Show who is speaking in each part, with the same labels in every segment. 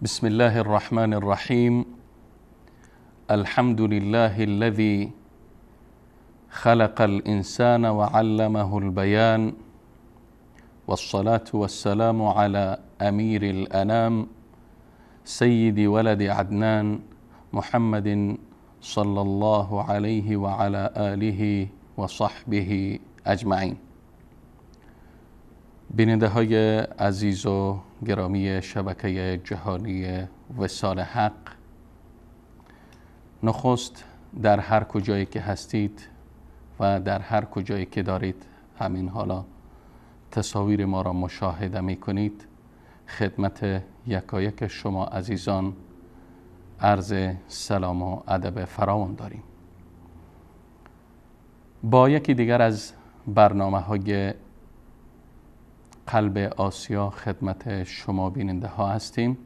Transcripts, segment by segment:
Speaker 1: بسم الله الرحمن الرحیم. الحمد لله الذي خلق الإنسان وعلمه البيان، والصلاة والسلام على أمير الأنام سيد ولد عدنان محمد صلى الله عليه وعلى آله وصحبه اجمعین. بیننده های عزیز و گرامی شبکه جهانی وصال حق، نخست در هر کجایی که هستید و در هر کجایی که دارید همین حالا تصاویر ما را مشاهده می کنید، خدمت یکایک شما عزیزان عرض سلام و ادب فراوان داریم. با یکی دیگر از برنامه های قلب آسیا خدمت شما بیننده ها هستیم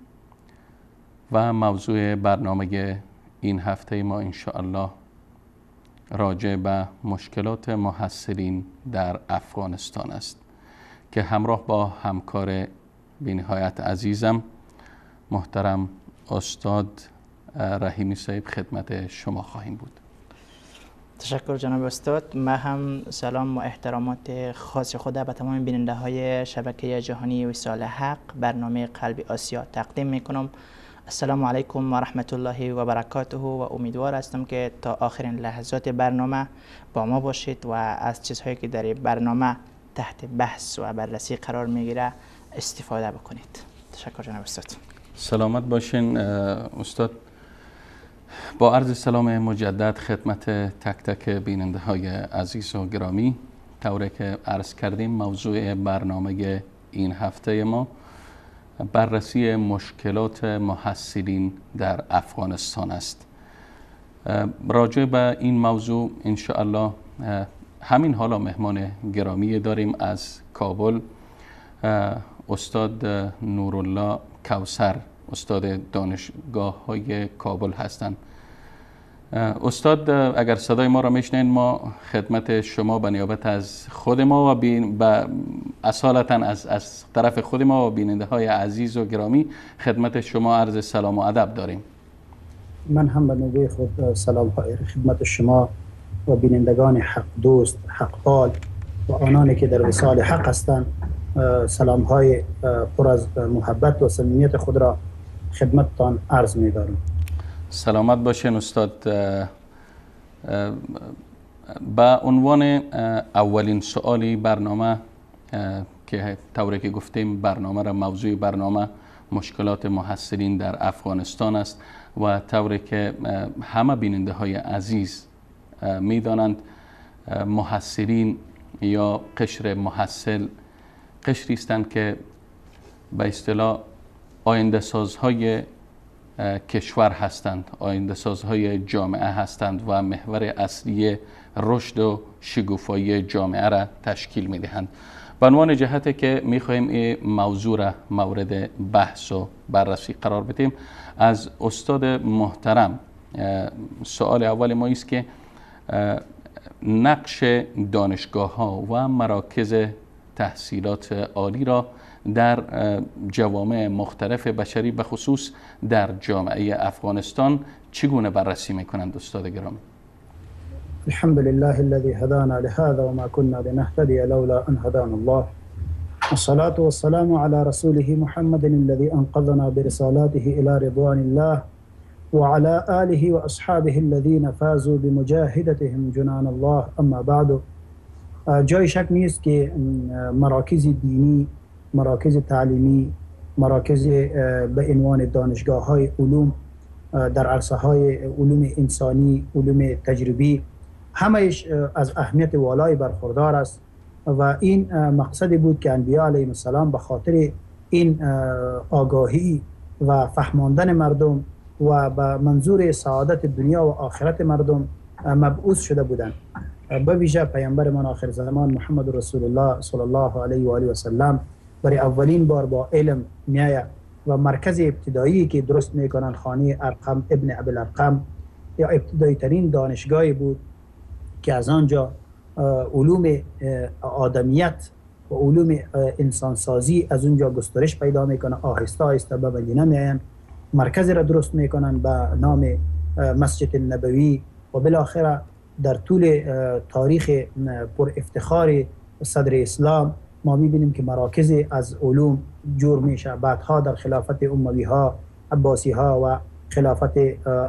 Speaker 1: و موضوع برنامه این هفته ما انشاءالله راجع به مشکلات محصلین در افغانستان است که همراه با همکار بی‌نهایت عزیزم محترم استاد رحیمی صاحب خدمت شما خواهیم بود.
Speaker 2: تشکر جناب استاد. من هم سلام و احترامات خاص خود به تمام بیننده های شبکه جهانی وصال حق برنامه قلب آسیا تقدیم میکنم. السلام علیکم و رحمت الله و برکاته و امیدوار هستم که تا آخرین لحظات برنامه با ما باشید و از چیزهایی که در برنامه تحت بحث و بررسی قرار میگیره استفاده بکنید. تشکر جناب استاد.
Speaker 1: سلامت باشین استاد. با عرض سلام مجدد خدمت تک تک بیننده های عزیز و گرامی، طوری که عرض کردیم موضوع برنامه این هفته ما بررسی مشکلات محصلین در افغانستان است. راجع به این موضوع انشاءالله همین حالا مهمان گرامی داریم از کابل، استاد نورالله کوثر، استاد دانشگاه های کابل هستند. استاد اگر صدای ما را میشنین، ما خدمت شما به نیابت از خود ما و اصالتا از طرف خود ما و بیننده های عزیز و گرامی خدمت شما عرض سلام و ادب داریم.
Speaker 3: من هم به نوبه خود سلام های خدمت شما و بینندگان حق دوست، حق پال و آنانی که در وصال حق هستند سلام های پر از محبت و صمیمیت خود را خدمتتان عرض می دارم.
Speaker 1: سلامت باشین استاد. به عنوان اولین سوالی برنامه که طوری که گفتیم برنامه را موضوع برنامه مشکلات محصلین در افغانستان است و طوری که همه بیننده های عزیز می دانند محصلین یا قشر محصل قشری هستند که به اصطلاح آینده سازهای کشور هستند، آینده سازهای جامعه هستند و محور اصلی رشد و شگوفایی جامعه را تشکیل می دهند. به عنوان جهت که می خواهیم این موضوع را مورد بحث و بررسی قرار بدیم، از استاد محترم سوال اول ما است که نقش دانشگاه ها و مراکز تحصیلات عالی را در جوامع مختلف بشری به خصوص در جامعه افغانستان چگونه بررسی میکنند استاد گرامی؟
Speaker 3: الحمد لله الذي هدانا لهذا وما كنا لنهتدي لولا أن هدانا الله، والصلاة والسلام على رسوله محمد الذي أنقذنا برسالاته إلى رضوان الله وعلى آله وأصحابه الذين فازوا بمجاهدتهم جنان الله. اما بعد، جای شک نیست که مراکز دینی، مراکز تعلیمی، مراکز به عنوان دانشگاه های علوم در عرصه های علوم انسانی، علوم تجربی، همهش از اهمیت والای برخوردار است و این مقصدی بود که انبیا علیهم السلام به خاطر این آگاهی و فهماندن مردم و به منظور سعادت دنیا و آخرت مردم مبعوث شده بودند. به ویژه پیامبر من آخر زمان محمد رسول الله صلی الله علیه و آله و سلم برای اولین بار با علم میآید و مرکز ابتدایی که درست میکنن خانه ارقم ابن ابی الارقم یا ابتدایی ترین دانشگاهی بود که از آنجا علوم آدمیت و علوم انسانسازی از اونجا گسترش پیدا میکنه، آهسته آهسته به مدینه میآیند مرکز را درست میکنن به نام مسجد النبوی و بالاخره در طول تاریخ پر افتخار صدر اسلام ما میبینیم که مراکز از علوم جور میشه. بعدها در خلافت اموی ها، عباسی ها و خلافت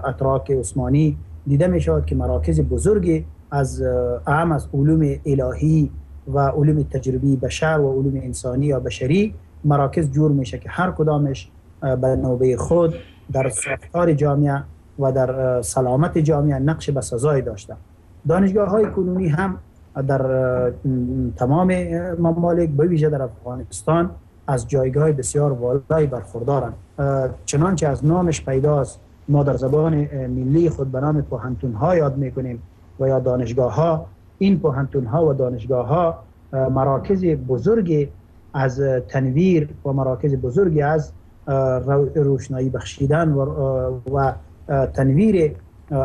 Speaker 3: اتراک عثمانی دیده میشود که مراکز بزرگی از اهم از علوم الهی و علوم تجربی بشر و علوم انسانی یا بشری مراکز جور میشه که هر کدامش به نوبه خود در ساختار جامعه و در سلامت جامعه نقش بسزایی داشته. دانشگاه های کنونی هم در تمام ممالک به ویژه در افغانستان از جایگاه بسیار والایی برخوردارند. چنانچه از نامش پیداست، ما در زبان ملی خود به نام پوهنتون ها یاد میکنیم و یا دانشگاه ها. این پوهنتون ها و دانشگاه ها مراکز بزرگی از تنویر و مراکز بزرگی از روشنایی بخشیدن و تنویر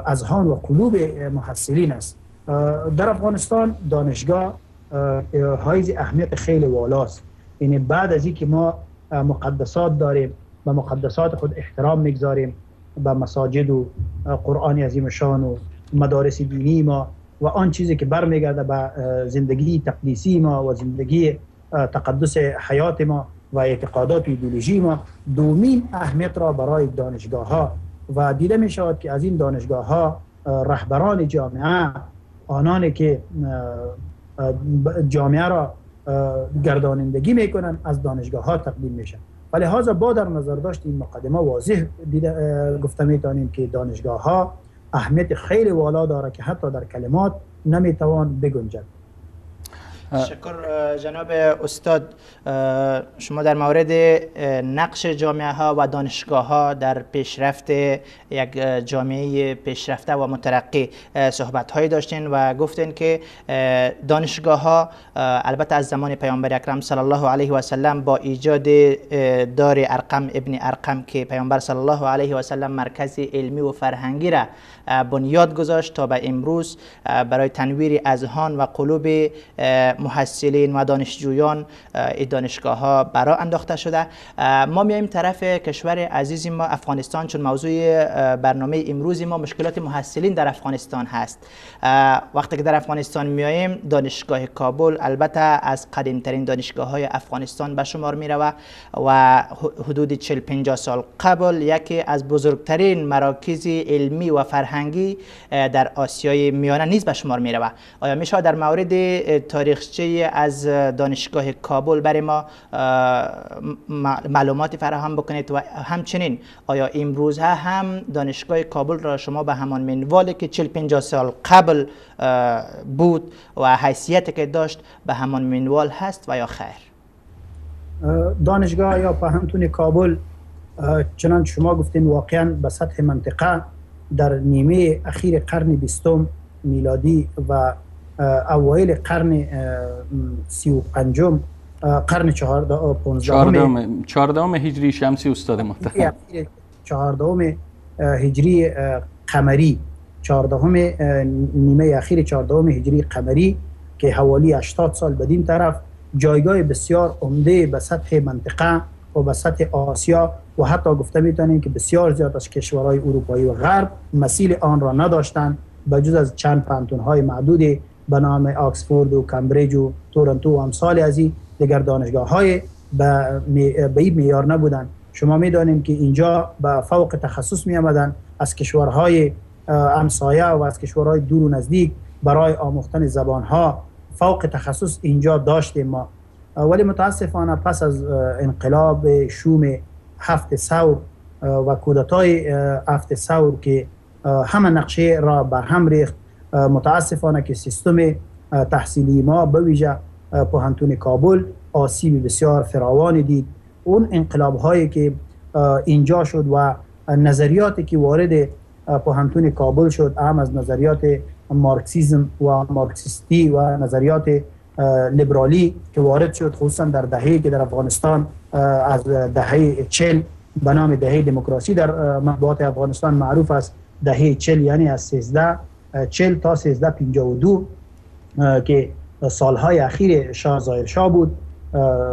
Speaker 3: اذهان و قلوب محصلین است. در افغانستان دانشگاه حائز اهمیت خیلی والاست. یعنی بعد از اینکه ما مقدسات داریم، به مقدسات خود احترام میگذاریم، به مساجد و قرآن عظیم شان و مدارس دینی ما و آن چیزی که برمیگرده به زندگی تقدیسی ما و زندگی تقدس حیات ما و اعتقادات ایدئولوژی ما، دومین اهمیت را برای دانشگاه ها و دیده می شود که از این دانشگاه ها رهبران جامعه، آنانی که جامعه را گردانندگی میکنن، از دانشگاه ها تقدیم میشن. ولی لذا با در نظر داشت این مقدمه واضح دیده گفته میتونیم که دانشگاه ها اهمیت خیلی والا داره که حتی در کلمات نمیتوان بگنجد.
Speaker 2: تشکر جناب استاد. شما در مورد نقش جامعه ها و دانشگاه ها در پیشرفت یک جامعه پیشرفته و مترقی صحبت هایی داشتین و گفتین که دانشگاه ها البته از زمان پیامبر اکرم صلی الله علیه و سلم با ایجاد دار ارقم ابن ارقم که پیامبر صلی الله علیه و سلم مرکز علمی و فرهنگی را بنیاد گذاشت تا به امروز برای تنویر اذهان و قلوب محصلین و دانشجویان این دانشگاه ها برا انداخته شده. ما میایم طرف کشور عزیز ما افغانستان، چون موضوع برنامه امروز ما مشکلات محصلین در افغانستان هست. وقتی که در افغانستان میایم، دانشگاه کابل البته از قدیمترین دانشگاه های افغانستان به شمار میروه و حدود 40-50 سال قبل یکی از بزرگترین مراکز علمی و فرهنگی در آسیای میانه نیز به شمار میروه. آیا میشه در مورد تاریخچه از دانشگاه کابل برای ما معلوماتی فراهم بکنید و همچنین آیا امروز هم دانشگاه کابل را شما به همان منوالی که 40-50 سال قبل بود و حیثیتی که داشت به همان منوال هست و یا خیر؟
Speaker 3: دانشگاه یا پوهنتون کابل چنانچه شما گفتین واقعا به سطح منطقه در نیمه اخیر قرن 20 میلادی و اوایل قرن 35، قرن
Speaker 1: 14 هجری شمسی استاد محترم،
Speaker 3: 14 هجری قمری، 14 نیمه اخیر 14 هجری قمری که حوالی 80 سال بدین طرف جایگاه بسیار عمده به سطح منطقه و به سطح آسیا و حتی گفته میتونیم که بسیار زیاد از کشورهای اروپایی و غرب مثیل آن را نداشتند، به جز از چند پوهنتون‌های معدود به نام آکسفورد و کمبریج و تورنتو و امثال از این دیگر دانشگاه‌های به این معیار نبودند. شما می‌دانیم که اینجا به فوق تخصص می آمدن از کشورهای همسایه و از کشورهای دور و نزدیک برای آموختن زبان‌ها فوق تخصص اینجا داشتیم ما، ولی متاسفانه پس از انقلاب شوم 7 ثور و کودتای 7 ثور که همه نقشه را برهم ریخت، متاسفانه که سیستم تحصیلی ما به ویژه پوهنتون کابل آسیب بسیار فراوانی دید. اون انقلاب هایی که اینجا شد و نظریاتی که وارد پوهنتون کابل شد، اهم از نظریات مارکسیزم و مارکسیستی و نظریات لیبرالی که وارد شد، خصوصا در دهه‌ای که در افغانستان از دهه 40 به نام دهه دموکراسی در مطبوعات افغانستان معروف است، دهه 40 یعنی از 1340 تا 1352 که سالهای اخیر شاه ظاهر شاه بود،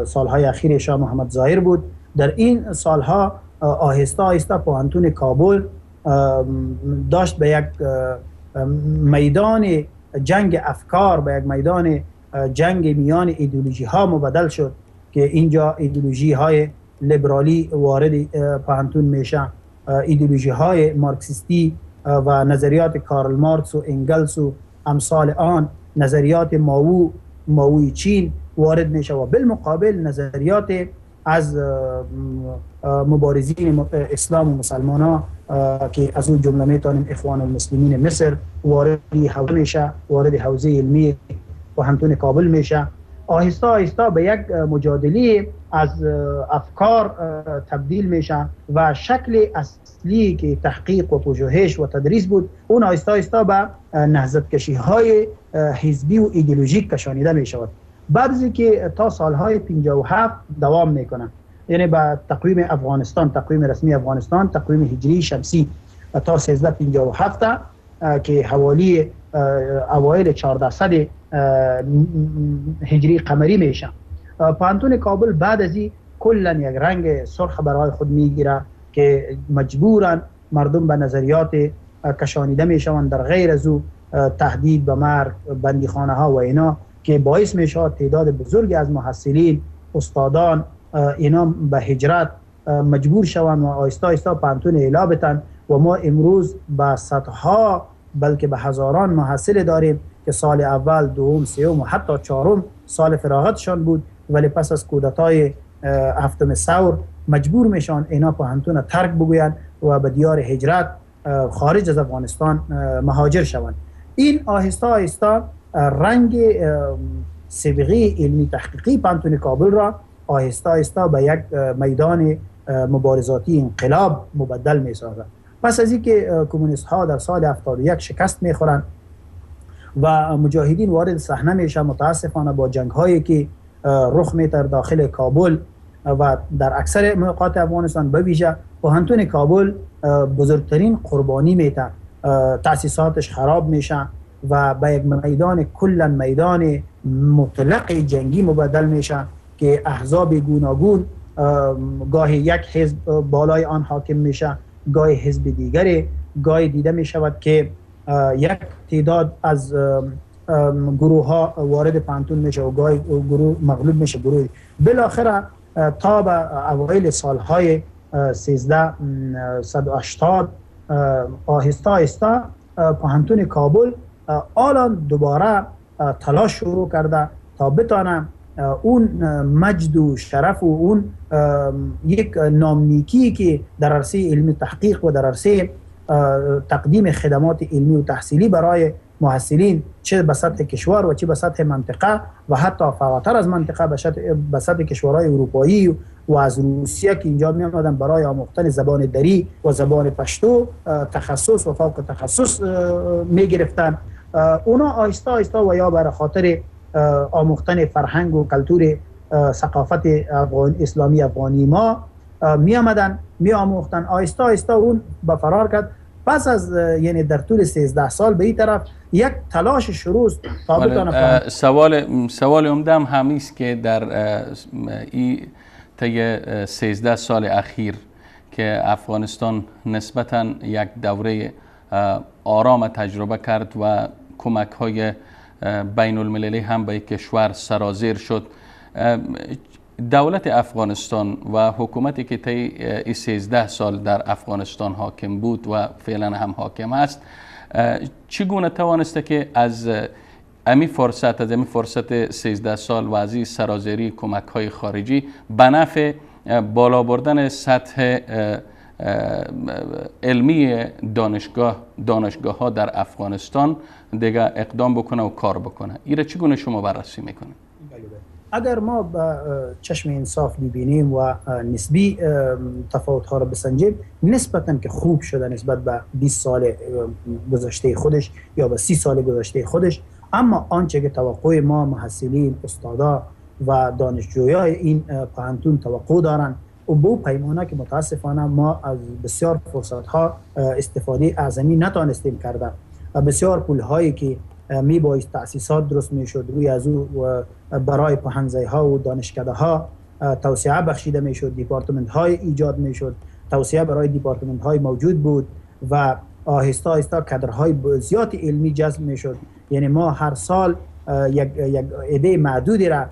Speaker 3: سالهای اخیر شاه محمد ظاهر بود. در این سالها آهسته آهسته پوهنتون کابل داشت به یک میدان جنگ افکار، به یک میدان جنگ میان ایدئولوژی ها مبدل شد که اینجا ایدئولوژی های لیبرالی وارد پوهنتون میشه، ایدئولوژی های مارکسیستی و نظریات کارل مارکس و انگلس و امثال آن، نظریات ماوی چین وارد میشه و بالمقابل نظریات از مبارزین اسلام و مسلمان ها که از اون جمله میتونیم اخوان المسلمین مصر وارد حوزه میشه، وارد حوزه علمی پوهنتون کابل میشه. آهسته آهسته به یک مجادله از افکار تبدیل میشه و شکل اصلی که تحقیق و پژوهش و تدریس بود اون آهسته آهسته به نهضت کشی های حزبی و ایدئولوژیک کشانیده میشود. بعد از اینکه تا سالهای 57 دوام میکنه، یعنی به تقویم افغانستان، تقویم رسمی افغانستان، تقویم هجری شمسی تا 1357 که حوالی اوایل 1400 هجری قمری میشه. پوهنتون کابل بعد از این کلا یک رنگ سرخ برای خود میگیره که مجبورا مردم به نظریات کشانیده میشوند، در غیر از او تهدید به مرگ، بندیخانه ها و اینا که باعث میشه تعداد بزرگی از محصلین، استادان اینا به هجرت مجبور شوند و آهسته آهسته پوهنتون اعلا بتن و ما امروز به صدها بلکه به هزاران محصل داریم که سال اول، دوم، سوم و حتی چهارم سال فراغتشان بود، ولی پس از کودتای هفتم ثور مجبور میشن اینا پوهنتون ترک بگویند و به دیار هجرت خارج از افغانستان مهاجر شوند. این آهسته آهسته رنگ سابقه علمی تحقیقی پوهنتون کابل را آهسته آهسته به یک میدان مبارزاتی انقلاب مبدل می سازد. پس از اینکه کمونیست ها در سال 71 شکست میخورند و مجاهدین وارد صحنه میشن، متاسفانه با جنگ هایی که رخ میده داخل کابل و در اکثر نقاط افغانستان، به ویژه پوهنتون کابل بزرگترین قربانی میده، تأسیساتش خراب میشه و به یک میدان کلا میدان مطلق جنگی مبدل میشه که احزاب گوناگون گاهی یک حزب بالای آن حاکم میشه، گاهی حزب دیگری، گاهی دیده میشود که یک تعداد از گروه ها وارد پوهنتون میشه و گاهی گروه مغلوب میشه گروه. بالاخره تا به اوایل سالهای 1380 آهسته آهسته پوهنتون کابل آلان دوباره تلاش شروع کرده تا بتانه اون مجد و شرف و اون یک نامنیکی که در عرصه علمی تحقیق و در عرصه تقدیم خدمات علمی و تحصیلی برای محصلین چه به سطح کشور و چه به سطح منطقه و حتی فراتر از منطقه به سطح کشورهای اروپایی و از روسیه که اینجا می آمدن برای آموختن زبان دری و زبان پشتو تخصص و فوق تخصص می گرفتن، اونا آهسته آهسته و یا برای خاطر آموختن فرهنگ و کلتور ثقافت افغان اسلامی افغانی ما می آمدن می آموختن، آهسته آهسته اون به فرار کرد. پس از یعنی در طول 13 سال به این طرف یک تلاش شروع تا بتونه.
Speaker 1: سوال عمده هم همیست که در این طی 13 سال اخیر که افغانستان نسبتاً یک دوره آرام تجربه کرد و کمک های بین المللی هم به کشور سرازیر شد، دولت افغانستان و حکومتی که طی 13 سال در افغانستان حاکم بود و فعلا هم حاکم است، چگونه توانسته که از امی فرصت 13 سال و از این سرازیری کمک های خارجی به نفع بالا بردن سطح علمی دانشگاه ها در افغانستان دیگه اقدام بکنه و کار بکنه؟ ایره چگونه شما بررسی میکنید؟
Speaker 3: اگر ما به چشم انصاف ببینیم و نسبی تفاوت ها را بسنجیم، نسبتا که خوب شده نسبت به 20 سال گذشته خودش یا به 30 سال گذشته خودش، اما آنچه که توقع ما محصلین، استادا و دانشجویای این پوهنتون توقع دارند و با پیمانه که متاسفانه ما از بسیار فرصت ها استفاده اعظمی نتانستیم کرده و بسیار پول هایی که می بایست تأسیسات درست می شد روی از او برای پوهنځی ها و دانشکده ها توسعه بخشیده می شد، دیپارتمنت های ایجاد می شد، توسعه برای دیپارتمنت های موجود بود و آهسته آهسته کادرهای زیاد علمی جذب میشد. یعنی ما هر سال یک عده معدودی را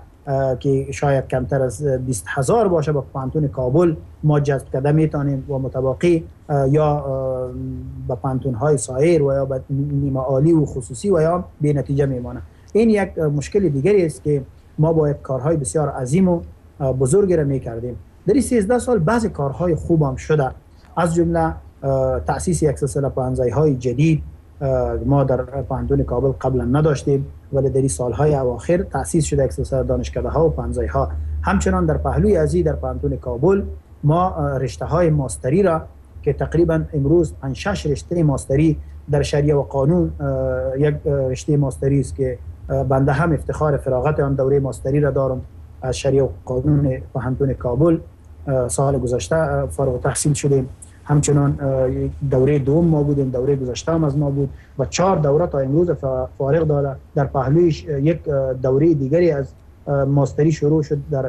Speaker 3: که شاید کمتر از 20,000 باشه با پوهنتون کابل ما جذب کرده میتونیم و متباقی یا به پوهنتون های سایر و یا به نیمه عالی و خصوصی و یا بی نتیجه میمانه. این یک مشکل دیگری است که ما باید کارهای بسیار عظیم و بزرگی را میکردیم. در این 13 سال بعضی کارهای خوب هم شده، از جمله تأسیس یک سلسله پوهنځی‌های جدید ما در پوهنتون کابل قبلا نداشتیم، ولی در این سالهای اواخر تأسیس شده یک سلسله دانشکده‌ها و پوهنځی‌ها. همچنان در پهلوی ازی در پوهنتون کابل ما رشته‌های ماستری را که تقریبا امروز 5-6 رشته ماستری در شریعه و قانون، یک رشته ماستری است که بنده هم افتخار فراغت آن دوره ماستری را دارم از شریعه و قانون پوهنتون کابل سال گذشته فارغ التحصیل شدیم. همچنان دوره دوم ما بودیم، دوره گذشته هم از ما بود و 4 دوره تا امروز فارغ داره. در پهلویش یک دوره دیگری از ماستری شروع شد در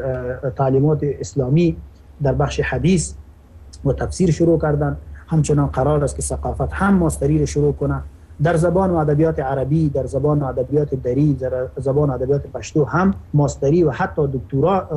Speaker 3: تعلیمات اسلامی در بخش حدیث و تفسیر شروع کردن. همچنان قرار است که ثقافت هم ماستری رو شروع کنه. در زبان و ادبیات عربی، در زبان و ادبیات دری، در زبان و ادبیات پشتو هم ماستری و حتی دکترا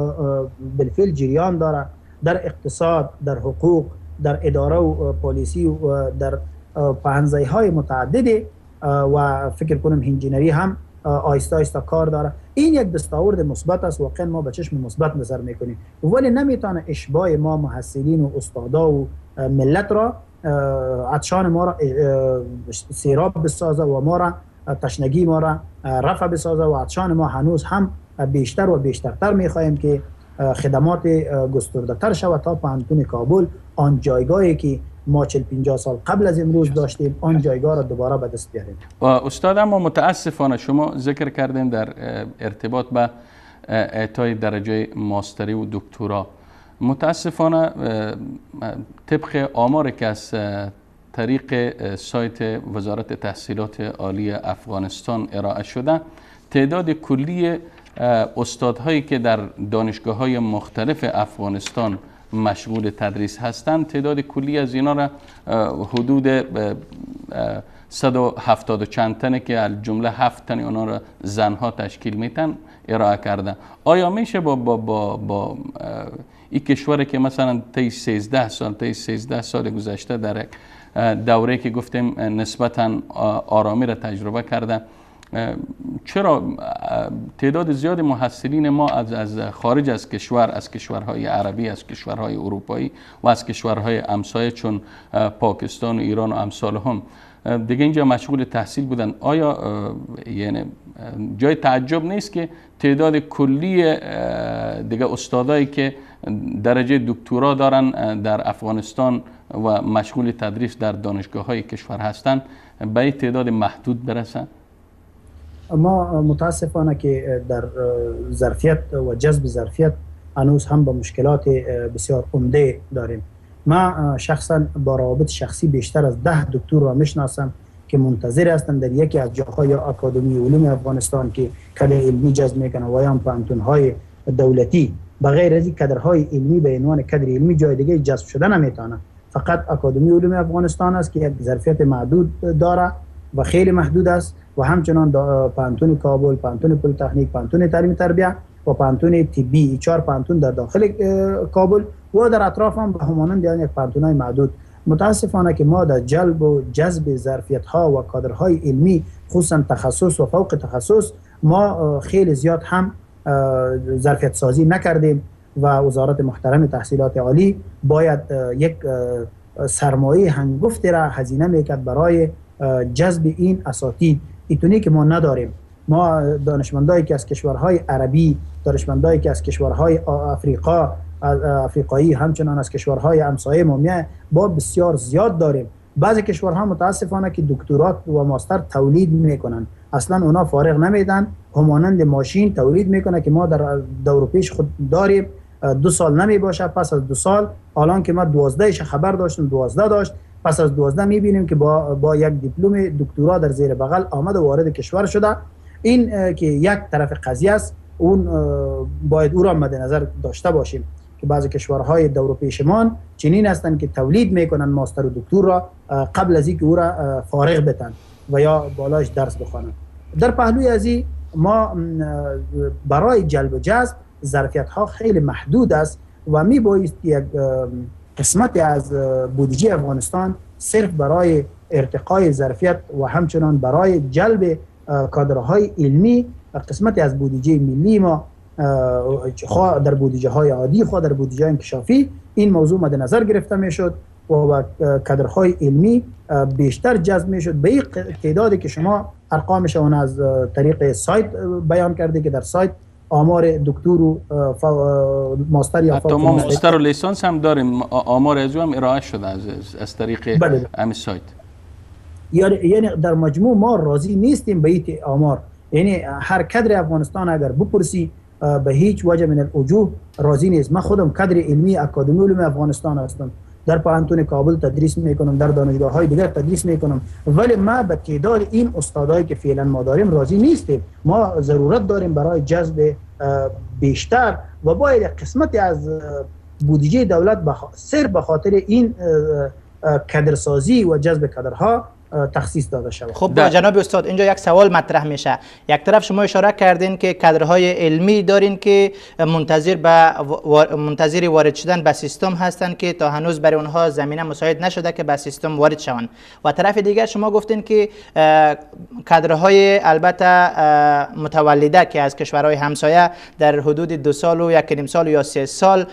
Speaker 3: بالفعل جریان داره. در اقتصاد، در حقوق، در اداره و پالیسی و در پوهنځی‌های متعدد و فکر کنم انجینری هم آهسته آهسته کار داره. این یک دستاورد مثبت است، واقعا ما به چشم مثبت نظر میکنیم، ولی نمیتونه اشباع ما محصلین و استادا و ملت را، عطشان ما را سیراب بسازه و ما را تشنگی ما را رفع بسازه و عطشان ما هنوز هم بیشتر و بیشترتر میخواهیم که خدمات گسترده تر شود تا پوهنتون کابل آن جایگاهی که ما 40-50 سال قبل از امروز داشتیم آن جایگاه را دوباره به دست بیاریم.
Speaker 1: استاد، اما متاسفانه شما ذکر کردین در ارتباط به اعطای درجه ماستری و دکترا، متاسفانه طبق آماری که از طریق سایت وزارت تحصیلات عالی افغانستان ارائه شده، تعداد کلی استادهایی که در دانشگاه‌های مختلف افغانستان مشغول تدریس هستند، تعداد کلی از اینا را حدود 170 و چند تنه که از جمله 7 تن اونا را زنها تشکیل میتن ارائه کرده. آیا میشه با با با با این کشوری که مثلا طی 13 سال گذشته در دوره که گفتیم نسبتا آرامی را تجربه کرده، چرا تعداد زیاد محصلین ما از خارج از کشور، از کشورهای عربی، از کشورهای اروپایی و از کشورهای همسایه چون پاکستان و ایران و امثال هم دیگه اینجا مشغول تحصیل بودن؟ آیا یعنی جای تعجب نیست که تعداد کلی دیگه استادایی که درجه دکترا دارن در افغانستان و مشغول تدریس در دانشگاه های کشور هستند به تعداد محدود برسن؟
Speaker 3: ما متاسفانه که در ظرفیت و جذب ظرفیت هنوز هم با مشکلات بسیار عمده داریم. ما شخصا با روابط شخصی بیشتر از 10 دکتر را میشناسم که منتظر هستند در یکی از جاهای اکادمی علوم افغانستان که کادر علمی جذب میکنه و یا پوهنتون‌های دولتی، بغیر از این کادرهای علمی به عنوان کادر علمی جای دیگه جذب شده نمیتونه. فقط اکادمی علوم افغانستان است که یک ظرفیت محدود داره و خیلی محدود است و همچنان پوهنتون کابل، پوهنتون پلی‌تکنیک، پوهنتون تعلیم تربیه و پوهنتون طبی، 4 پوهنتون در داخل کابل و در اطراف هم به همانند یک پوهنتون‌های محدود. متاسفانه که ما در جلب و جذب ظرفیت‌ها و کادرهای علمی خصوصا تخصص و فوق تخصص ما خیلی زیاد هم ظرفیت سازی نکردیم و وزارت محترم تحصیلات عالی باید یک سرمایه هنگفتی را هزینه میکرد برای جذب این اساتید. ایتونی که ما نداریم. ما دانشمندایی که از کشورهای عربی، دانشمندایی که از کشورهای افریقایی، همچنان از کشورهای همسایه ما میای با بسیار زیاد داریم. بعضی کشورها متاسفانه که دکترات و ماستر تولید میکنن، اصلا اونا فارغ نمیدن، همانند ماشین تولید میکنه که ما در دور پیش خود داریم، 2 سال نمی باشه، پس از 2 سال الان که ما 12 خبر داشتیم، 12 داشت، پس از 12 میبینیم که با یک دیپلم دکترا در زیر بغل آمد و وارد کشور شده. این که یک طرف قضیه است، اون باید او را مد نظر داشته باشیم که بعضی کشورهای دور پیشمان چنین هستند که تولید میکنن ماستر و دکتر را قبل از اینکه او را فارغ بتن و یا بالاش درس بخوانند. در پهلوی از این ما برای جلب و جذب ظرفیت ها خیلی محدود است و می بایست یک قسمت از بودجه افغانستان صرف برای ارتقای ظرفیت و همچنان برای جلب کادرهای علمی قسمت از بودجه ملی ما، خواه در بودجه های عادی خواه در بودجه انکشافی، این موضوع مد نظر گرفته میشد و کادرهای علمی بیشتر جذب میشد به این تعدادی که شما ارقامش اون از طریق سایت بیان کرده که در سایت آمار دکتر و ماستر یا
Speaker 1: حتی ما ماستر و لیسانس هم داریم، آمار از هم ارائه شده از طریق همین سایت.
Speaker 3: یعنی در مجموع ما راضی نیستیم به این آمار، یعنی هر کادر افغانستان اگر بپرسی به هیچ وجه من الوجوه راضی نیست. من خودم کادر علمی اکادمی علوم افغانستان هستم، در پوهنتون کابل تدریس میکنم، در دانشگاه های دیگر تدریس میکنم، ولی ما به تعداد این استادایی که فعلا ما داریم راضی نیستیم. ما ضرورت داریم برای جذب بیشتر و باید قسمتی از بودجه دولت صرف به خاطر این کادرسازی و جذب کادرها تخصیص داده شود.
Speaker 2: خب جناب استاد، اینجا یک سوال مطرح میشه. یک طرف شما اشاره کردین که کادرهای علمی دارین که منتظر وارد شدن به سیستم هستند که تا هنوز برای اونها زمینه مساعد نشده که به سیستم وارد شوند، و طرف دیگر شما گفتین که کادرهای البته متولده که از کشورهای همسایه در حدود 2 سال و 1.5 سال یا 3 سال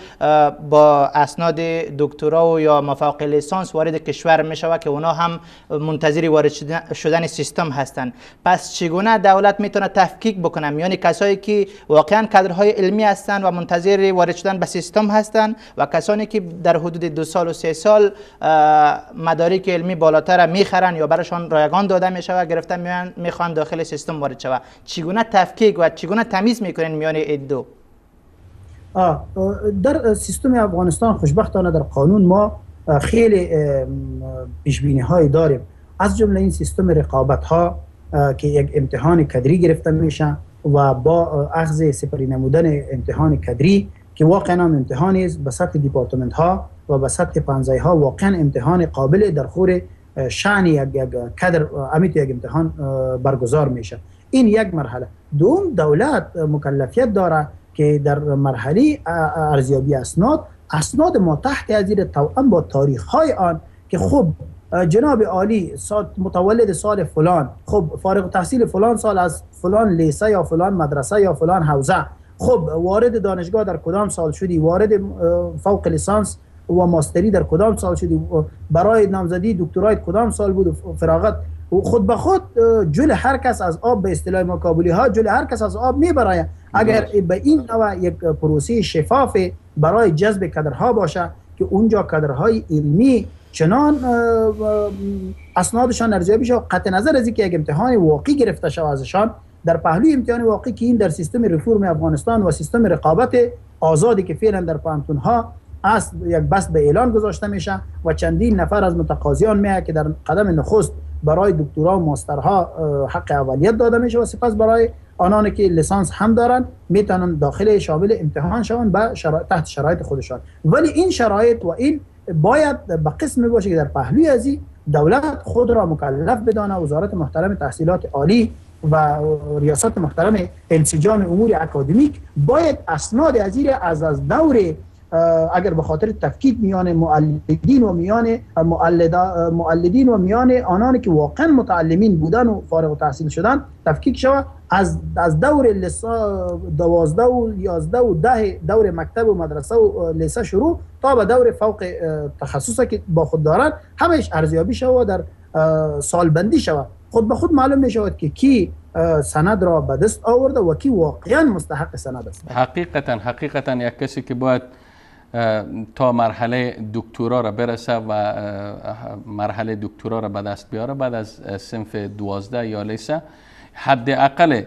Speaker 2: با اسناد دکترا و یا مفوق لیسانس وارد کشور میشود که اونها هم منتظر وارد شدن سیستم هستند. پس چگونه دولت میتونه تفکیک بکنه میان کسایی که واقعا کادرهای علمی هستند و منتظر وارد شدن به سیستم هستند و کسانی که در حدود 2 سال و 3 سال مدارک علمی بالاتر میخرن یا براشان رایگان داده میشه و گرفته میان میخوان داخل سیستم وارد شود؟ چگونه تفکیک و چگونه تمیز میکنین میان این دو؟
Speaker 3: در سیستم افغانستان خوشبختانه در قانون ما خیلی پیش بینی های داریم، از جمله این سیستم رقابت ها که یک امتحان کدری گرفته میشه و با اخذ سپری نمودن امتحان کدری که واقعا هم امتحانی است به سطح دیپارتمنت ها و به سطح پنزای ها، واقعا امتحان قابل در خور شأن یک کدر امیت یک امتحان برگزار میشه. این یک مرحله. دوم، دولت مکلفیت داره که در مرحله ارزیابی اسناد ما تحت از توأم با تاریخ های آن که خب جناب عالی متولد سال فلان، خب فارغ التحصیل فلان سال از فلان لیسه یا فلان مدرسه یا فلان حوزه، خب وارد دانشگاه در کدام سال شدی، وارد فوق لیسانس و ماستری در کدام سال شدی، برای نامزدی دکترای کدام سال بود، فراغت، خود به خود جل هر کس از آب، به اصطلاح ما کابلی ها جل هر کس از آب میبراید. اگر به این نوع یک پروسه شفاف برای جذب کادرها باشه که اونجا کادرهای علمی چنان اسنادشان ارزیابی شود، قطع نظر از اینکه یک امتحان واقعی گرفته شود ازشان، در پهلوی امتحان واقعی که این در سیستم رفرم افغانستان و سیستم رقابت آزادی که فعلا در پوهنتون ها است یک بست به اعلان گذاشته میشه و چندین نفر از متقاضیان میاد که در قدم نخست برای دکترا و ماسترها حق اولیت داده میشه و سپس برای آنان که لیسانس هم دارن میتونن داخل شامل امتحان شوند به تحت شرایط خودشان. ولی این شرایط و این باید به قسم باشه که در پهلوی ازی دولت خود را مکلف بدانه، وزارت محترم تحصیلات عالی و ریاست محترم انسجام امور اکادمیک باید اسناد ازی از دور اگر به خاطر تفکیک میان مؤلدین و میان مؤلدین و میان آنان که واقعا متعلمین بودن و فارغ التحصیل شدن تفکیک شود، از دور 12 و 11 و 10 دور مکتب و مدرسه و لیسه شروع تا به دور فوق تخصص که با خود دارند همش ارزیابی شود، در سالبندی شود. خود به خود معلوم می شود که کی سند را به دست آورده و کی واقعا مستحق سند است.
Speaker 1: حقیقتا یک کسی که باید تا مرحله دکترا را برسه و مرحله دکترا را به دست بیاره بعد از صنف 12 یا لیسه، حداقل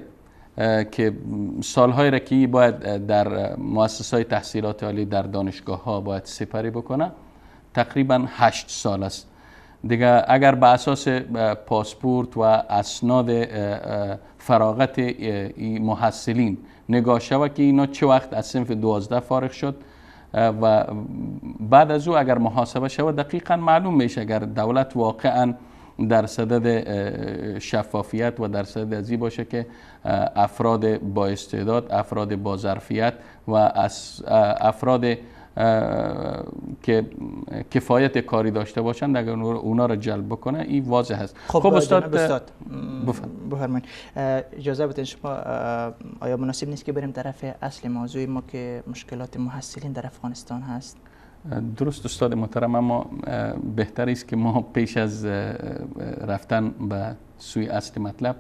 Speaker 1: که سالهای را که باید در مؤسسات تحصیلات عالی در دانشگاه ها باید سپری بکنه تقریبا 8 سال است دیگه. اگر به اساس پاسپورت و اسناد فراغت محصلین نگاه شود که اینا چه وقت از صنف 12 فارغ شد، و بعد از او اگر محاسبه شود دقیقا معلوم میشه اگر دولت واقعا در صدد شفافیت و در صدد ازی باشه که افراد با استعداد، افراد با ظرفیت و افراد که کفایت کاری داشته باشند اگر اونا را جلب بکنه، این واضح است.
Speaker 2: خب استاد بفرمایید، اجازه بدین شما، آیا مناسب نیست که بریم طرف اصل موضوع ما که مشکلات محصلین در افغانستان هست؟
Speaker 1: درست استاد محترم، اما بهتر است که ما پیش از رفتن به سوی اصل مطلب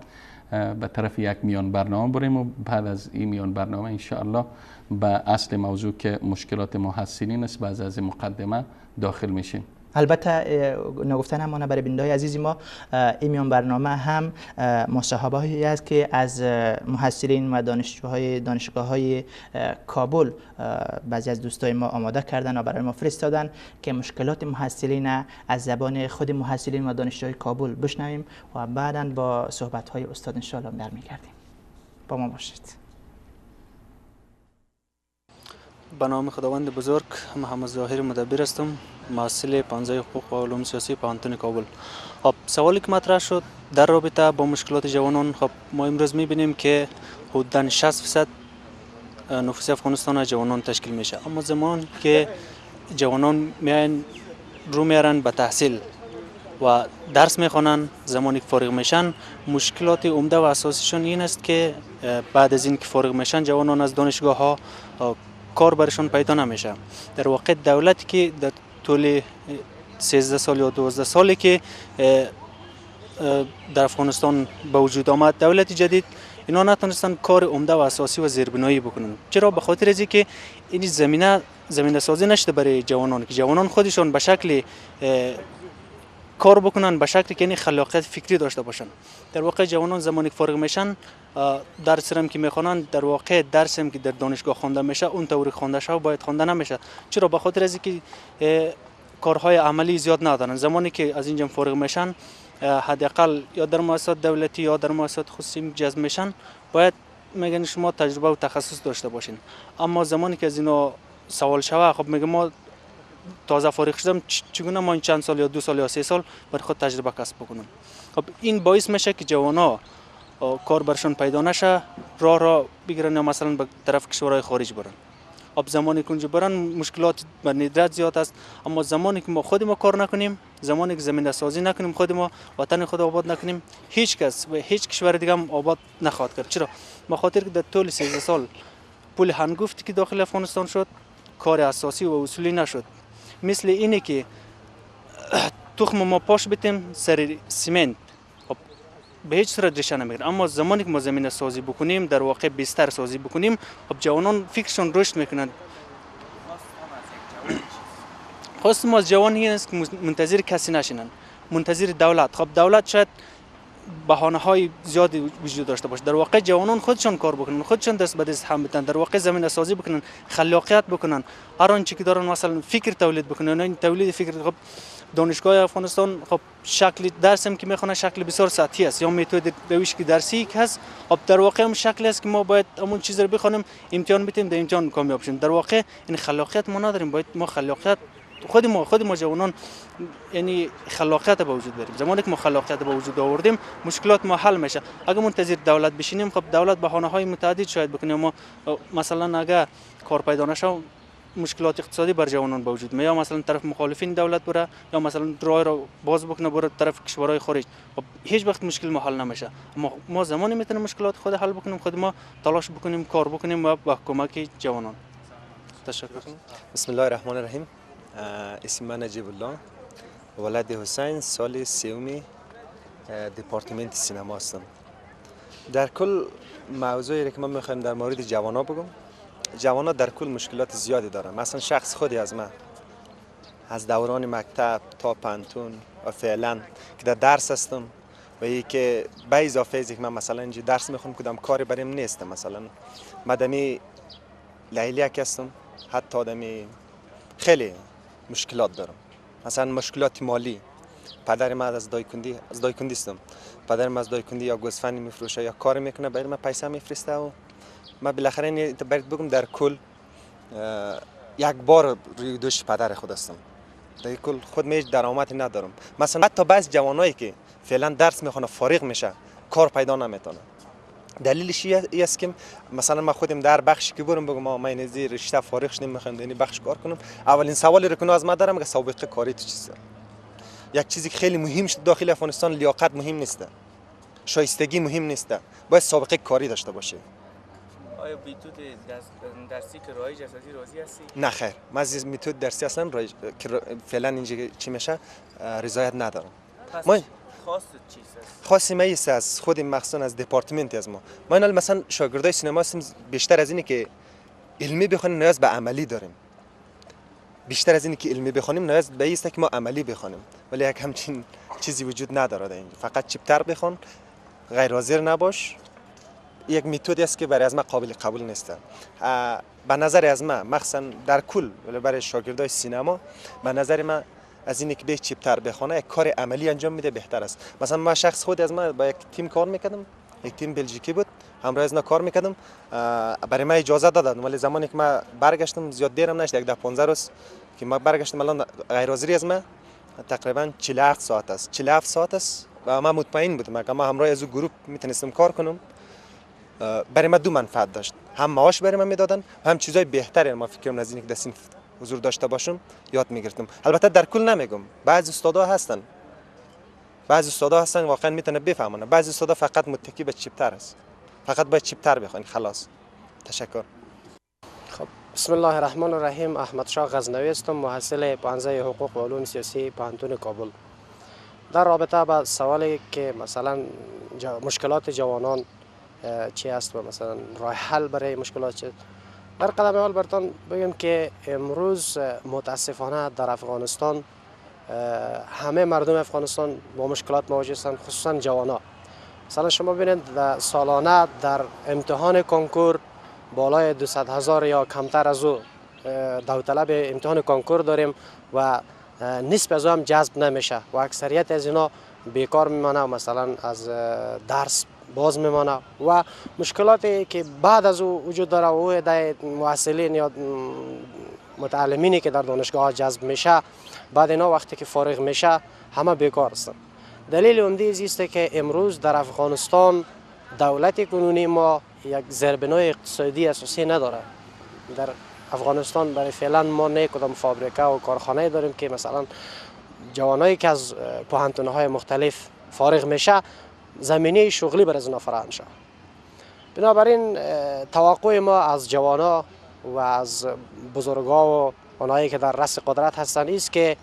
Speaker 1: به طرف یک میان برنامه بریم و بعد از این میان برنامه انشاءالله به اصل موضوع که مشکلات محصلین است بعد از مقدمه داخل میشیم.
Speaker 2: البته نگفتن همانه برای بیننده‌های عزیز ما، این میان برنامه هم مصاحبه هایی است که از محصلین و دانشجوهای دانشگاه‌های کابل بعضی از دوستای ما آماده کردن و برای ما فرستادن که مشکلات محصلین از زبان خود محصلین و دانشجوهای کابل بشنویم و بعداً با صحبت‌های استاد انشاءالله برمیگردیم. با ما باشید.
Speaker 4: به نام خداوند بزرگ، محمد ظاهر مدبر هستم، محصل پانزه حقوق و علوم سیاسی پوهنتون کابل. خب سوالی که مطرح شد در رابطه با مشکلات جوانان، خب ما امروز میبینیم که حدوداً 60% نفوس افغانستان از جوانان تشکیل میشه، اما زمان که جوانان میان رو میارن به تحصیل و درس میخوانن، زمانی که فارغ میشن مشکلات عمده و اساسیشون این است که بعد از این که فارغ میشن جوانان از دانشگاه ها کار برشون پیدا نمیشه. در واقع دولتی که در طول 13 سال یا 12 سالی که در افغانستان به وجود آمد، دولت جدید، اینا نتونستن کار عمده و اساسی و زیربنایی بکنن. چرا؟ به خاطر از اینکه این زمینه سازی نشده برای جوانان که جوانان خودشون به شکل کار بکنن، به شکلی که خلاقیت فکری داشته باشن. در واقع جوانان زمانی که فارغ میشن درس هم که میخوانن، در واقع درس هم که در دانشگاه خوانده میشه اون طوری خوانده شو باید خوانده نمیشه. چرا؟ به خاطر از اینکه کارهای عملی زیاد ندارن. زمانی که از اینجا فارغ میشن حداقل یا در مؤسسات دولتی یا در مؤسسات خصوصی جذب میشن، باید میگن شما تجربه و تخصص داشته باشین. اما زمانی که از اینا سوال شوه، خب میگه ما تازه فارغ شدم، چگونه ما این چند سال یا 2 سال یا 3 سال بر خود تجربه کسب بکنم؟ خب این باعث میشه که جوانا کار برشون پیدا نشه، راه را بگیرن یا مثلا به طرف کشورهای خارج برن. خب زمانی که اونجا برن مشکلات به ندرت زیاد است، اما زمانی که ما خود ما کار نکنیم، زمانی که زمینه سازی نکنیم، خود ما وطن خود آباد نکنیم، هیچ کس و هیچ کشور دیگه هم آباد نخواهد کرد. چرا؟ به خاطر که در طول 13 سال پول هنگفتی که داخل افغانستان شد کار اساسی و اصولی نشد. مثل اینه که تخم ما پاش بتیم سر سیمنت، خب به هیچ صورت ریشه نمیگیره. اما زمانی که ما زمینه سازی بکنیم، در واقع بستر سازی بکنیم، خب جوانان فکرشون رشد میکنند. خواست ما از جوان این است که منتظر کسی نشینن، منتظر دولت. خب دولت شاید بهانه های زیادی وجود داشته باشه، در واقع جوانان خودشان کار بکنن، خودشان دست به دست هم بدن، در واقع زمینه سازی بکنن، خلاقیت بکنن، هر آنچه که دارن مثلا فکر تولید بکنن. این تولید فکر، خب دانشگاه افغانستان خب شکل درس هم که میخونه شکل بسیار سطحی است، یا متد روش که درسی که هست، خب در واقع هم شکل است که ما باید همون چیز رو بخونیم، امتحان بدیم، در امتحان کامیاب شیم. در واقع این خلاقیت ما نداریم، باید ما خلاقیت خود ما جوانان یعنی خلاقیت به وجود بیاریم. زمانی که ما خلاقیت به وجود آوردیم مشکلات ما حل میشه. اگه منتظر دولت بشینیم، خب دولت بهانه های متعدد شاید بکنه. ما مثلا اگه کار پیدا نشه مشکلات اقتصادی بر جوانان به وجود میاد، یا مثلا طرف مخالفین دولت بره، یا مثلا راه رو باز بکنه بره طرف کشورهای خارج، خب هیچ وقت مشکل ما حل نمیشه. ما زمانی میتونیم مشکلات خود حل بکنیم، خود ما تلاش بکنیم، کار بکنیم و با کمک جوانان. تشکر.
Speaker 5: بسم الله الرحمن الرحیم. اسم من نجیب الله ولد حسین، سال سومی دپارتمنت سینما هستم. در کل موضوعی که من میخوایم در مورد جوانا بگم، جوانا در کل مشکلات زیادی دارن. مثلا شخص خودی از من از دوران مکتب تا پنتون و فعلا که در درس هستم و یکی که به اضافه از من مثلا اینجا درس میخونم کدام کاری بریم نیست، مثلا مدمی لیلیک هستم، حتی آدمی خیلی مشکلات دارم، مثلا مشکلات مالی. پدر من از دایکندی هستم، پدر من از دایکندی یا گوسفند میفروشه یا کار میکنه، برای من پیسه میفرسته و من بالاخره برات بگم در کل یک بار روی دوش پدر خود هستم. در کل خود من هیچ درآمدی ندارم. مثلا حتی بعض جوانایی که فعلا درس میخونه فارغ میشه کار پیدا نمیتونه. دلیلش این است که مثلا من خودم در بخشی که برم بگم ما این از رشته فارغ شدیم میخوایم در این بخش کار کنم، اولین سوالی رو که از من دارم که سابقه کاری تو چیست. یک چیزی که خیلی مهم شد داخل افغانستان، لیاقت مهم نیست، شایستگی مهم نیست، باید سابقه کاری داشته باشه.
Speaker 6: آیا میتود درسی که رایج است از این راضی هستی؟
Speaker 5: نه خیر، من از میتود درسی اصلا رایج که فعلا اینجا چی میشه رضایت ندارم.
Speaker 6: ما خواست چیست؟
Speaker 5: خواست ما است از خود مخصوصا از دپارتمنت از ما. ما اینا مثلا شاگردای سینما هستیم، بیشتر از اینی که علمی بخوانیم نیاز به عملی داریم. بیشتر از اینی که علمی بخوانیم نیاز به این است که ما عملی بخوانیم، ولی یک همچین چیزی وجود نداره در اینجا. فقط چیپتر بخوان، غیر حاضر نباش. یک میتودی است که برای از ما قابل قبول نیست. به نظر از ما مخصوصا در کل برای شاگردای سینما، به نظر من از اینی که به چیپتر بخونه یک کار عملی انجام میده بهتر است. مثلا من شخص خود از ما با یک تیم کار میکردم، یک تیم بلژیکی بود، همراه از اینا کار میکردم، برای من اجازه دادن، ولی زمانی که من برگشتم زیاد دیرم نشد، یک 10-15 روز که من برگشتم، الان غیر حاضری از من تقریبا 47 ساعت است، 47 ساعت است و من مطمئن بودم اگر من همراه از او گروه میتونستم کار کنم، برای من دو منفعت داشت، هم معاش برای من میدادن، هم چیزای بهتری ما فکر کنم از اینکه در صنف حضور داشته باشم یاد میگرفتم. البته در کل نمیگم، بعضی استادا هستن، بعضی استادا هستن واقعا میتونه بفهمونه، بعضی استادا فقط متکی به چیپتر است، فقط باید چیپتر بخوان خلاص. تشکر.
Speaker 7: خب بسم الله الرحمن الرحیم. احمد شاه غزنوی هستم، محصل پوهنځی حقوق و علوم سیاسی پوهنتون کابل. در رابطه با سوالی که مثلا مشکلات جوانان چی است و مثلا راه حل برای مشکلات چی، در قدم اول براتون بگم که امروز متاسفانه در افغانستان همه مردم افغانستان با مشکلات مواجه هستند، خصوصا جوانا. مثلا شما ببینید سالانه در امتحان کنکور بالای 200,000 یا کمتر از او داوطلب امتحان کنکور داریم و نصف از او هم جذب نمیشه و اکثریت از اینا بیکار میمانه و مثلا از درس باز میمانه و مشکلاتی که بعد از او وجود داره و او در محصلین یا متعلمینی که در دانشگاه جذب میشه، بعد اینا وقتی که فارغ میشه همه بیکار هستند. دلیل عمده است که امروز در افغانستان دولت کنونی ما یک زیربنای اقتصادی اساسی نداره. در افغانستان برای فعلا ما نه کدام فابریکه و کارخانه داریم که مثلا جوانایی که از پوهنتون‌های مختلف فارغ میشه زمینه شغلی بر از اینا فراهم شد. بنابراین توقع ما از جوانا و از بزرگا و آنهایی که در رأس قدرت هستند است که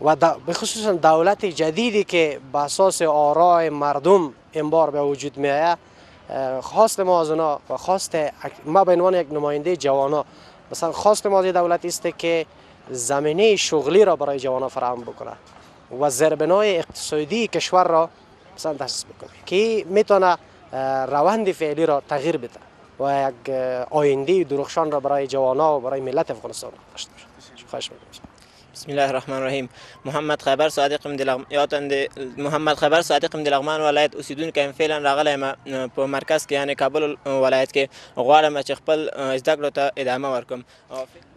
Speaker 7: و به خصوص دولت جدیدی که به اساس آراء مردم این بار به وجود می آید، خواست ما از اونا و خواست ما به عنوان یک نماینده جوانا، مثلا خواست ما از دولت است که زمینه شغلی را برای جوانا فراهم بکنه و زیربنای اقتصادی کشور را مثلا تاسیس بکنه که میتونه روند فعلی را تغییر بده و یک آینده درخشان را برای جوانا و برای ملت افغانستان داشته باشه. خواهش می‌کنم.
Speaker 8: بسم الله الرحمن الرحیم. محمد خیبر صادق محمد خیبر صادق د لغمان ولایت اوسیدونکی یم. فعلا راغلی یم په مرکز کې، یعنې کابل ولایت کې. غواړم چې خپل زده کړو ته ادامه ورکړم.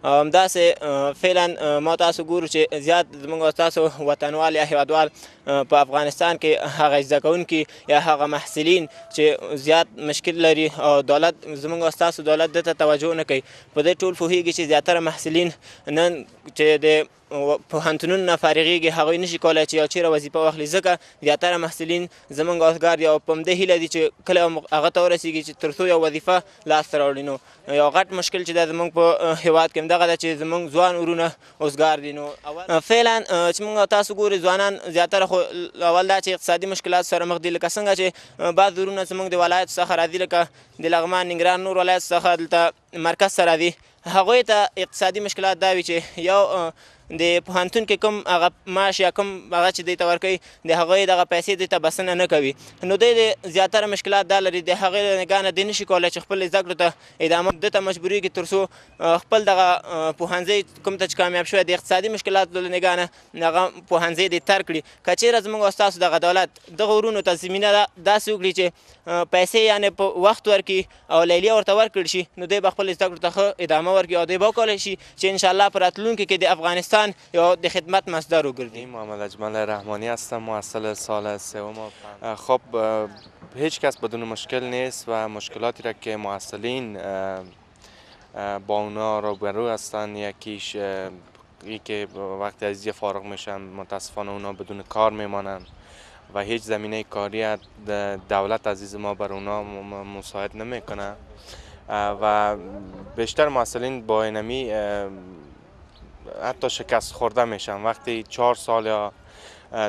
Speaker 8: همداسې فعلا ما تاسو ګورو چې زیات زموږ تاسو وطنوال یا هیوادوال په افغانستان کې هغه زده کوونکي یا هغه محصلین چې زیات مشکل لري او دولت زموږ تاسو دولت دته توجه نه کوي. په دې ټول پوهیږي چې زیاتره محصلین نن چې د پوهنتونونو نه فارغېږي هغوی نشي کولی چې یو چېرې وظیفه واخلي، ځکه زیاتره محصلین زموږ اوزګار دي او په همدې هیله دي چې کله هغه ته ورسېږي چې تر څو یو وظیفه لاسته راوړي. نو یو غټ مشکل چې ده زموږ په هیواد کې همدغه ده چې زموږ ځوان ورونه اوزګار دي. نو فعلا چې موږ تاسو ګورئ ځوانان زیاتره خو اول دا چې اقتصادي مشکلات سره مخ دي، لکه څنګه چې بعض ورونه زموږ د ولایت څخه راځي، لکه د لغمان، ننګرهار، نور ولایت څخه دلته مرکز ته راځي، هغوی ته اقتصادي مشکلات دا وي چې یو د پوهنتون کې کوم هغه معاش یا کوم هغه چې دوی ته ورکوي د هغوی دغه پیسې دوی ته بسنه نه کوي. نو دوی د زیاتره مشکلات دا لري، د هغې له نګاه نه دوی نشي کولی چې خپل زده کړو ته ادامه، دوی ته مجبوریږي تر څو خپل دغه پوهنځی کوم ته چې کامیاب شوی د اقتصادي مشکلاتو له نګاه نه هغه پوهنځی دې ترک کړي. که چېرې زموږ او ستاسو دغه دولت دغه ورونو ته زمینه داسې وکړي چې پیسې یعنې په وخت ورکړي او لیلیه ورته ورکړل شي، نو دوی به خپل زده کړو ته ښه ادامه ورکړي او دوی به وکولی شي چې انشاءالله په راتلونکي کې د افغانستان یو د خدمت مصدر وګرځي.
Speaker 9: محمد اجمل رحمانی هستم، محصل سال سوم. خب هیچ کس بدون مشکل نیست و مشکلاتی را که محصلین با اونا روبرو هستن، یکیش که وقتی از اینجا فارغ میشن متاسفانه اونا بدون کار میمانن و هیچ زمینه کاری دولت عزیز ما بر اونا مساعد نمیکنه و بیشتر محصلین با اینمی حتی شکست خورده میشن. وقتی 4 سال یا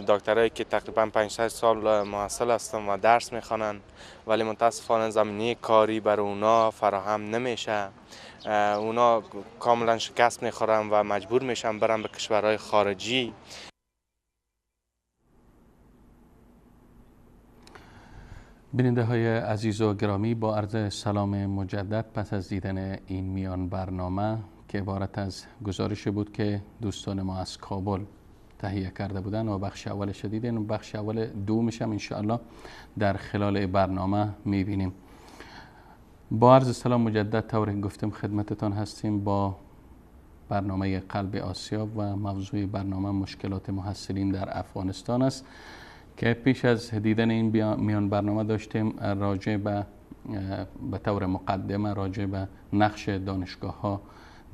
Speaker 9: دکترایی که تقریبا 5-6 سال محصل هستن و درس میخوانن ولی متاسفانه زمینه کاری بر اونا فراهم نمیشه، اونا کاملا شکست میخورن و مجبور میشن برن به کشورهای خارجی.
Speaker 1: بیننده های عزیز و گرامی، با عرض سلام مجدد پس از دیدن این میان برنامه که عبارت از گزارش بود که دوستان ما از کابل تهیه کرده بودن و بخش اولش دیدین و بخش اول دومش هم انشاءالله در خلال برنامه میبینیم. با عرض سلام مجدد طور گفتم خدمتتان هستیم با برنامه قلب آسیا و موضوع برنامه مشکلات محصلین در افغانستان است که پیش از دیدن این میان برنامه داشتیم راجع به طور مقدمه راجع به نقش دانشگاه ها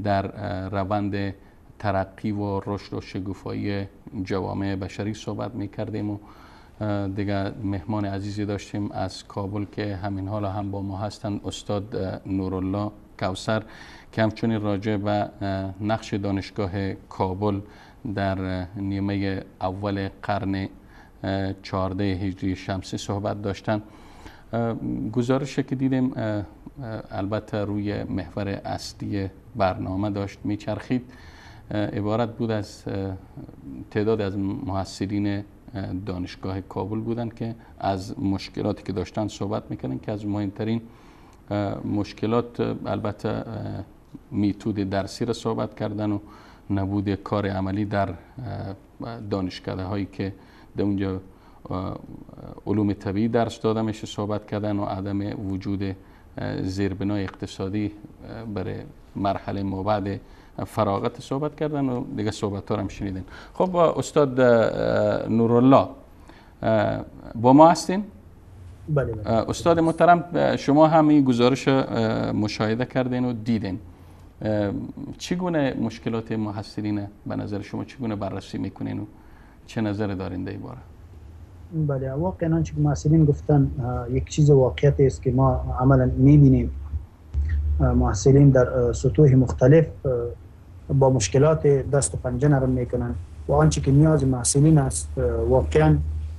Speaker 1: در روند ترقی و رشد و شگوفایی جوامع بشری صحبت می کردیم و دیگه مهمان عزیزی داشتیم از کابل که همین حالا هم با ما هستند، استاد نورالله کوثر، که همچنین راجع به نقش دانشگاه کابل در نیمه اول قرن 14 هجری شمسی صحبت داشتن. گزارشی که دیدیم البته روی محور اصلی برنامه داشت میچرخید، عبارت بود از تعداد از محصلین دانشگاه کابل بودند که از مشکلاتی که داشتن صحبت میکنن که از مهمترین مشکلات البته میتود درسی را صحبت کردن و نبود کار عملی در دانشکده هایی که در اونجا علوم طبیعی درس داده میشه صحبت کردن و عدم وجود زیربنای اقتصادی برای مرحله ما بعد فراغت صحبت کردن و دیگه صحبت ها رو هم شنیدین. خب استاد نورالله با ما هستین؟
Speaker 3: بله, بله.
Speaker 1: استاد محترم، شما هم این گزارش مشاهده کردین و دیدین. چگونه مشکلات محصلین به نظر شما چگونه بررسی میکنین و چه نظر دارین در این باره؟
Speaker 3: بله، واقعا آنچه که محصلین گفتن یک چیز واقعیت است که ما عملا میبینیم. محصلین در سطوح مختلف با مشکلات دست و پنجه نرم میکنن و آنچه که نیاز محصلین است واقعا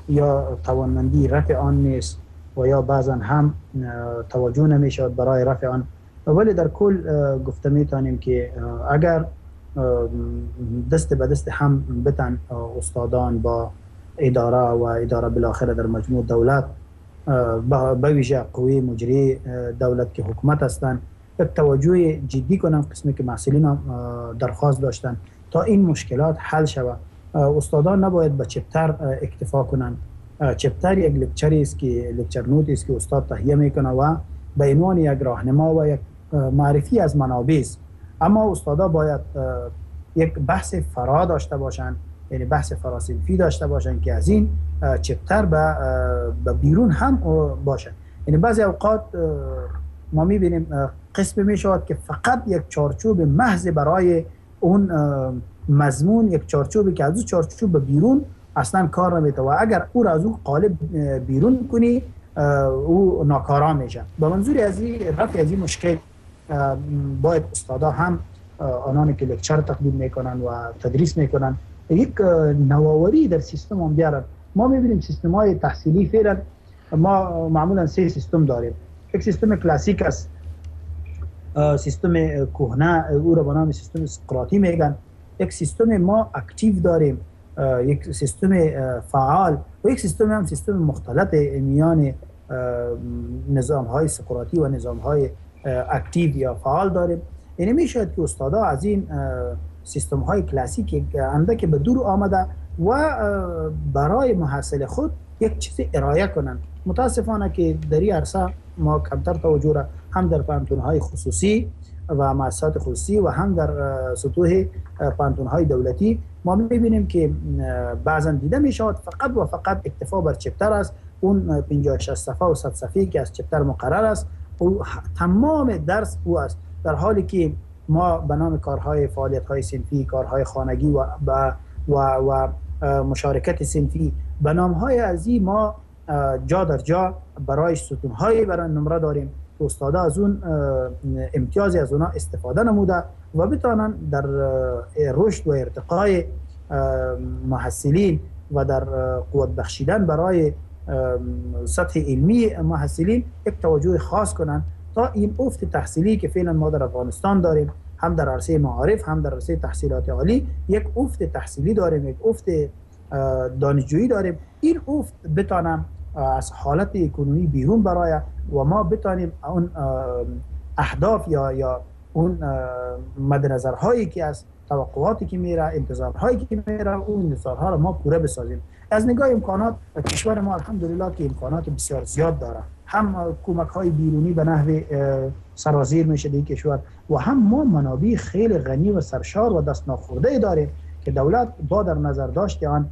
Speaker 3: یا توانمندی رفع آن نیست و یا بعضا هم توجه نمیشود برای رفع آن. ولی در کل گفته میتونیم که اگر دست به دست هم بتن استادان با اداره و اداره بالاخره در مجموع دولت، به ویژه قوه مجری دولت که حکومت هستند، یک توجه جدی کنند قسمی که محصلین درخواست داشتن تا این مشکلات حل شود. استادان نباید به chapter اکتفا کنند. chapter یک lecture است که lecture note است که استاد تهیه میکنه و به عنوان یک راهنما و یک معرفی از منابع است. اما استادا باید یک بحث فرا داشته باشند، یعنی بحث فراسنفی داشته باشند که از این chapter به بیرون هم باشند. یعنی بعضی اوقات ما میبینیم قسم میشود که فقط یک چارچوب محض برای اون مضمون، یک چارچوبی که از اون چارچوب به بیرون اصلا کار نمیده و اگر او را از اون قالب بیرون کنی او ناکارا میشه. به منظور از این رفع از این مشکل باید استادا هم آنانی که lecture تقدیم میکنن و تدریس میکنن یک نوآوری در سیستم هم بیارن. ما میبینیم سیستم های تحصیلی فعلا ما معمولا 3 سیستم داریم. یک سیستم کلاسیک است، سیستم کهنه، او را به نام سیستم سقراطی میگن یک سیستم ما active داریم، یک سیستم فعال و یک سیستم هم سیستم مختلط میان نظام های سقراطی و نظام های active یا فعال داریم. یعنی میشد که استادا از این سیستم های کلاسیک اندک به دور آمده و برای محصل خود یک چیز ارائه کنند. متاسفانه که در این عرصه ما کمتر توجه را هم در پوهنتون های خصوصی و مؤسسات خصوصی و هم در سطوح پوهنتون های دولتی ما میبینیم که بعضا دیده میشود فقط و فقط اکتفا بر chapter است. اون 56 صفحه و 100 صفحه که از chapter مقرر است او تمام درس او است، در حالی که ما به نام کارهای فعالیت های صنفی، کارهای خانگی و مشارکت صنفی به نام های ازی ما جا در جا برای ستون های برای نمره داریم که استادا از اون امتیازی از اونا استفاده نموده و بتانن در رشد و ارتقای محصلین و در قوت بخشیدن برای سطح علمی محصلین یک توجه خاص کنند تا این افت تحصیلی که فعلا ما در افغانستان داریم، هم در عرصه معارف هم در عرصه تحصیلات عالی یک افت تحصیلی داریم، یک افت دانشجویی داریم، این افت بتانم از حالت کنونی بیرون برای و ما بتانیم اون اهداف یا اون مد نظرهایی که از توقعاتی که میره، انتظارهایی که میره، اون انتظارها رو ما پوره بسازیم. از نگاه امکانات کشور ما الحمدلله که امکانات بسیار زیاد داره، هم کمک های بیرونی به نحو سرازیر میشه در کشور و هم ما منابع خیلی غنی و سرشار و دست ناخورده داریم که دولت با در نظر داشت آن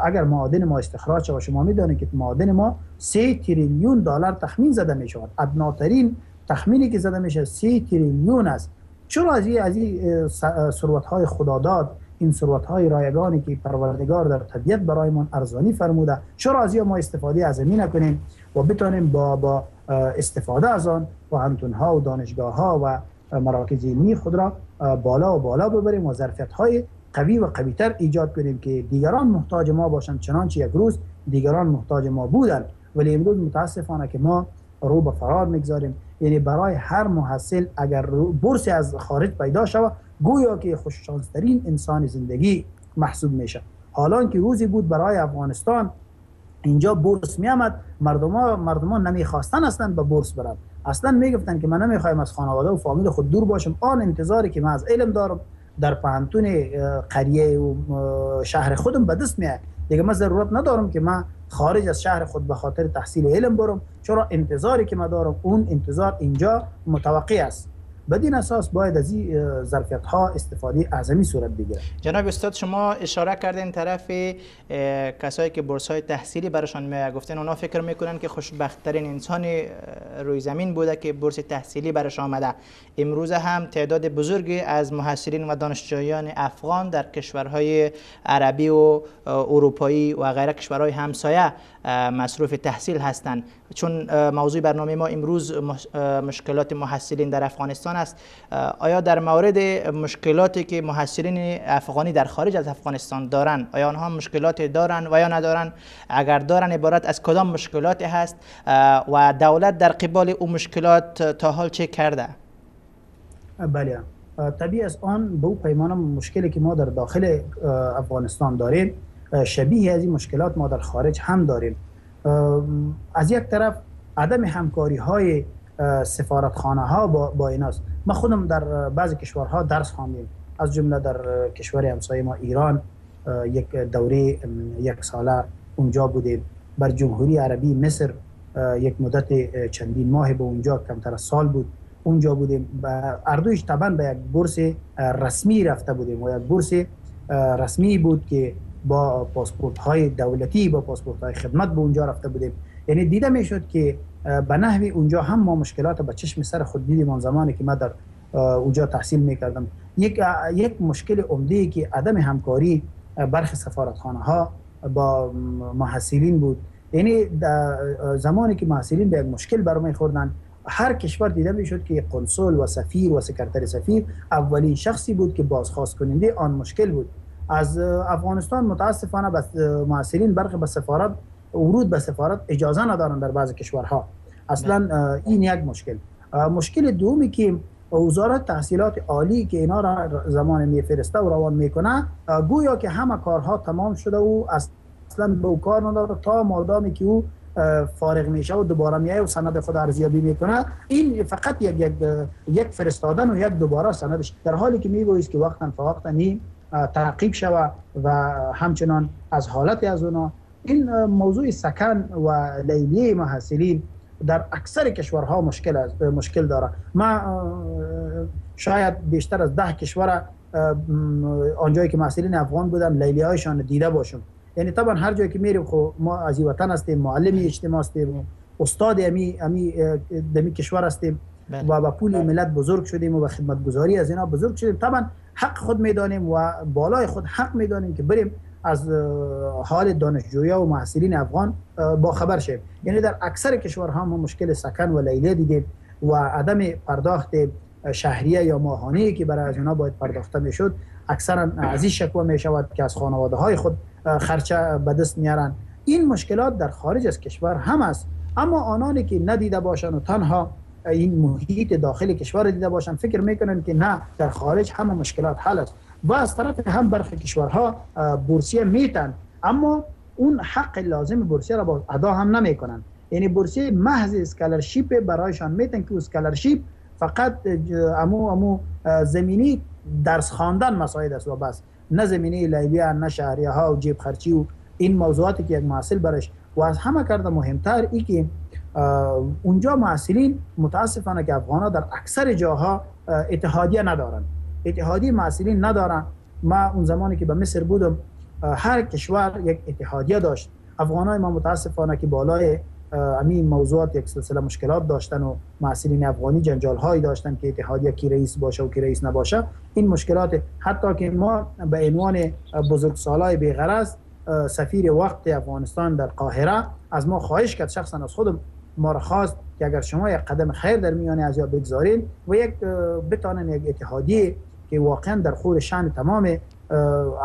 Speaker 3: اگر معادن ما استخراج شود، شما میدانید که معادن ما 3 تریلیون دلار تخمین زده می شود، ادناترین تخمینی که زده میشه 3 تریلیون است. چرا از این ثروت های خداداد، این ثروت های رایگانی که پروردگار در طبیعت برایمان ارزانی فرموده، چرا از ما استفاده از این نکنیم و بتانیم با استفاده از آن پوهنتون ها و دانشگاه ها و مراکز علمی خود را بالا و بالا ببریم و ظرفیت های قوی و قویتر ایجاد کنیم که دیگران محتاج ما باشند، چنانچه یک روز دیگران محتاج ما بودند. ولی امروز متاسفانه که ما رو به فرار میگذاریم. یعنی برای هر محصل اگر بورس از خارج پیدا شود گویا که خوششانسترین انسان زندگی محسوب میشه. حالا که روزی بود برای افغانستان اینجا بورس میامد، مردما نمیخواستن اصلا به بورس برن، اصلا میگفتن که من نمیخوایم از خانواده و فامیل خود دور باشم، آن انتظاری که من از علم دارم در پوهنتون قریه و شهر خودم به دست میاد، دیگه من ضرورت ندارم که من خارج از شهر خود به خاطر تحصیل علم برم، چرا انتظاری که من دارم اون انتظار اینجا متوقع است. بدین اساس باید از این ظرفیت ها استفاده اعظمی صورت بگیره.
Speaker 2: جناب استاد شما اشاره کردین طرف کسایی که بورس های تحصیلی براشان میاد، گفتن اونا فکر میکنن که خوشبخت ترین انسان روی زمین بوده که بورس تحصیلی براش آمده. امروز هم تعداد بزرگی از محصلین و دانشجویان افغان در کشورهای عربی و اروپایی و غیره کشورهای همسایه مصروف تحصیل هستند. چون موضوع برنامه ما امروز مشکلات محصلین در افغانستان است، آیا در مورد مشکلاتی که محصلین افغانی در خارج از افغانستان دارند، آیا آنها مشکلات دارند و یا ندارند؟ اگر دارند عبارت از کدام مشکلات هست و دولت در قبال او مشکلات تا حال چه کرده؟
Speaker 3: بله، طبیعی از آن به او پیمان مشکلی که ما در داخل افغانستان داریم شبیه از این مشکلات ما در خارج هم داریم. از یک طرف عدم همکاری های سفارتخانه ها با ایناست. ما خودم در بعضی کشورها درس خواندیم، از جمله در کشور همسایه ما ایران یک دوره یک ساله اونجا بودیم، بر جمهوری عربی مصر یک مدت چندین ماه به اونجا کمتر از سال بود اونجا بودیم. اردویش طبعا به یک بورس رسمی رفته بودیم و یک بورس رسمی بود که با پاسپورت های دولتی، با پاسپورت های خدمت به اونجا رفته بودیم. یعنی دیده میشد که به نحوی اونجا هم ما مشکلات به چشم سر خود دیدیم. آن زمانی که ما در اونجا تحصیل میکردم یک مشکل عمده که عدم همکاری برخی سفارتخانه ها با محصلین بود. یعنی زمانی که محصلین به یک مشکل برمی خوردن، هر کشور دیده میشد که قنسول و سفیر و سکرتر سفیر اولین شخصی بود که بازخواست کننده آن مشکل بود. از افغانستان متاسفانه بس محصلین برخی به سفارت، ورود به سفارت اجازه ندارن در بعض کشورها اصلا. این یک مشکل. مشکل دومی که وزارت تحصیلات عالی که اینا را زمان میفرسته و روان میکنه، گویا که همه کارها تمام شده و اصلا به او کار نداره تا مادامی که او فارغ میشه و دوباره میایه و سند خود ارزیابی میکنه. این فقط یک یک فرستادن و یک دوباره سندش، در حالی که میگویست که وقتا فوقتا نیم تعقیب شوه و همچنان از حالت از اونا. این موضوع سکن و لیلیه محصلین در اکثر کشورها مشکل داره. ما شاید بیشتر از 10 کشور آنجایی که محصلین افغان بودن لیلیه هایشان دیده باشم. یعنی طبعا هر جایی که میریم خب ما از وطن هستیم، معلم اجتماع هستیم، استاد امی دمی کشور هستیم و با پول ملت بزرگ شدیم و با خدمتگزاری از اینا بزرگ شدیم. طبعا حق خود میدانیم و بالای خود حق میدانیم که بریم از حال دانشجویا و محصلین افغان با خبر شیم. یعنی در اکثر کشورها ما مشکل سکن و لیلیه دیدیم و عدم پرداخت شهریه یا ماهانه که برای از اینا باید پرداخته میشد، اکثرا از این شکوه می شود که از خانواده های خود خرچه به دست میارن. این مشکلات در خارج از کشور هم است، اما آنانی که ندیده باشند و تنها این محیط داخل کشور دیده باشند فکر میکنن که نه، در خارج همه مشکلات حل است. و از طرف هم برخی کشورها بورسیه میتن، اما اون حق لازم بورسیه را با ادا هم نمیکنن. یعنی بورسیه محض scholarship برایشان میتن که scholarship فقط امو زمینی درس خواندن مساعد است و بس، نه زمینه لیلیه، نه شهریه ها و جیب خرچی و این موضوعاتی که یک محصل برش. و از همه کرده مهمتر ای که اونجا محصلین متاسفانه که افغان در اکثر جاها اتحادیه ندارن، اتحادیه محصلین ندارن. ما اون زمانی که به مصر بودم هر کشور یک اتحادیه داشت. افغانای ما متاسفانه که بالای همین موضوعات یک سلسله مشکلات داشتن و محصلین افغانی جنجال هایی داشتن که اتحادیه کی رئیس باشه و کی رئیس نباشه. این مشکلات حتی که ما به عنوان بزرگسالای بی‌غرض سفیر وقت افغانستان در قاهره از ما خواهش کرد، شخصا از خود ما را خواست که اگر شما یک قدم خیر در میان از یا بگذارین و یک بتانن یک اتحادیه که واقعا در خور شأن تمام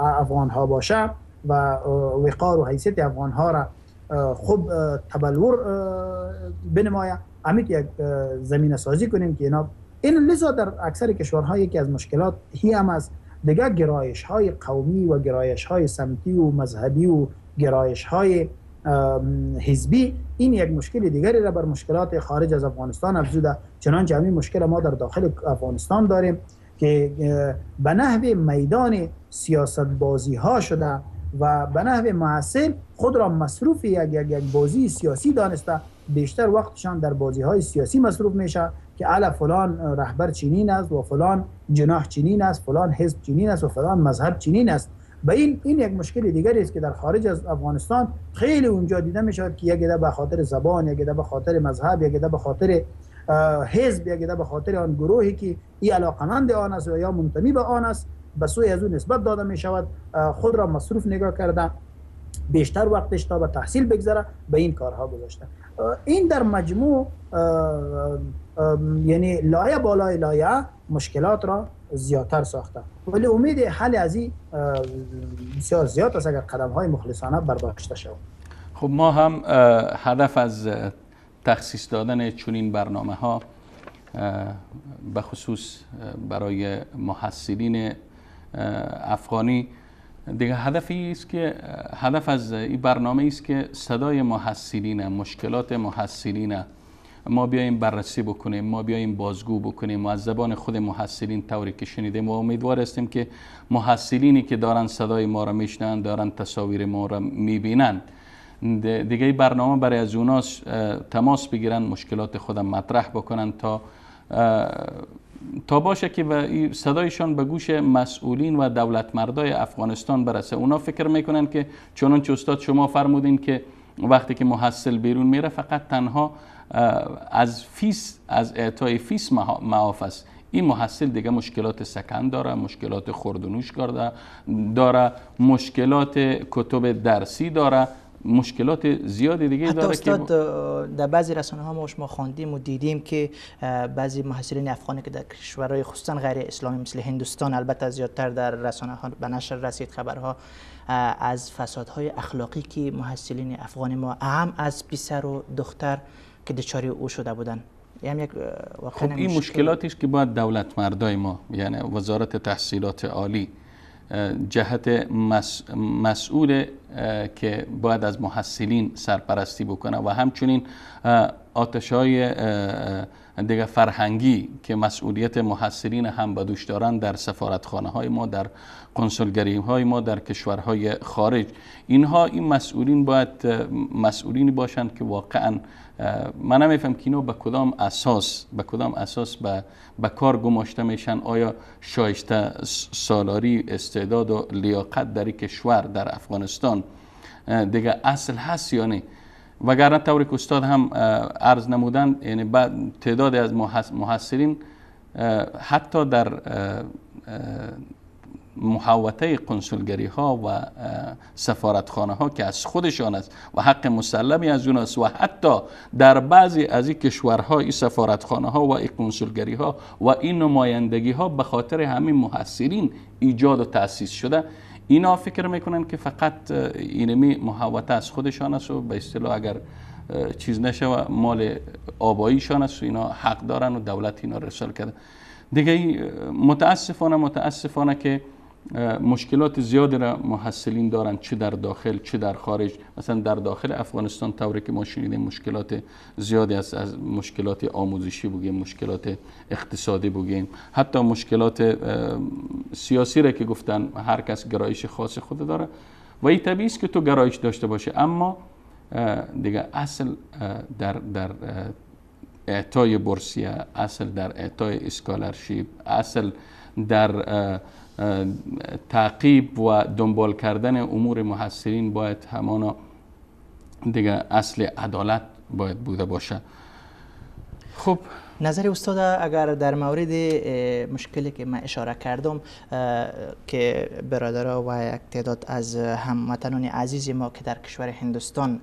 Speaker 3: افغان ها باشه و وقار و حیثیت افغان ها را خوب تبلور بنمایه، امید یک زمینه سازی کنیم که اینا این لذا در اکثر کشورها یکی از مشکلات هی هم از دیگه گرایش های قومی و گرایش های سمتی و مذهبی و گرایش های حزبی، این یک مشکل دیگری را بر مشکلات خارج از افغانستان افزوده. چنانچه همین مشکل ما در داخل افغانستان داریم که به نحو میدان سیاست بازی ها شده و به نحو محصل خود را مصروف یک بازی سیاسی دانسته، بیشتر وقتشان در بازی های سیاسی مصروف میشه که علا فلان رهبر چنین است و فلان جناح چنین است، فلان حزب چنین است و فلان مذهب چنین است. و این یک مشکل دیگری است که در خارج از افغانستان خیلی اونجا دیده میشود که یک عده به خاطر زبان، یک عده به خاطر مذهب، یک عده به خاطر حزب، یک عده به خاطر آن گروهی که ای علاقمند آن است و یا منتمی به آن است به سوی از او نسبت داده می شود، خود را مصروف نگاه کرده، بیشتر وقتش تا به تحصیل بگذره به این کارها گذاشته. این در مجموع یعنی لایه بالای لایه مشکلات را زیادتر ساخته، ولی امید حل از این بسیار زیاد است اگر قدم های مخلصانه برداشته شود.
Speaker 1: خب ما هم هدف از تخصیص دادن چنین برنامه ها به خصوص برای محصلین افغانی دیگه هدفی است که هدف از این برنامه است که صدای محصلین، مشکلات محصلین ما بیایم بررسی بکنیم، ما بیایم بازگو بکنیم و از زبان خود محصلین طوری که شنیدیم و امیدوار هستیم که محصلینی که دارن صدای ما را میشنن، دارن تصاویر ما را میبینن، دیگه این برنامه برای از اونا تماس بگیرن، مشکلات خودم مطرح بکنن تا باشه که صدایشان به گوش مسئولین و دولتمردای افغانستان برسه. اونا فکر میکنن که چنانچه استاد شما فرمودین که وقتی که محصل بیرون میره فقط تنها از فیس، از اعطای فیس معاف است. این محصل دیگه مشکلات سکن داره، مشکلات خورد و نوش داره، مشکلات کتب درسی داره، مشکلات زیادی دیگه داره.
Speaker 2: حتی استاد در بعضی رسانه ها ما شما خواندیم و دیدیم که بعضی محصلین افغانی که در کشورهای خصوصا غیر اسلامی مثل هندوستان، البته زیادتر در رسانه ها به نشر رسید خبرها از فسادهای اخلاقی که محصلین افغان ما اهم از پسر و دختر که دچار او شده بودن، هم یک واقعا
Speaker 1: خب این مشکلاتی است که باید دولت مردای ما، یعنی وزارت تحصیلات عالی، جهت مسئول که باید از محصلین سرپرستی بکنه و همچنین آتش‌های دیگه فرهنگی که مسئولیت محصلین هم به دوش دارن در سفارتخانه های ما، در کنسولگری های ما، در کشورهای خارج، اینها این مسئولین باید مسئولینی باشند که واقعا من نمیفهم که اینا به کدام اساس به کار گماشته میشن. آیا شایسته سالاری، استعداد و لیاقت در کشور در افغانستان دیگه اصل هست یا نه؟ وگرنه طوری که استاد هم عرض نمودن، یعنی بعد تعدادی از محصلین حتی در محوطه کنسولگری ها و سفارتخانه ها که از خودشان است و حق مسلمی از اون است و حتی در بعضی از این کشورها این سفارتخانه ها و این کنسولگری ها و این نمایندگی ها به خاطر همین محصلین ایجاد و تأسیس شده، اینا فکر میکنن که فقط اینمی محوطه از خودشان است و به اصطلاح اگر چیز نشه و مال آباییشان است و اینا حق دارن و دولت اینا رسال کرده. دیگه متاسفانه که مشکلات زیادی را محصلین دارن، چه در داخل چه در خارج. مثلا در داخل افغانستان طوری که ما شنیدیم مشکلات زیادی است، از مشکلات آموزشی بگیم، مشکلات اقتصادی بگیم، حتی مشکلات سیاسی را که گفتن هر کس گرایش خاص خود داره و این طبیعی است که تو گرایش داشته باشه، اما دیگه اصل در اعطای بورسیه، اصل در اعطای scholarship، اصل در تعقیب و دنبال کردن امور محصلین باید همانا دیگه اصل عدالت باید بوده باشه. خب
Speaker 2: نظر استاد اگر در مورد مشکلی که من اشاره کردم که برادرها و یک تعداد از هموطنان عزیز ما که در کشور هندوستان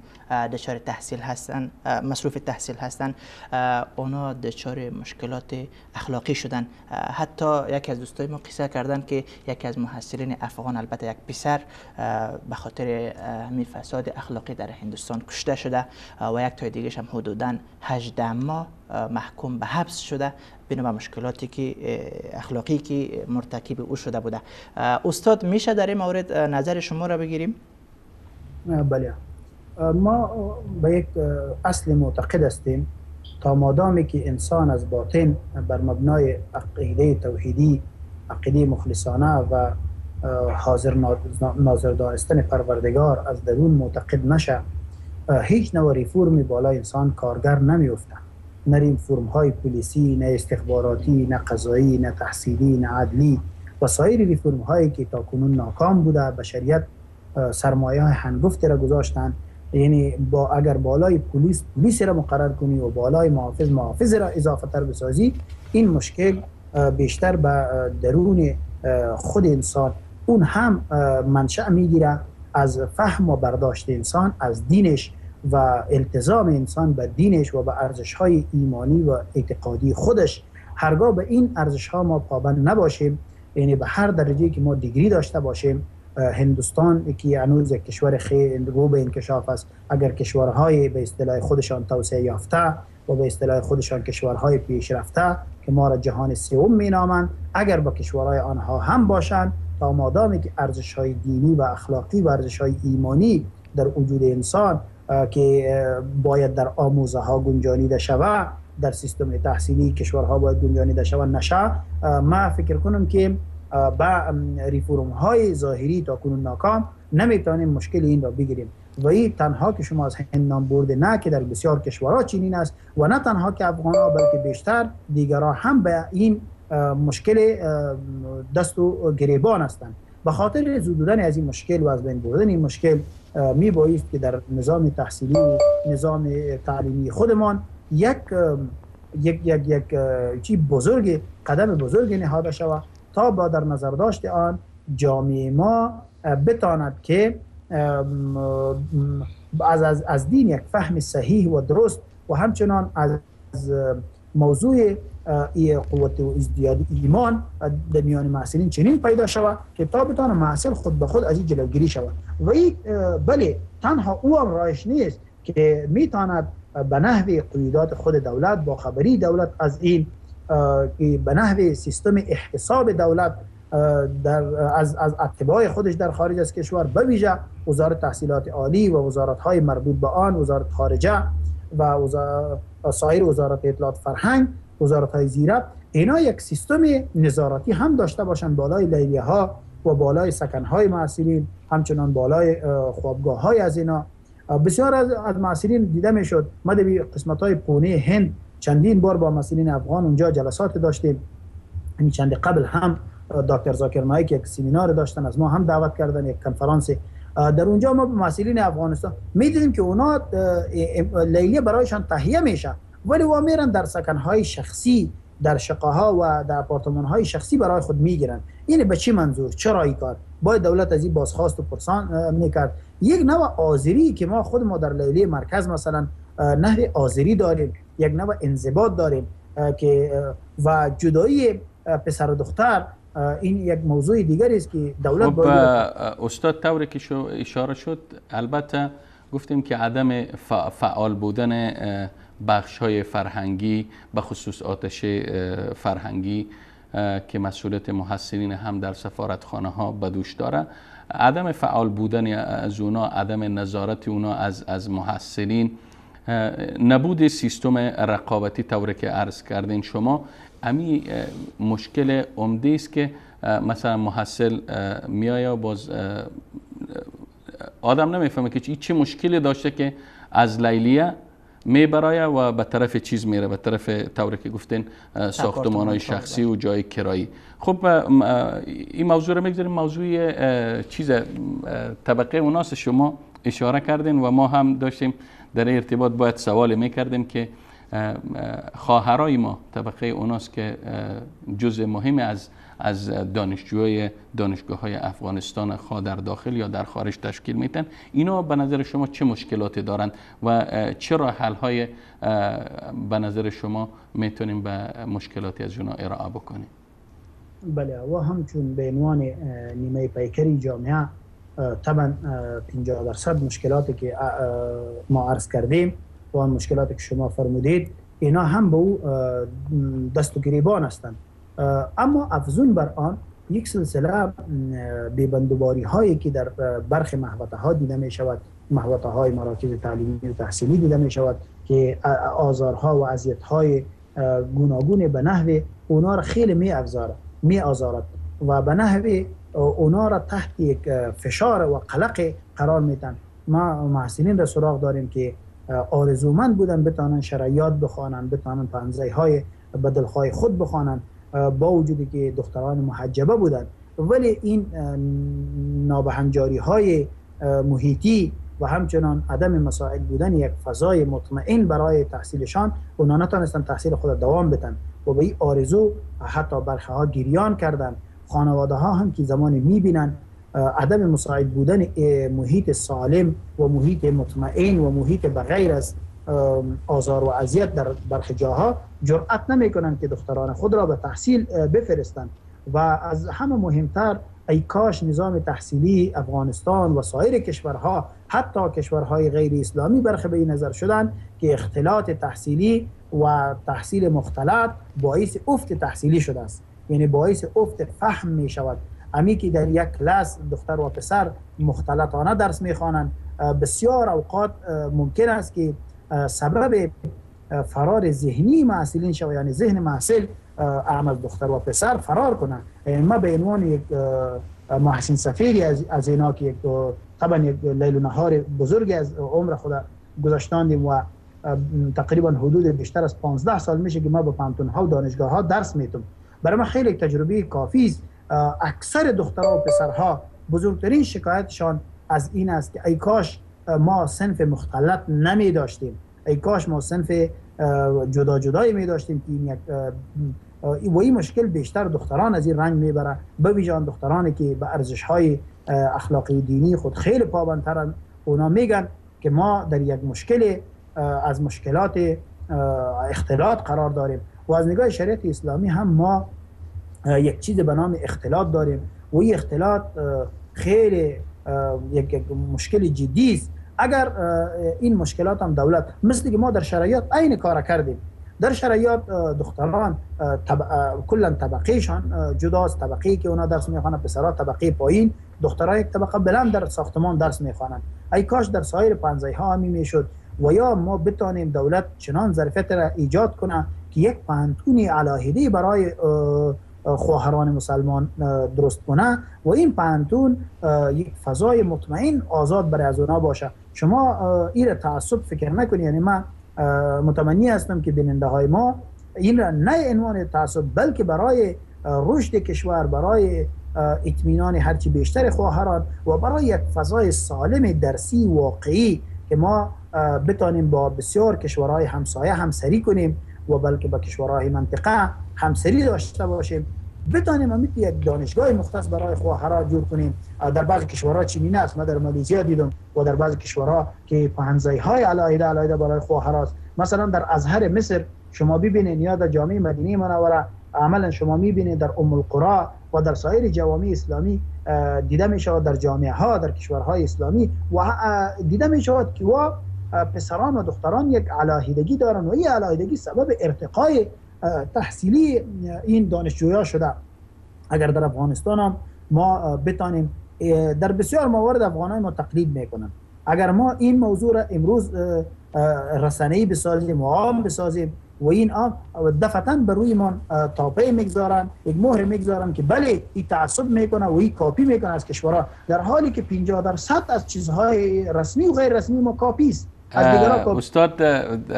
Speaker 2: دچار تحصیل هستند، مصروف تحصیل هستند، اونا دچار مشکلات اخلاقی شدن. حتی یکی از دوستای ما قصه کردن که یکی از محصلین افغان، البته یک پسر، به خاطر همین فساد اخلاقی در هندوستان کشته شده و یک تای دیگه هم حدوداً 18 ماه محکوم به حبس شده بنا به مشکلاتی که اخلاقی که مرتکب او شده بوده. استاد میشه در این مورد نظر شما را بگیریم؟
Speaker 3: بله، ما به یک اصل معتقد هستیم تا مادامی که انسان از باطن بر مبنای عقیده توحیدی، عقیده مخلصانه و حاضر ناظر دانستن پروردگار از درون معتقد نشه، هیچ نوع ریفورمی بالای انسان کارگر نمیفته. نه ریفورم های پلیسی، نه استخباراتی، نه قضایی، نه تحصیلی، نه عدلی و سایر ریفورم هایی که تا کنون ناکام بوده، بشریت سرمایه های هنگفتی را گذاشتن. یعنی با اگر بالای پلیس را مقرر کنی و بالای محافظ را اضافه تر بسازی، این مشکل بیشتر به درون خود انسان، اون هم منشأ میگیره از فهم و برداشت انسان از دینش و التزام انسان به دینش و به ارزش‌های ایمانی و اعتقادی خودش. هرگاه به این ارزش‌ها ما پابند نباشیم، یعنی به هر درجه که ما دیگری داشته باشیم، هندوستان که هنوز یک کشور خیلی رو به انکشاف است، اگر کشورهای به اصطلاح خودشان توسعه یافته و به اصطلاح خودشان کشورهای پیشرفته که ما را جهان سوم مینامند، اگر با کشورهای آنها هم باشند، تا مادامی که ارزش‌های دینی و اخلاقی و ارزش‌های ایمانی در وجود انسان که باید در آموزه ها گنجانیده شود، در سیستم تحصیلی کشورها باید گنجانیده شود، نشه، ما فکر کنم که با ریفورم های ظاهری تا کنون ناکام نمیتونیم مشکل این را بگیریم. و این تنها که شما از هند نام برده، نه که در بسیار کشورها چنین است و نه تنها که افغان ها، بلکه بیشتر دیگرها هم به این مشکل دست و گریبان هستند. به خاطر زدودن از این مشکل و از بین بردن این مشکل می بایست که در نظام تحصیلی و نظام تعلیمی خودمان یک یک یک یک چی بزرگ، قدم بزرگ نهاده شود تا با در نظر داشت آن جامعه ما بتاند که از دین یک فهم صحیح و درست و همچنان از موضوع قوت و ازدیاد ایمان در میان محصلین چنین پیدا شود که تا بتانه محصل خود به خود از این جلوگیری شود. و این بله تنها او هم رایش نیست که میتواند به نحو قیودات خود دولت، با خبری دولت از این که به نحو سیستم احتساب دولت در از اتباع خودش در خارج از کشور، به ویژه وزارت تحصیلات عالی و وزارت های مربوط به آن، وزارت خارجه و سایر وزارت اطلاعات فرهنگ، وزارت های زیره، اینا یک سیستم نظارتی هم داشته باشند بالای لیلیه ها و بالای سکن های محصلین، همچنان بالای خوابگاه های از اینا. بسیار از محصلین دیده میشد، ما در قسمت های پونه هند چندین بار با محصلین افغان اونجا جلسات داشتیم. یعنی چند قبل هم دکتر زاکر نایک یک سمینار داشتن، از ما هم دعوت کردن، یک کنفرانس. در اونجا ما به محصلین افغانستان میدیدیم که اونا لیلیه برایشان تهیه میشه، ولی وا میرن در سکنهای شخصی، در شقه ها و در آپارتمان های شخصی برای خود میگیرن. یعنی به چه منظور؟ چرا این کار؟ باید دولت از این بازخواست و پرسان میکرد. یک نوع آذری که ما خود ما در لیلیه مرکز مثلا نحو آذری داریم، یک نوع انضباط داریم که و جدایی پسر و دختر، این یک موضوع دیگری است که دولت باید.
Speaker 1: استاد طوری که اشاره شد، البته گفتیم که عدم فعال بودن بخش های فرهنگی، به خصوص آتش فرهنگی که مسئولیت محصلین هم در سفارتخانه ها به دوش داره، عدم فعال بودن از اونا، عدم نظارت اونا از محصلین، نبود سیستم رقابتی طوری که عرض کردین شما، امی مشکل عمده است که مثلا محصل میآید باز آدم نمیفهمه که چه مشکلی داشته که از لیلیه میبرایه و به طرف چیز میره، به طرف طوری که گفتین ساختمان های شخصی و جای کرایی. خب این موضوع رو میگذاریم، موضوع چیز طبقه اوناس شما اشاره کردین و ما هم داشتیم در ارتباط باید سوال میکردیم که خواهرای ما طبقه اوناست که جزء مهم از دانشجوهای دانشگاه های افغانستان خواه در داخل یا در خارج تشکیل میتن، اینا به نظر شما چه مشکلاتی دارند و چه راه حل های به نظر شما میتونیم به مشکلاتی از اونا ارائه بکنیم؟
Speaker 3: بله، و همچون به عنوان نیمه پیکری جامعه طبعا 50% مشکلاتی که ما عرض کردیم و آن مشکلاتی که شما فرمودید، اینا هم به او دست و گریبان هستند. اما افزون بر آن یک سلسله بی‌بندوباری هایی که در برخی محوطه ها دیده می شود، محوطه های مراکز تعلیمی و تحصیلی دیده می شود که آزارها و اذیت های گوناگون به نحو اونا را خیلی می آزارد و به نحو اونا را تحت یک فشار و قلق قرار میتن. ما محصلین را سراغ داریم که آرزومند بودن بتانن شرعیات بخوانن، بتانن پنزه های به دلخواه خود بخوانن، با وجودی که دختران محجبه بودند، ولی این نابهنجاری های محیطی و همچنان عدم مساعد بودن یک فضای مطمئن برای تحصیلشان، اونا نتانستن تحصیل خود دوام بدن و به این آرزو حتی برخه ها گریان کردن. خانواده ها هم که زمان میبینن عدم مساعد بودن محیط سالم و محیط مطمئن و محیط بغیر از آزار و اذیت در برخی جاها، جرأت نمیکنن که دختران خود را به تحصیل بفرستند. و از همه مهمتر، ای کاش نظام تحصیلی افغانستان و سایر کشورها، حتی کشورهای غیر اسلامی، برخی به این نظر شدن که اختلاط تحصیلی و تحصیل مختلط باعث افت تحصیلی شده است، یعنی باعث افت فهم می شود. امی که در یک کلاس دختر و پسر مختلطانه درس میخوانند، بسیار اوقات ممکن است که سبب فرار ذهنی محصلین شود، یعنی ذهن محصل اعم از دختر و پسر فرار کنه. یعنی ما به عنوان یک محسن سفیری از اینا که یک طبعا یک لیل و نهار بزرگی از عمر خود گذاشتاندیم و تقریبا حدود بیشتر از 15 سال میشه که ما به پانتون ها و دانشگاه ها درس میتم، برای ما خیلی تجربه کافی است. اکثر دخترها و پسرها بزرگترین شکایتشان از این است که ای کاش ما صنف مختلط نمی داشتیم، ای کاش ما صنف جدا جدایی می داشتیم که این یک و این مشکل بیشتر دختران از این رنگ میبره، به ویژه آن دخترانی که به ارزش های اخلاقی دینی خود خیلی پابندترن. اونا میگن که ما در یک مشکل از مشکلات اختلاط قرار داریم و از نگاه شریعت اسلامی هم ما یک چیز به نام اختلاط داریم و این اختلاط خیلی یک مشکل جدی است. اگر این مشکلات هم دولت، مثل که ما در شرعیات عین کار کردیم، در شرعیات دختران کلا طبقهشان جداست، طبقه که اونا درس میخوانند پسرها طبقه پایین، دخترها یک طبقه بلند در ساختمان درس میخوانند. ای کاش در سایر پنزه ها همی میشد و یا ما بتانیم دولت چنان ظرفیت را ایجاد کنه که یک پانتون علاهده برای خواهران مسلمان درست کنه و این پانتون یک فضای مطمئن آزاد برای از اونا باشه. شما این تعصب فکر نکنید، یعنی من متمنی هستم که بیننده های ما این را نه عنوان تعصب بلکه برای رشد کشور، برای اطمینان هرچی بیشتر خواهران و برای یک فضای سالم درسی واقعی که ما بتانیم با بسیار کشورهای همسایه همسری کنیم و بلکه با کشورهای منطقه همسری داشته باشیم، بتانیم هم یک دانشگاه مختص برای خواهران جور کنیم. در بعض کشورها چنین است، من در مالزیا دیدم و در بعض کشورها که پهنزای های علاهده علاهده برای خواهران است. مثلا در ازهر مصر شما ببینید یا در جامعه مدینه منوره عملا شما میبینید، در ام القرى و در سایر جوامع اسلامی دیده می شود، در جامعه ها در کشورهای اسلامی و دیده می شود که و پسران و دختران یک علاهدگی دارن و این علاهدگی سبب ارتقای تحصیلی این دانشجویا شده. اگر در افغانستان هم ما بتانیم، در بسیار موارد افغانای ما تقلید میکنن، اگر ما این موضوع را امروز رسانه‌ای بسازیم و عام بسازیم و این عام دفعتاً بر روی ما تاپه میگذارن، یک مهر میگذارن که بله این تعصب میکنه و این کاپی میکنه از کشورها، در حالی که 50% از چیزهای رسمی و غیر رسمی ما کاپی است.
Speaker 1: استاد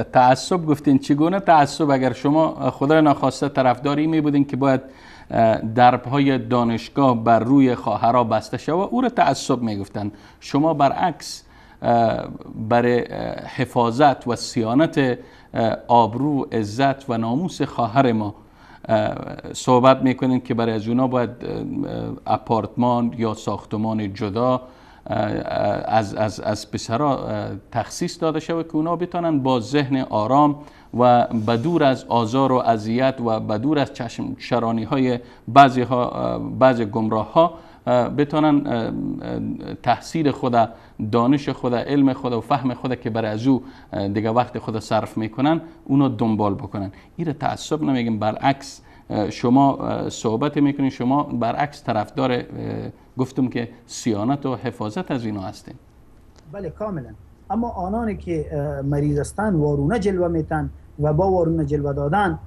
Speaker 1: تعصب گفتین، چگونه تعصب؟ اگر شما خدای ناخواسته طرفداری می بودین که باید دربهای دانشگاه بر روی خواهرها بسته شود، او را تعصب می گفتن. شما برعکس برای حفاظت و صیانت آبرو، عزت و ناموس خواهر ما صحبت میکنین که برای از اونا باید اپارتمان یا ساختمان جدا از پسرها تخصیص داده شود که اونا بتونن با ذهن آرام و بدور از آزار و اذیت و بدور از چشم شرانی های بعضی گمراه ها بتونن تحصیل خود، دانش خود، علم خود و فهم خود که برای از او دیگه وقت خود صرف میکنن اونو دنبال بکنن. این تعصب نمیگیم، برعکس شما صحبت میکنین، شما برعکس طرفدار گفتم که صیانت و حفاظت از اینا هستین.
Speaker 3: بله کاملا. اما آنانی که مریض هستند وارونه جلوه میتن و با وارونه جلوه دادن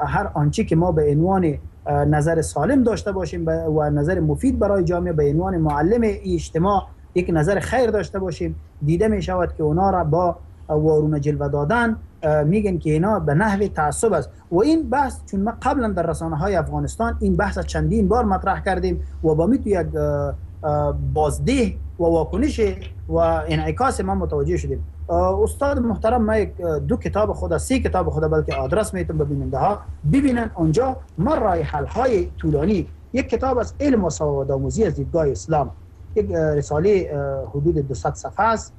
Speaker 3: هر آنچه که ما به عنوان نظر سالم داشته باشیم و نظر مفید برای جامعه به عنوان معلم اجتماع یک نظر خیر داشته باشیم، دیده می شود که اونا را با وارونه جلوه دادن میگن که اینا به نحو تعصب است. و این بحث چون ما قبلا در رسانه های افغانستان این بحث چندین بار مطرح کردیم و با می تو یک بازده و واکنش و انعکاس ما متوجه شدیم. استاد محترم ما یک دو کتاب خود، سه کتاب خود بلکه آدرس میتونم به بیننده ها ببینن. اونجا ما راه حل های طولانی، یک کتاب از علم و سواد آموزی از دیدگاه اسلام، یک رساله حدود 200 صفحه است.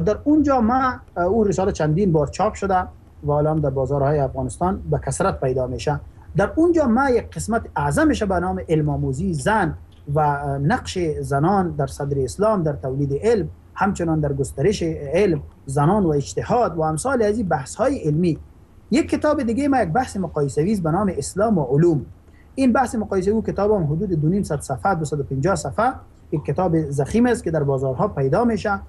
Speaker 3: در اونجا ما اون رساله چندین بار چاپ شده و الان در بازارهای افغانستان به کثرت پیدا میشه. در اونجا ما یک قسمت اعظمش به نام علم آموزی زن و نقش زنان در صدر اسلام در تولید علم، همچنان در گسترش علم زنان و اجتهاد و امثال از این بحث های علمی. یک کتاب دیگه ما یک بحث مقایسوی است به نام اسلام و علوم. این بحث مقایسوی کتاب هم حدود 250 صفحه، 250 صفحه، یک کتاب ضخیم است که در بازارها پیدا میشه.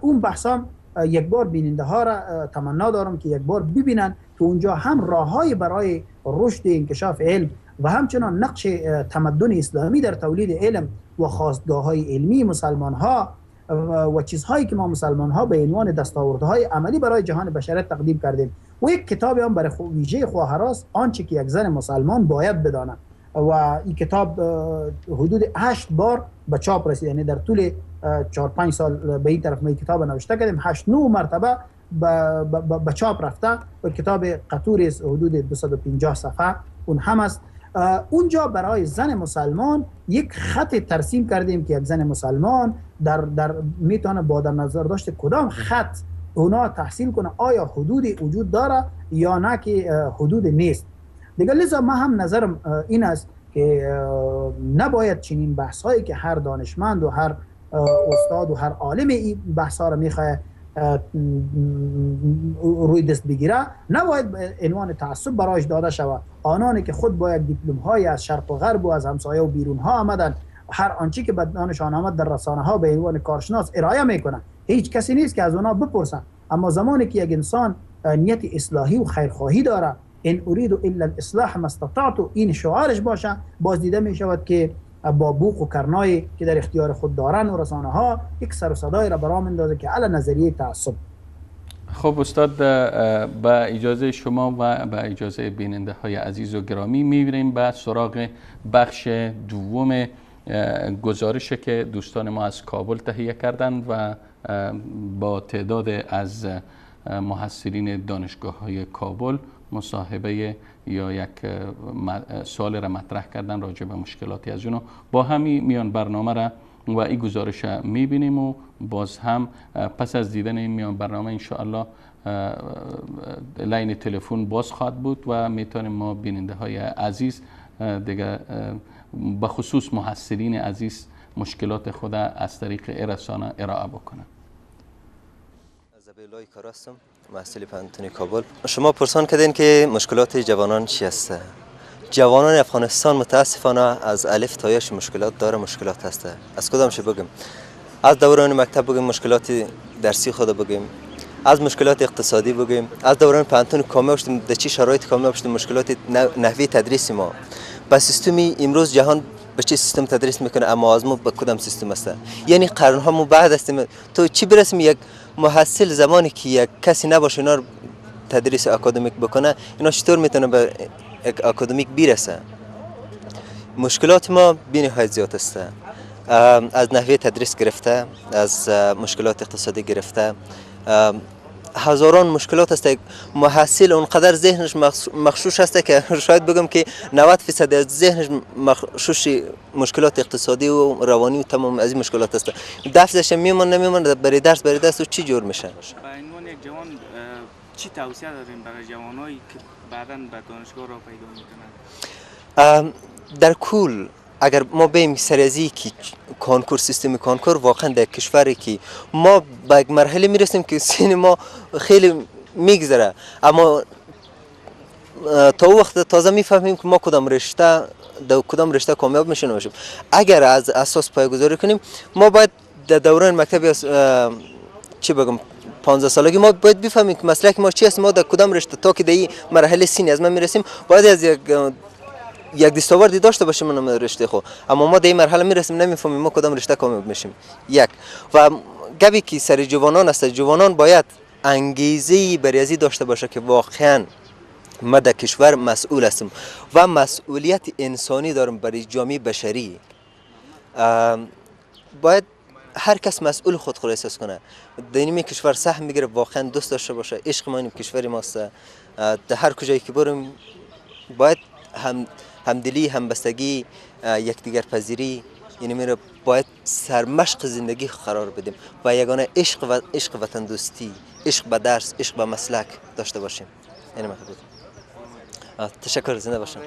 Speaker 3: اون بحث هم یک بار بیننده ها را تمنا دارم که یک بار ببینن که اونجا هم راههای برای رشد انکشاف علم و همچنان نقش تمدن اسلامی در تولید علم و خواستگاه های علمی مسلمان ها و چیزهایی که ما مسلمان ها به عنوان دستاوردهای عملی برای جهان بشریت تقدیم کردیم. و یک کتاب هم برای ویژه خواهراست، آنچه که یک زن مسلمان باید بداند، و این کتاب حدود 8 بار به چاپ رسید، یعنی در طول 4-5 سال به این طرف ما این کتاب نوشته کردیم، 8-9 مرتبه به چاپ رفته و کتاب قطور است، حدود 250 صفحه اون هم است. اونجا برای زن مسلمان یک خط ترسیم کردیم که یک زن مسلمان در میتونه با در نظر داشت کدام خط اونا تحصیل کنه، آیا حدودی وجود داره یا نه که حدود نیست دیگه. لذا ما هم نظرم این است که نباید چنین بحث هایی که هر دانشمند و هر استاد و هر عالم این بحث ها را میخواه روی دست بگیره، نباید عنوان تعصب برایش داده شود. آنانی که خود با یک دیپلم های از شرق و غرب و از همسایه و بیرون ها آمدن، هر آنچه که بدنانشان آمد در رسانه ها به عنوان کارشناس ارائه میکنن، هیچ کسی نیست که از اونا بپرسن. اما زمانی که یک انسان نیت اصلاحی و خیرخواهی داره، ان اريد الا الاصلاح ما استطعت، این شعارش باشه، باز دیده می شود که با بوق و کرنایی که در اختیار خود دارن و رسانه ها یک سر و صدای را برام اندازه که علی نظریه تعصب.
Speaker 1: خب استاد، با اجازه شما و با اجازه بیننده های عزیز و گرامی میبریم به سراغ بخش دوم گزارش که دوستان ما از کابل تهیه کردند و با تعداد از محصلین دانشگاه های کابل مصاحبه یا یک سوال را مطرح کردن راجع به مشکلاتی از اونو با همین میان برنامه را و این گزارش میبینیم و باز هم پس از دیدن این میان برنامه انشاءالله line تلفن باز خواهد بود و میتونیم ما بیننده های عزیز دیگه به خصوص محصلین عزیز مشکلات خود از طریق رسانه ارائه بکنن.
Speaker 5: ذبیح‌الله کار هستم، محصل پوهنتون کابل. شما پرسان کردین که مشکلات جوانان چی است؟ جوانان افغانستان متاسفانه از الف تا یاش مشکلات داره، مشکلات هست. از کدامش بگم؟ از دوران مکتب بگیم، مشکلات درسی خود بگیم، از مشکلات اقتصادی بگیم، از دوران پوهنتون کامیاب شدیم، در چه شرایط کامیاب شدیم، مشکلات نحوه تدریس ما. با سیستمی امروز جهان به چه سیستم تدریس میکنه، اما از ما به کدام سیستم است؟ یعنی قرنها ما بعد هستیم. تو چی برسیم یک محصل زمانی که یک کسی نباشه اینا تدریس اکادمیک بکنه، اینا چطور میتونه به یک اکادمیک برسه؟ مشکلات ما بی‌نهایت زیاد است. از نحوه تدریس گرفته، از مشکلات اقتصادی گرفته، هزاران مشکلات است. محصل اونقدر ذهنش مغشوش است که شاید بگم که 90% از ذهنش مغشوش مشکلات اقتصادی و روانی و تمام از این مشکلات است. درسش میمونه نمیمونه، برای درس و چی جور میشه؟
Speaker 6: به عنوان یک جوان چی توصیه داریم برای جوانایی که بعداً به دانشگاه را پیدا میکنن؟
Speaker 5: در کل اگر ما بیم سرازی که کانکور، سیستم کانکور واقعا در کشوری که ما به یک مرحله میرسیم که سن ما خیلی میگذره، اما تا وقت تازه میفهمیم که ما کدام رشته در کدام رشته کامیاب میشیم نمیشیم. اگر از اساس پایه‌گذاری کنیم، ما باید در دوران مکتب چی بگم 15 سالگی ما باید بفهمیم که مسلک ما چی است، ما در کدام رشته تا که در این مرحله سینی از ما میرسیم باید از یک دستاوردی داشته باشیم من رشته خو. اما ما در این مرحله میرسیم نمیفهمیم ما کدام رشته کامیاب میشیم. یک و گبی که سر جوانان است، جوانان باید انگیزه بریزی داشته باشه که واقعا ما در کشور مسئول هستیم و مسئولیت انسانی داریم برای جامعه بشری. باید هر کس مسئول خود خود احساس کنه، در این کشور سهم میگیره، واقعا دوست داشته باشه، عشق ما این کشور ماست. در هر کجایی که بریم باید همدلی، همبستگی، یکدیگر پذیری، یعنی میره باید سرمشق زندگی قرار بدیم و یگانه عشق و عشق وطن دوستی، عشق به درس، عشق به مسلک داشته باشیم. اینه من بود. تشکر، زنده باشم.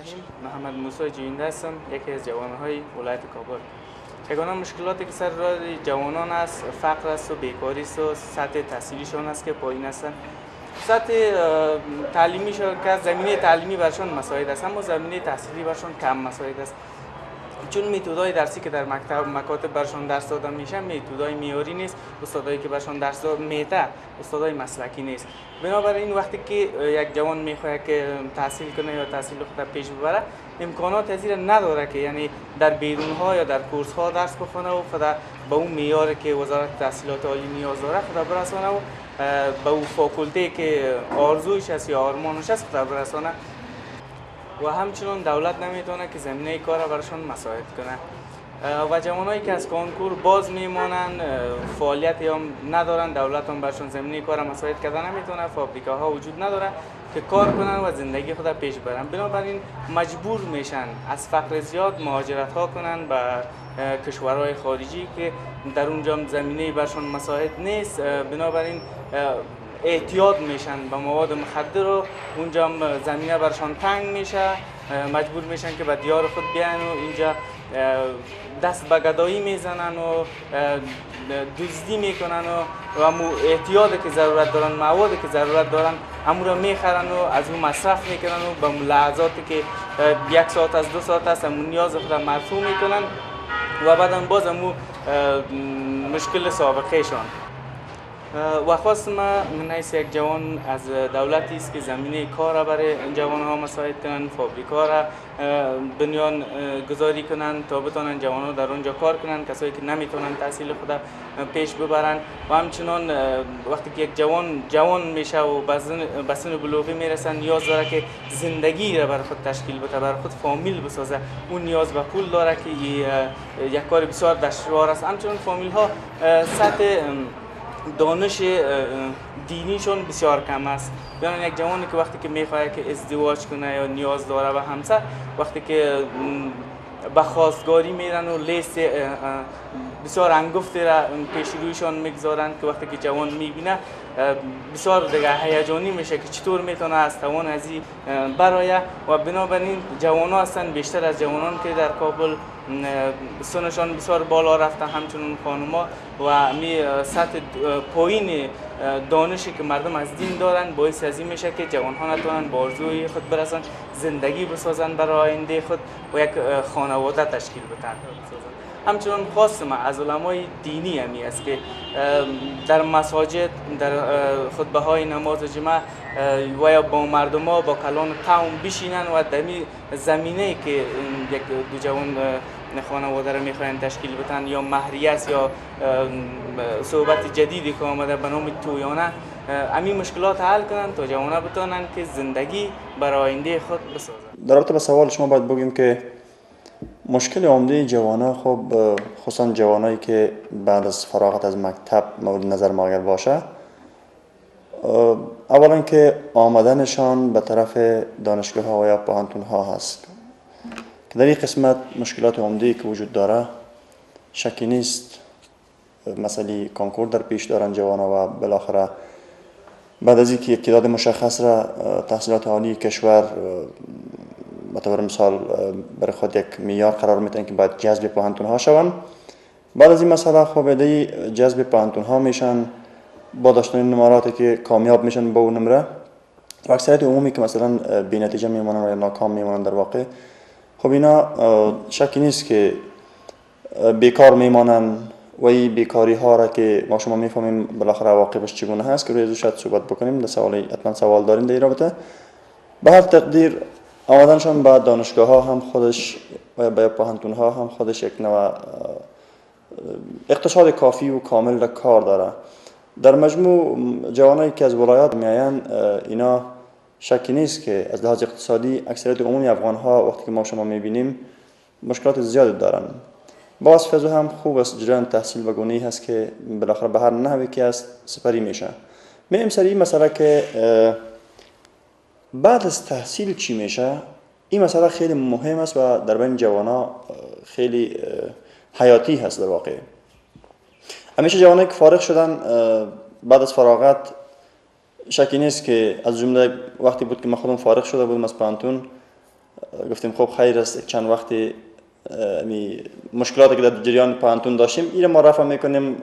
Speaker 6: محمد موسی جوینده هستم، یکی از جوانهای ولایت کابل. یگانه مشکلاتی که سر راه جوانان است، فقر است و بیکاری است و سطح تحصیلیشان است که پایین هستند. سطح تعلیمیشان که زمینه تعلیمی برشان مساعد است، اما زمینه تحصیلی برشان کم مساعد است. چون میتودای درسی که در مکتب مکاتب برشان درس داده میشه میتودای معیاری نیست، استادایی که برشان درس میده استادای مسلکی نیست. بنابراین وقتی که یک جوان میخواد که تحصیل کنه یا تحصیل خود پیش ببره، امکانات از این نداره که یعنی در بیرون ها یا در کورس ها درس بخونه و خود به اون معیاری که وزارت تحصیلات عالی نیاز داره خود برسانه و به اون فاکولته که آرزویش است یا آرمانش است خود برسانه. و همچنان دولت نمیتونه که زمینه کار براشون مساعد کنه و جوانایی که از کنکور باز میمانن فعالیت هم ندارن، دولت هم برشون زمینه کار مساعد کرده نمیتونه، فابریکه ها وجود نداره که کار کنن و زندگی خود پیش برن. بنابراین مجبور میشن از فقر زیاد مهاجرت ها کنن به کشورهای خارجی که در اونجا زمینه برشون مساعد نیست. بنابراین اعتیاد میشن به مواد مخدر و اونجا زمینه برشان تنگ میشه، مجبور میشن که به دیار خود بیان و اینجا دست به گدایی میزنن و دزدی میکنن و اعتیادی که ضرورت دارن، موادی که ضرورت دارن امو را میخرن و از اون مصرف میکنن و به لحظاتی که 1 ساعت از 2 ساعت است امو نیاز خود مرفوع میکنن و بعدا باز امو مشکل سابقه شان. و خواست ما من حیث یک جوان از دولتی است که زمینه کار را برای جوان ها مساعد کنند، فابریکا را بنیان گذاری کنند تا بتانند جوان ها در اونجا کار کنند، کسایی که نمیتونن تحصیل خود پیش ببرند. و همچنان وقتی که یک جوان جوان میشه و به سن بلوغی میرسن، نیاز داره که زندگی را برای خود تشکیل بده، برای خود فامیل بسازه، اون نیاز به پول داره که یک کار بسیار دشوار است. همچنان فامیل ها سطح دانش دینیشون بسیار کم است. یعنی یک جوانی که وقتی که میخواد که ازدواج کنه یا نیاز داره به همسر، وقتی که به خواستگاری میرن و لیست بسیار انگفتی را پیش رویشان میگذارن که وقتی که جوان میبینه بسیار دیگه هیجانی میشه که چطور میتونه از توان از این برایه. و بنابراین جوان ها هستن، بیشتر از جوانان که در کابل سنشان بسیار بالا رفته، همچنین خانوما و می سطح پایین دانشی که مردم از دین دارن باعث از این میشه که جوان ها نتونن به آرزوی خود برسن، زندگی بسازن برای آینده خود و یک خانواده تشکیل بدن. همچنان خواست ما از علمای دینی همی است که در مساجد، در خطبه های نماز جمعه و یا با مردم ها، با کلان قوم بشینن و در زمینه که یک دو جوان خانواده را میخواین تشکیل بدن یا مهریه است یا صحبت جدیدی که آمده به نام تویانه، همین مشکلات حل کنن تا جوانها بتونن که زندگی برای آینده خود بسازن.
Speaker 10: در رابطه با سوال شما باید بگیم که مشکل عمده جوانها، خب خصوصا جوانایی که بعد از فراغت از مکتب مورد نظر ما اگر باشه، اولا که آمدنشان به طرف دانشگاه ها و یا پوهنتون ها هست که در این قسمت مشکلات عمده که وجود داره شکی نیست، مسئله کنکور در پیش دارن جوانها و بالاخره بعد از اینکه یک تعداد مشخص را تحصیلات عالی کشور به طور مثال برای خود یک معیار قرار میدن که باید جذب پوهنتون ها شوند. بعد از این مسئله خب عده‌ای جذب پوهنتون ها میشن با داشتن نمراتی که کامیاب میشن با اون نمره، و اکثریت عمومی که مثلا بی نتیجه میمانن و یا ناکام میمانن در واقع، خب اینا شکی نیست که بیکار میمانن و این بیکاری ها را که ما شما میفهمیم بالاخره عواقبش چگونه هست که روی از شاید صحبت بکنیم. در سوال حتما سوال داریم در این رابطه. به هر تقدیر آمدنشان به دانشگاه ها هم خودش و به پوهنتون ها هم خودش یک نوع اقتصاد کافی و کامل را کار داره. در مجموع جوانایی که از ولایات میآیند اینا شکی نیست که از لحاظ اقتصادی اکثریت عمومی افغان ها وقتی که ما شما میبینیم مشکلات زیادی دارن. باز فضا هم خوب است، جریان تحصیل به گونه‌ای هست که بالاخره به هر نحوی که است سپری میشه. میایم سر این مسئله که بعد از تحصیل چی میشه. این مسئله خیلی مهم است و در بین جوان‌ها خیلی حیاتی هست. در واقع همیشه جوانایی که فارغ شدن بعد از فراغت شکی نیست که از جمله وقتی بود که من خودم فارغ شده بودم از پوهنتون، گفتیم خب خیر است، چند وقتی مشکلاتی که در جریان پوهنتون داشتیم این ما رفع میکنیم،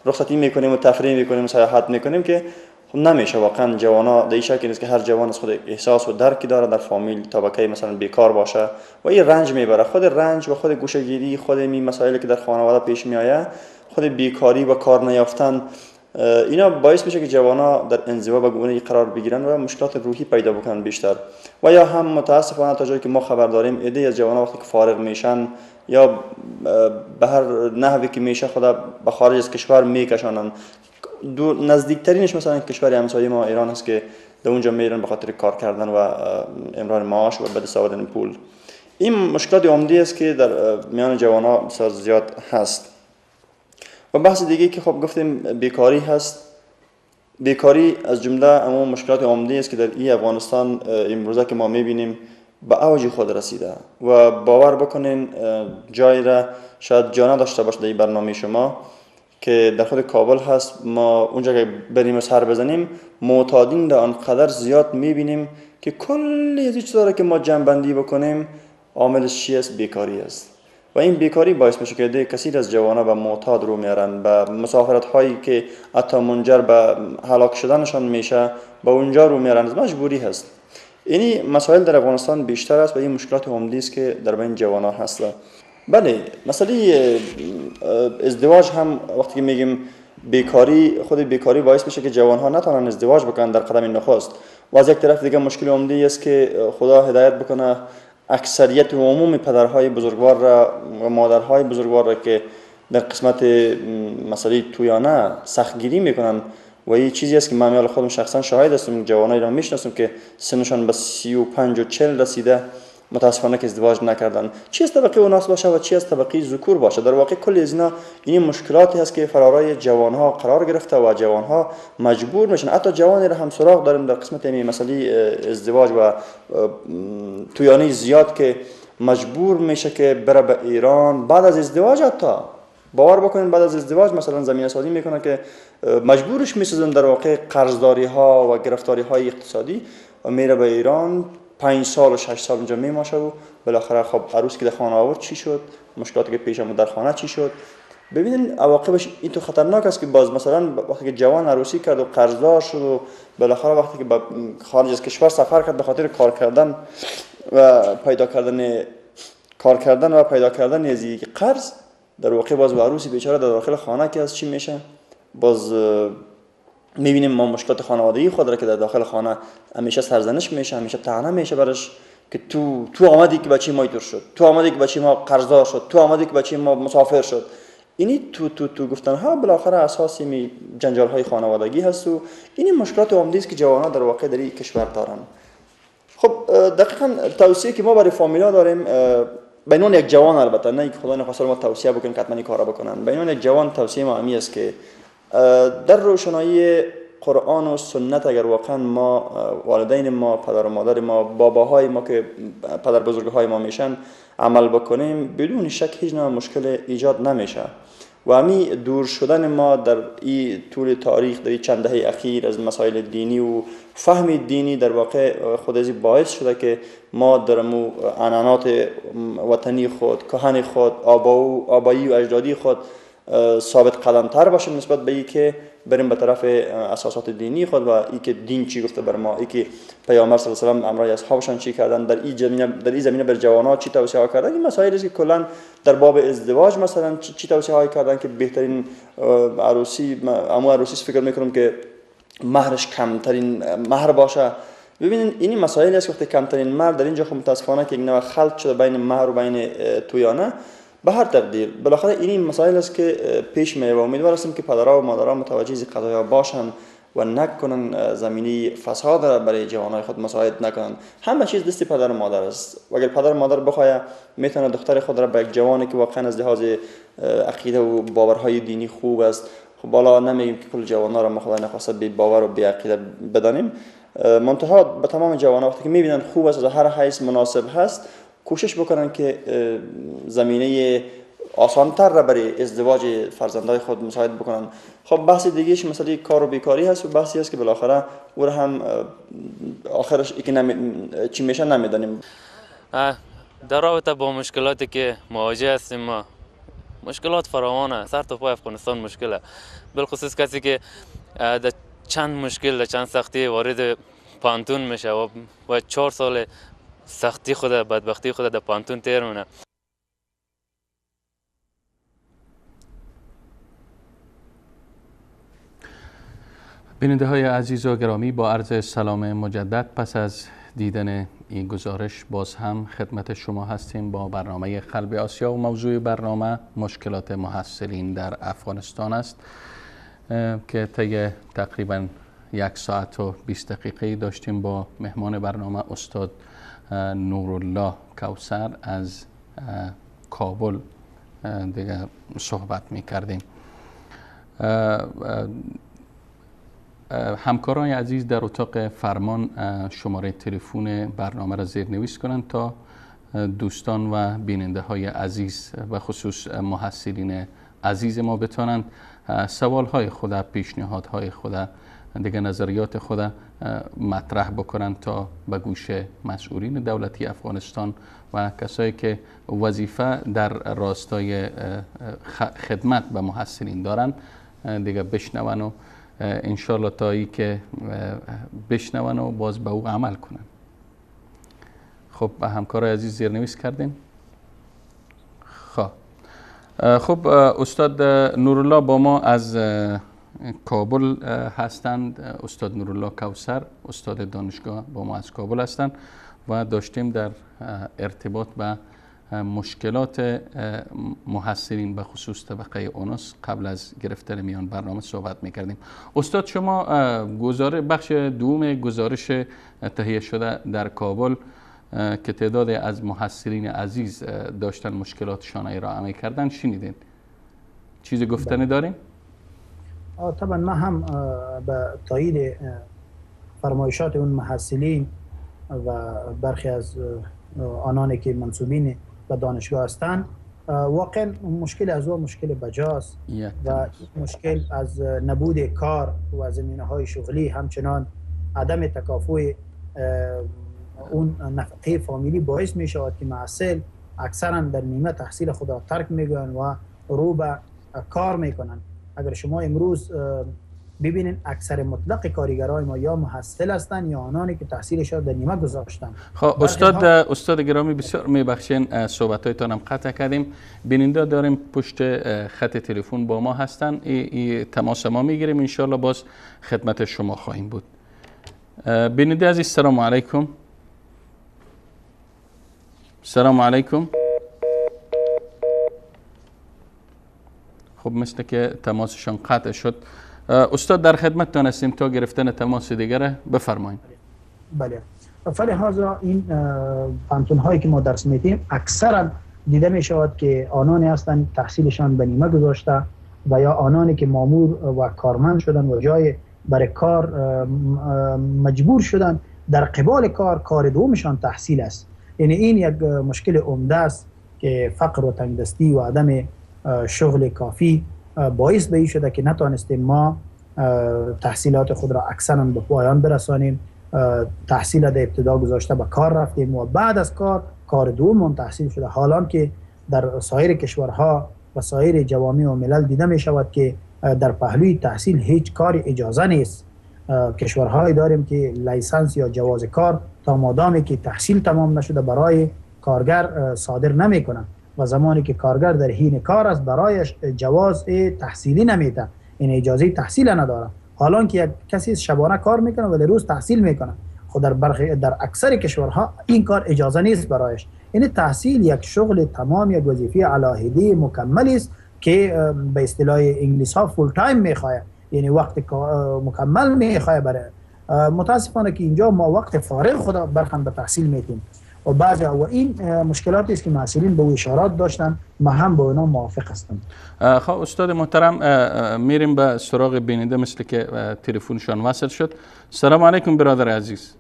Speaker 10: رخصتی میکنیم و تفریح میکنیم و سیاحت میکنیم که خب نمیشه. واقعا جوانا در این شکل نیست که هر جوان از خود احساس و درکی داره در فامیل تا بکی مثلا بیکار باشه و این رنج میبره. خود رنج و خود گوشه‌گیری، خود این مسائلی که در خانواده پیش میآید، خود بیکاری و کار نیافتن، اینا باعث میشه که جوانا در انزوا به گونه‌ای قرار بگیرن و مشکلات روحی پیدا بکنن بیشتر. و یا هم متاسفانه تا جایی که ما خبر داریم عده‌ای از جوانا وقتی که فارغ میشن یا به هر نحوی که میشه خود به خارج از کشور میکشانن. دو نزدیکترینش مثلا کشور همسایه ما ایران است که در اونجا میرن به خاطر کار کردن و امرار معاش و به دست آوردن پول. این مشکلات عمده است که در میان جوانا بسیار زیاد هست. و بحث دیگه که خب گفتیم بیکاری هست. بیکاری از جمله اما مشکلات عمده است که در این افغانستان امروزه که ما میبینیم به اوج خود رسیده و باور بکنین جایی را شاید جا نداشته باشه در این برنامه شما که در خود کابل هست. ما اونجا که بریم و سر بزنیم معتادین در آنقدر زیاد میبینیم که کلی از این چیزا را که ما جمع‌بندی بکنیم عاملش چی است؟ بیکاری است. و این بیکاری باعث میشه که عده کثیر از جوان‌ها به معتاد رو میارن، به مسافرت هایی که حتی منجر به هلاک شدنشان میشه به اونجا رو میارن، از مجبوری هست. اینی مسائل در افغانستان بیشتر است و این مشکلات عمدی است که در بین جوان‌ها هست. بله، مسئله ازدواج هم وقتی که میگیم بیکاری، خود بیکاری باعث میشه که جوان‌ها نتونن ازدواج بکنن در قدم نخست. و از یک طرف دیگه مشکل عمدی است که خدا هدایت بکنه اکثریت و عموم پدرهای بزرگوار را و مادرهای بزرگوار را که در قسمت مسئله تویانه سختگیری میکنن و این چیزی است که من میال خودم شخصا شاهد هستم، جوانایی را میشناسم که سنشان به 35 و 40 رسیده، متاسفانه که ازدواج نکردن. چی از طبقه اوناس باشه و چی از طبقه ذکور باشه، در واقع کل از اینا این مشکلاتی هست که فرارای جوانها قرار گرفته و جوانها مجبور میشن. حتی جوانی را هم سراغ داریم در قسمت این مسئله ازدواج و تویانی زیاد که مجبور میشه که بره به ایران بعد از ازدواج. حتی باور بکنین بعد از ازدواج مثلا زمینه سازی میکنه که مجبورش میسازن در واقع قرضداری ها و گرفتاری های اقتصادی و میره به ایران 5 سال و 6 سال اونجا میماشه و بالاخره خب عروس که در خانه آورد چی شد، مشکلاتی که پیش آمد در خانه چی شد. ببینین عواقبش این تو خطرناک است که باز مثلا وقتی که جوان عروسی کرد و قرضدار شد و بالاخره وقتی که به خارج از کشور سفر کرد به خاطر کار کردن و پیدا کردن کار کردن و پیدا کردن از یک قرض، در واقع باز عروسی بیچاره در داخل خانه که از چی میشه، باز میبینیم ما مشکلات خانوادگی خود را که در داخل خانه همیشه سرزنش میشه، همیشه طعنه میشه برش که تو آمدی که بچه ما اینطور شد، تو آمدی که بچه ما قرضدار شد، تو آمدی که بچه ما مسافر شد. اینی تو تو تو گفتن ها بالاخره اساسی می جنجال های خانوادگی هست و این مشکلات عمدی است که جوانان در واقع در این کشور دارن. خب دقیقاً توصیه که ما برای فامیلا داریم به عنوان یک جوان، البته نه اینکه خدا نخواسته ما توصیه بکنیم که حتما این کارا بکنن، به عنوان یک جوان توصیه ما همی است که در روشنایی قرآن و سنت اگر واقعا ما والدین ما، پدر و مادر ما، باباهای ما که پدر بزرگهای ما میشن عمل بکنیم، بدون شک هیچ نوع مشکل ایجاد نمیشه. و همی دور شدن ما در این طول تاریخ در این چند دهه اخیر از مسائل دینی و فهم دینی در واقع خود از باعث شده که ما در مو عنعنات وطنی خود، کهن خود، آبایی و اجدادی خود ثابت قدم تر باشیم نسبت به اینکه بریم به طرف اساسات دینی خود و اینکه دین چی گفته بر ما، اینکه پیامبر صلی الله علیه و سلم امرای اصحابشان چی کردن، در این زمینه بر جوان‌ها چی توصیه ها کردن. این مسائلی است که کلا در باب ازدواج مثلا چی توصیه های کردن که بهترین عروسی، امو عروسی فکر میکنم که مهرش کمترین مهر باشه. ببینین این مسائلی است که وقتی کمترین مهر در اینجا خب متاسفانه که یک نوع خلط شده بین مهر و بین تویانه. به هر تقدیر بالاخره این مسائل است که پیش میاد و امیدوار هستیم که پدرها و مادرها متوجه این قضایا باشن و نکنن زمینی فساد را برای جوانای خود مساعد نکنن. همه چیز دست پدر و مادر است و اگر پدر و مادر بخواه میتونه دختر خود را به یک جوانی که واقعا از لحاظ عقیده و باورهای دینی خوب است، خب بالا نمیگیم که کل جوان‌ها را ما خدای نخواسته بی باور و بی عقیده بدانیم، منتها به تمام جوان‌ها وقتی که میبینن خوب است، از هر حیث مناسب هست، کوشش بکنن که زمینه آسانتر را برای ازدواج فرزندای خود مساعد بکنن. خب بحث دیگهش مسئله کار و بیکاری هست و بحثی هست که بالاخره او را هم آخرش که چی میشه نمیدانیم.
Speaker 6: در رابطه با مشکلاتی که مواجه هستیم، ما مشکلات فراوانه، سر تا پای افغانستان مشکله، بالخصوص کسی که در چند مشکل، در چند سختی وارد پانتون میشه و 4 سال سختی خود، بدبختی خود در پانتون تیر مونه.
Speaker 1: بیننده های عزیز و گرامی، با عرض سلام مجدد پس از دیدن این گزارش باز هم خدمت شما هستیم با برنامه قلب آسیا و موضوع برنامه مشکلات محصلین در افغانستان است که طی تقریبا 1 ساعت و 20 دقیقه داشتیم با مهمان برنامه استاد نورالله کوثر از کابل دیگه صحبت می کردیم. همکاران عزیز در اتاق فرمان شماره تلفن برنامه را زیرنویس کنند تا دوستان و بیننده های عزیز و خصوص محصلین عزیز ما بتوانند سوال های خود، پیشنهادهای خود دیگه نظریات خود مطرح بکنن تا به گوش مسئولین دولتی افغانستان و کسایی که وظیفه در راستای خدمت به محصلین دارن دیگه بشنون و انشالله تا ای که بشنون و باز به او عمل کنن. خب همکارای عزیز زیرنویس کردین. خب استاد نورالله با ما از کابل هستند. استاد نورالله کوثر استاد دانشگاه با ما از کابل هستند و داشتیم در ارتباط به مشکلات محصلین به خصوص طبقه اونس قبل از گرفتن میان برنامه صحبت میکردیم. استاد شما بخش دوم گزارش تهیه شده در کابل که تعداد از محصلین عزیز داشتن مشکلاتشان ارائه میکردن شنیدین، چیز گفتنی داریم؟
Speaker 3: طبعا ما هم به تایید فرمایشات اون محصلین و برخی از آنانی که منسوبین به دانشگاه هستند، واقعا مشکل از او مشکل بجاست و مشکل از نبود کار و زمینه های شغلی، همچنان عدم تکافؤ اون نفقه فامیلی باعث می شود که محصل اکثرا در نیمه تحصیل خود را ترک میگویند و رو به کار میکنند. اگر شما امروز ببینین اکثر مطلق کارگرای ما یا محصل هستند یا آنانی که تحصیلش را در نیمه گذاشتن.
Speaker 1: خب استاد گرامی بسیار میبخشین صحبت‌هایتان هم قطع کردیم. بیننده داریم پشت خط تلفن با ما هستن، ای تماس ما میگیریم انشالله باز خدمت شما خواهیم بود. بیننده عزیز سلام علیکم. سلام علیکم. خب مثل که تماسشان قطع شد. استاد در خدمتتان هستیم تا گرفتن تماس دیگر بفرمایید.
Speaker 3: بله، فلهذا این پانتون هایی که ما درس میدیم اکثرا دیده می شود که آنانی هستند تحصیلشان به نیمه گذاشته و یا آنانی که مامور و کارمند شدن و جای برای کار مجبور شدن در قبال کار دومشان تحصیل است. یعنی این یک مشکل عمده است که فقر و تنگدستی و عدم شغل کافی باعث به این شده که نتانستیم ما تحصیلات خود را اکثرا به پایان برسانیم. تحصیل در ابتدا گذاشته به کار رفتیم و بعد از کار دوم تحصیل شده. حالان که در سایر کشورها و سایر جوامع و ملل دیده می شود که در پهلوی تحصیل هیچ کاری اجازه نیست. کشورهایی داریم که license یا جواز کار تا مادامی که تحصیل تمام نشده برای کارگر صادر نمی کنند و زمانی که کارگر در حین کار است برایش جواز تحصیلی نمیده، این اجازه تحصیل نداره. حالان که یک کسی شبانه کار میکنه ولی روز تحصیل میکنه، خود در اکثر کشورها این کار اجازه نیست برایش. این تحصیل یک شغل تمام، یک وظیفه علاهده مکمل است که به اصطلاح انگلیس ها full time میخواد، یعنی وقت مکمل میخواد برای. متاسفانه که اینجا ما وقت فارغ خدا برخم به تحصیل میتیم و بعضی و این مشکلاتی است که محصلین به او اشارات داشتن، ما هم با اونا موافق هستم.
Speaker 1: خب استاد محترم میریم به سراغ بیننده مثل که تلفنشان وصل شد. سلام علیکم برادر عزیز.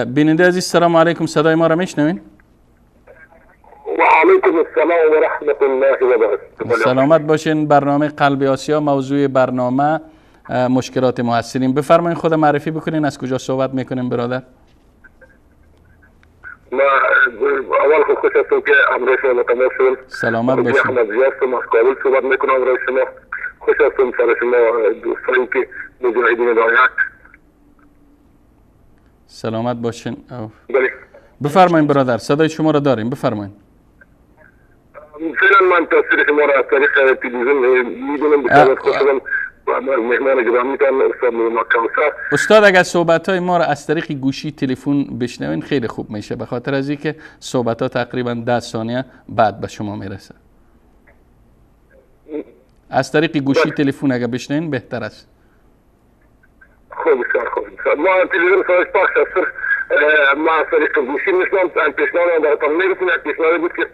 Speaker 1: بیننده عزیز سلام علیکم، صدای ما را میشنوین؟
Speaker 11: و علیکم السلام و رحمت الله و برکاته.
Speaker 1: سلامت باشین. برنامه قلب آسیا، موضوع برنامه مشکلات محصلین. بفرمایین خود معرفی بکنین، از کجا صحبت میکنین برادر؟
Speaker 11: ما اول خود خوش هستم که همراه شما تماس شدم.
Speaker 1: سلامت باشین.
Speaker 11: احمد هستم از کابل صحبت میکنم همراه شما. خوش هستم سر شما دوستایی که مجاهدین هدایت.
Speaker 1: سلامت باشین.
Speaker 11: بله
Speaker 1: بفرمایین برادر، صدای شما را داریم، بفرمایین.
Speaker 11: فعلا من تاثیر شما را از طریق تلویزیون میدونم، بسیار خوش شدم. مهمان گرامیتان استاد نورالله کوثر.
Speaker 1: استاد اگر صحبت های ما را از طریق گوشی تلفن بشنوین خیلی خوب میشه، به خاطر از اینکه صحبت ها تقریبا 10 ثانیه بعد به شما میرسه. از طریق گوشی تلفن اگر بشنوین بهتر است.
Speaker 11: خوب بسیار خوب. ما تلویزیون صداش پخش است، ما از طریق گوشی میشنم. پیشنهاد براتون میرسیم، یک پیشنهاد بود که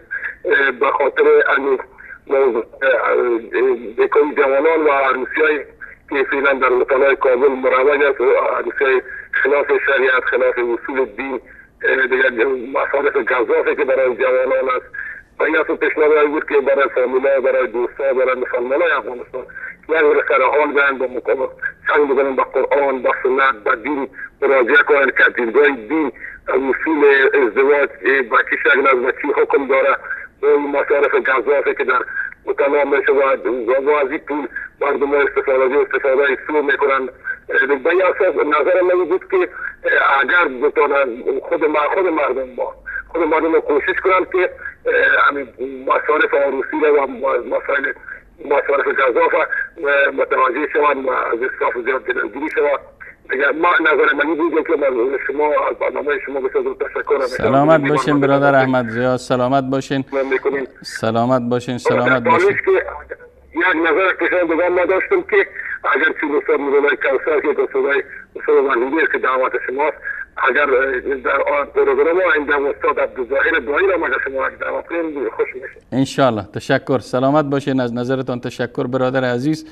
Speaker 11: به خاطر موضوع بیکاری جوانان و عروسی‌های که فعلا در مطالعه کابل مروج است، عروسی‌های خلاف شریعت، خلاف اصول دین، دیگر مصارف گزافی که برای جوانان است. و این اصلا پیشنهاد بود که برای فامیل‌ها، برای دوست‌ها، برای مسلمان‌های افغانستان یک سر حال بیان با مقابل سنگ بزنن با قرآن، با سنت، با دین مراجعه کنن که دیدگاه دین اصول ازدواج با چه شکل است و چی حکم داره و مصارف گزافه که در مطالعه میشه و از این پول مردم استفاده سو میکنن. به این اساس نظر من بود که اگر بتونن خود مردم کوشش کنن که مصارف عروسی و مسائل مصارف گزافه متوجه شوند و از اسراف زیاد جلوگیری شود. ما نظر من بود که شما از برنامه شما بسیار تشکر.
Speaker 1: سلامت باشین برادر احمد ضیا، سلامت باشین، سلامت باشین، سلامت باشین.
Speaker 11: یک نظر پیشنهاد دیگه ما داشتم که اگر چون استاد مولای کوثر که استاد وحیدی که دعوت شماست، اگر در آن پروگرام آینده استاد عبدالظاهر دایی را اگر شما دعوت کنیم خوش میشه
Speaker 1: انشالله. تشکر، سلامت باشین، از نظرتان تشکر برادر عزیز.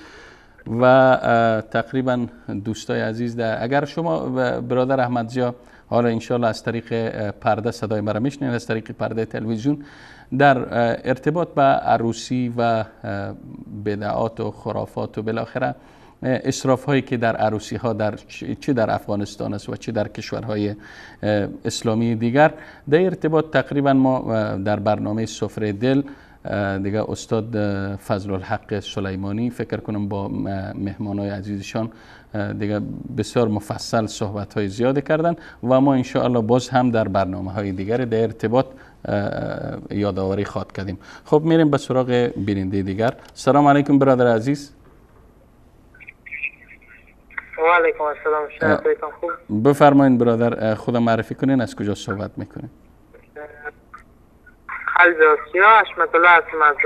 Speaker 1: و تقریبا دوستای عزیز اگر شما برادر احمد ضیا حالا انشالله از طریق پرده صدای مرا میشنید، از طریق پرده تلویزیون، در ارتباط با عروسی و بدعات و خرافات و بالاخره اسراف هایی که در عروسی ها در چه در افغانستان است و چه در کشورهای اسلامی دیگر، در ارتباط تقریبا ما در برنامه سفره دل دیگه استاد فضل الحق سلیمانی فکر کنم با مهمانای عزیزشان دیگه بسیار مفصل صحبت های زیاد کردن و ما انشاءالله باز هم در برنامه های دیگر در ارتباط یادآوری خواهد کردیم. خب میریم به سراغ بیننده دیگر. سلام علیکم برادر عزیز.
Speaker 12: و علیکم السلام، شما خوب؟
Speaker 1: بفرمایید برادر، خودم معرفی کنین، از کجا صحبت میکنین؟
Speaker 12: قلب آسیا، حشمت الله هستم، از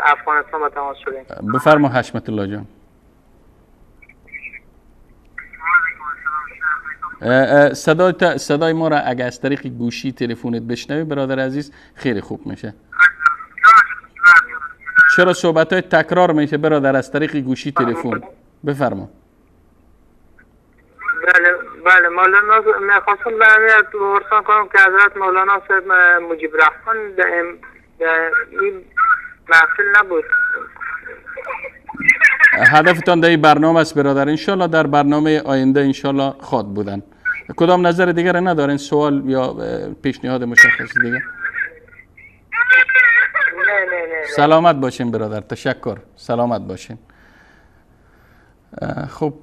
Speaker 12: افغانستان با تماس شدیم.
Speaker 1: بفرما حشمت الله جان. صدای ما را اگر از طریق گوشی تلفنت بشنوی برادر عزیز خیلی خوب میشه. چرا صحبت های تکرار میشه برادر از طریق گوشی تلفن؟ بفرما.
Speaker 12: بله بله مولانا، میخواستم پرسان کنم که حضرت مولانا صاحب مجیب الرحمن در این محفل نبود.
Speaker 1: هدفتان در این برنامه است برادر، انشالله در برنامه آینده انشالله خواد بودن. کدام نظر دیگر ندارین؟ سوال یا پیشنهاد مشخص دیگه؟
Speaker 12: نه نه نه.
Speaker 1: سلامت باشین برادر، تشکر، سلامت باشین. خب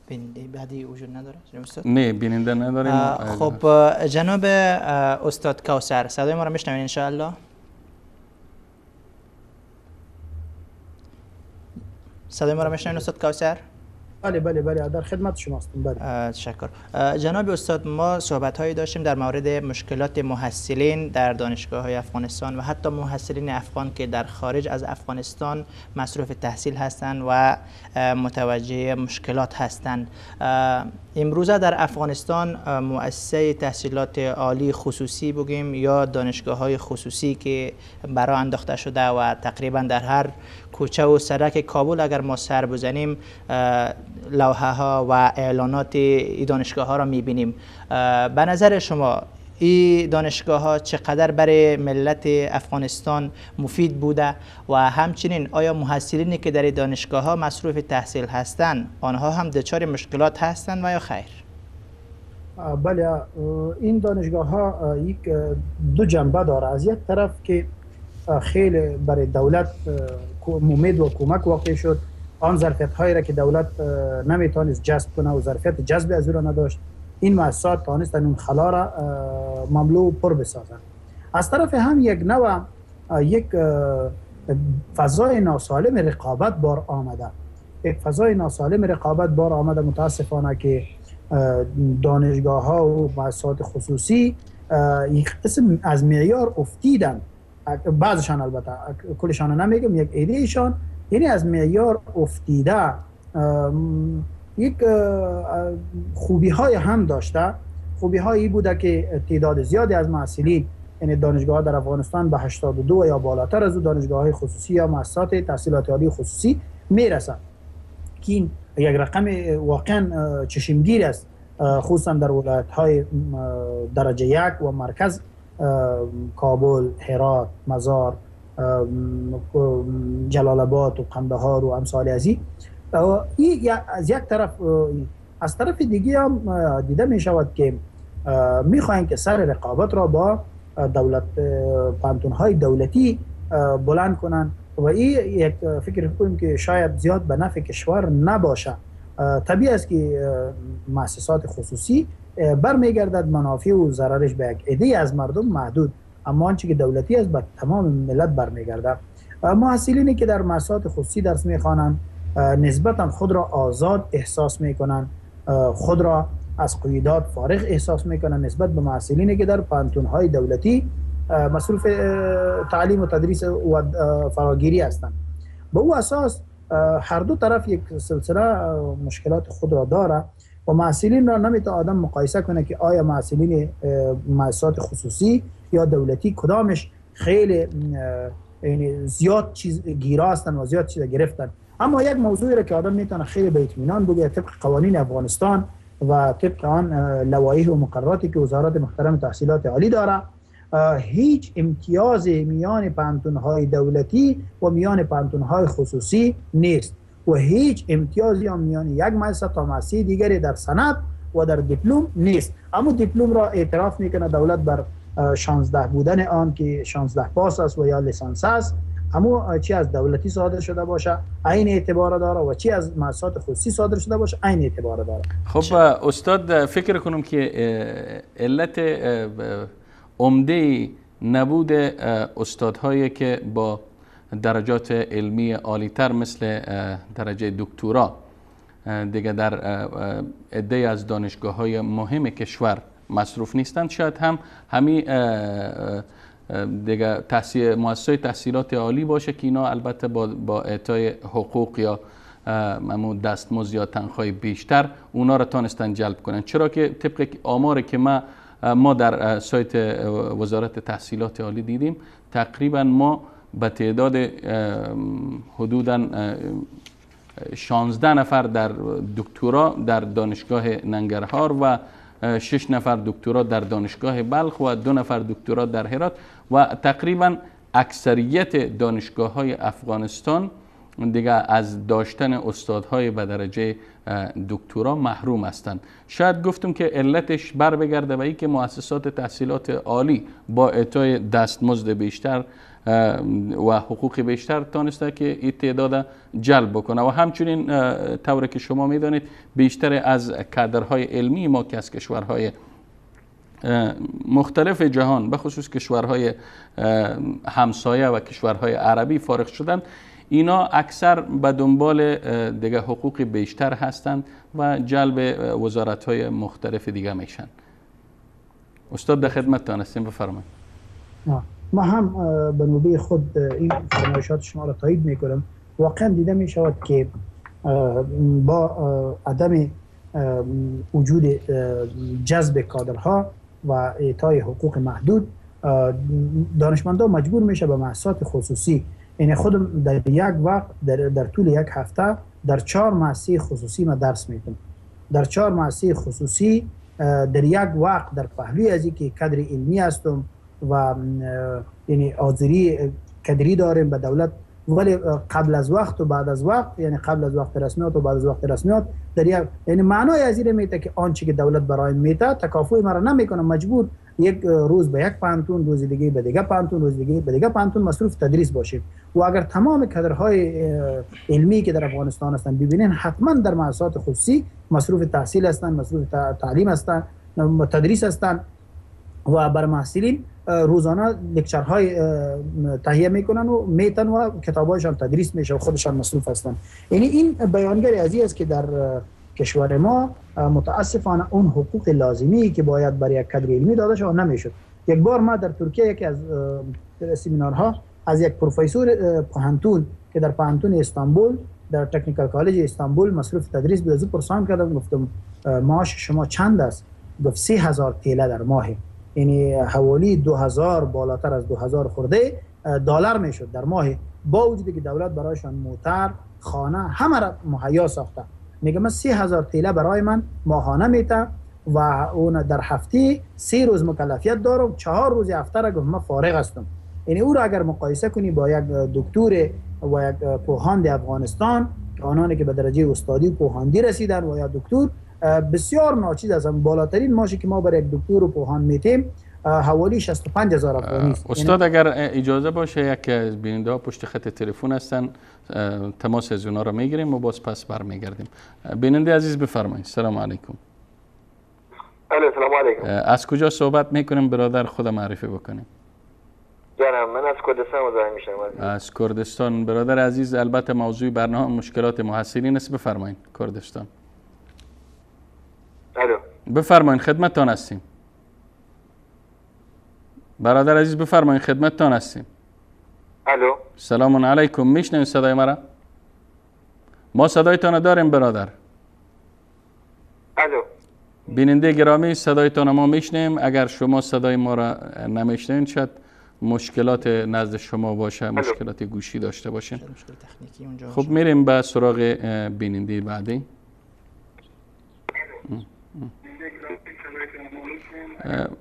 Speaker 2: بیننده بعدی وجود نداره استاد؟
Speaker 1: نه بیننده نداریم.
Speaker 2: خب جناب استاد کوثر صدای ما رو میشنوین انشاءالله؟ صدای ما رو میشنوین استاد کوثر؟
Speaker 3: بله بله بله، در خدمت شما هستم. بله
Speaker 2: تشکر. جناب استاد، ما صحبت هایی داشتیم در مورد مشکلات محصلین در دانشگاه های افغانستان و حتی محصلین افغان که در خارج از افغانستان مصروف تحصیل هستند و متوجه مشکلات هستند. امروزه در افغانستان مؤسسه تحصیلات عالی خصوصی بگیم یا دانشگاه های خصوصی که برای انداخته شده و تقریبا در هر کوچه و سرک کابل اگر ما سر بزنیم لوحه ها و اعلانات این دانشگاه ها را میبینیم. به نظر شما این دانشگاه ها چقدر برای ملت افغانستان مفید بوده و همچنین آیا محصلینی که در دانشگاه ها مصروف تحصیل هستند آنها هم دچار مشکلات هستند و یا خیر؟
Speaker 3: بله، این دانشگاه ها یک دو جنبه داره. از یک طرف که خیلی برای دولت امید و کمک واقع شد، آن ظرفیت هایی را که دولت نمیتونست جذب کنه و ظرفیت جذب از او را نداشت، این مؤسسات توانستن اون خلا را مملو پر بسازند. از طرف هم یک نوع یک فضای ناسالم رقابت بار آمده، یک فضای ناسالم رقابت بار آمده متاسفانه که دانشگاه ها و مؤسسات خصوصی یک قسم از معیار افتیدن، بعضشان البته کلشان نمیگم، یک ایدهشان یعنی از معیار افتیده، یک خوبی های هم داشته. خوبی هایی بوده که تعداد زیادی از محصلین، یعنی دانشگاه در افغانستان به 82 یا بالاتر از او دانشگاه های خصوصی یا مؤسسات تحصیلات عالی خصوصی میرسند که این یک رقم واقعا چشمگیر است، خصوصا در ولایت های درجه یک و مرکز کابل، هرات، مزار، جلال آباد و قندهار و امثال ازی. این از یک طرف. از طرف دیگه هم دیده می شود که میخواهند که سر رقابت را با دولت پوهنتون های دولتی بلند کنند و این یک فکر کنیم که شاید زیاد به نفع کشور نباشه. طبیعی است که مؤسسات خصوصی برمیگردد منافع و ضررش به یک عده از مردم محدود، اما آنچه که دولتی است به تمام ملت برمیگردد. محصلینی که در مؤسسات خصوصی درس میخوانند نسبتا خود را آزاد احساس میکنند، خود را از قیودات فارغ احساس میکنند نسبت به محصلینی که در پوهنتون‌های دولتی مصروف تعلیم و تدریس و فراگیری هستند. به او اساس هر دو طرف یک سلسله مشکلات خود را داره و محصلین را نمیتونه آدم مقایسه کنه که آیا محصلین مؤسسات خصوصی یا دولتی کدامش خیلی یعنی زیاد چیز گیرا هستند و زیاد چیز گرفتن. اما یک موضوعی را که آدم میتونه خیلی به اطمینان بگه طبق قوانین افغانستان و طبق آن لوایح و مقرراتی که وزارت محترم تحصیلات عالی داره، هیچ امتیاز میان پوهنتون‌های دولتی و میان پوهنتون‌های خصوصی نیست و هیچ امتیازی هم میان یک مؤسسه تا مؤسسه دیگری در سند و در دیپلم نیست. اما دیپلم را اعتراف میکنه دولت بر 16 بودن آن که 16 پاس است و یا لیسانس است، اما چی از دولتی صادر شده باشه عین اعتبار داره و چی از مؤسسات خصوصی صادر شده باشه عین اعتبار داره.
Speaker 1: خب استاد، فکر کنم که علت عمده نبود استادهایی که با درجات علمی عالی‌تر مثل درجه دکترا دیگه در عده از دانشگاه‌های مهم کشور مصروف نیستند، شاید هم همین دیگه مؤسسه تحصیلات عالی باشه که اینا البته با اعطای حقوق یا دستمزد یا تنخواه بیشتر اونا را تانستن جلب کنن. چرا که طبق آماری که ما در سایت وزارت تحصیلات عالی دیدیم، تقریبا ما به تعداد حدوداً 16 نفر در دکترا در دانشگاه ننگرهار و 6 نفر دکترا در دانشگاه بلخ و 2 نفر دکترا در هرات و تقریبا اکثریت دانشگاه های افغانستان دیگه از داشتن استادهای به درجه دکترا محروم هستند. شاید گفتم که علتش بر بگرده و ای که مؤسسات تحصیلات عالی با اعطای دستمزد بیشتر و حقوق بیشتر تانسته که این تعداد جلب بکنه و همچنین طوری که شما میدانید بیشتر از کادرهای علمی ما که از کشورهای مختلف جهان به خصوص کشورهای همسایه و کشورهای عربی فارغ شدند، اینا اکثر به دنبال دیگه حقوق بیشتر هستند و جلب وزارت‌های مختلف دیگه میشن. استاد در خدمتتان هستیم، بفرمایید.
Speaker 3: ما هم به نوبه خود این فرمایشات شما را تایید میکنم. واقعا دیده می شود که با عدم وجود جذب کادرها و اعطای حقوق محدود، دانشمندان مجبور میشه به مؤسسات خصوصی، یعنی خودم در یک وقت در طول یک هفته در 4 مؤسسه خصوصی ما درس میدم، در 4 مؤسسه خصوصی در یک وقت در پهلوی از اینکه کادر علمی هستم و یعنی حاضری کادری داریم به دولت، ولی قبل از وقت و بعد از وقت، یعنی قبل از وقت رسمیات و بعد از وقت رسمیات در یک، یعنی معنای از این میته که آنچه که دولت برای میته تکافؤ مرا نمیکنه، مجبور یک روز به یک پانتون، روز دیگه به دیگه پانتون، روز دیگه به دیگه پانتون مصروف تدریس باشیم. و اگر تمام کادرهای علمی که در افغانستان هستند ببینین، حتما در مؤسسات خصوصی مصروف تحصیل هستند، مصروف تعلیم هستند، تدریس هستند و بر محصلین روزانه لکچرهای تهیه میکنن و میتن و کتابایشان تدریس میشه و خودشان مصروف هستند. یعنی این بیانگر از این است که در کشور ما متاسفانه اون حقوق لازمی که باید برای یک کادر علمی داده شود نمیشد. یک بار ما در ترکیه یکی از سمینارها از یک پروفسور پوهنتون که در پوهنتون استانبول در technical college استانبول مصروف تدریس بود، از او پرسان کردم، گفتم معاش شما چند است؟ گفت 3000 تیله در ماه، یعنی حوالی 2000 بالاتر از 2000 خورده دلار میشد در ماه، با وجودی که دولت برایشان موتر، خانه همه را مهیا ساخته. میگه من 3000 تیله برای من ماهانه میته و اون در هفته 3 روز مکلفیت دارم، 4 روز هفته را گفت من فارغ هستم. یعنی او را اگر مقایسه کنی با یک دکتر و یک پوهاند افغانستان که آنانی که به درجه استادی و پوهاندی رسیدن و یا دکتر، بسیار ناچیز است. بالاترین معاشی که ما برای یک دکتر و پوهاند میتیم حوالی 65,000 افغانی است.
Speaker 1: استاد اگر اجازه باشه یک از بیننده ها پشت خط تلفن هستن، تماس از اونا را میگیریم و باز پس برمیگردیم. بیننده عزیز بفرمایید. سلام علیکم.
Speaker 11: الو، سلام علیکم.
Speaker 1: از کجا صحبت میکنیم برادر؟ خود معرفی بکنیم.
Speaker 11: جانم من از کردستان مزاحم میشم.
Speaker 1: از کردستان برادر عزیز، البته موضوع برنامه مشکلات محصلین است، بفرمایید. کردستان.
Speaker 11: الو،
Speaker 1: بفرمایید، خدمتتان هستیم. برادر عزیز بفرمایید، خدمتتان هستیم.
Speaker 11: الو،
Speaker 1: سلام علیکم. میشنوید صدای مرا؟ ما صدایتان داریم برادر.
Speaker 11: الو،
Speaker 1: بیننده گرامی صدایتان ما میشنیم. اگر شما صدای ما را نمیشنوید شاید مشکلات نزد شما باشه، مشکلات گوشی داشته باشین. خب میریم به سراغ بیننده بعدی.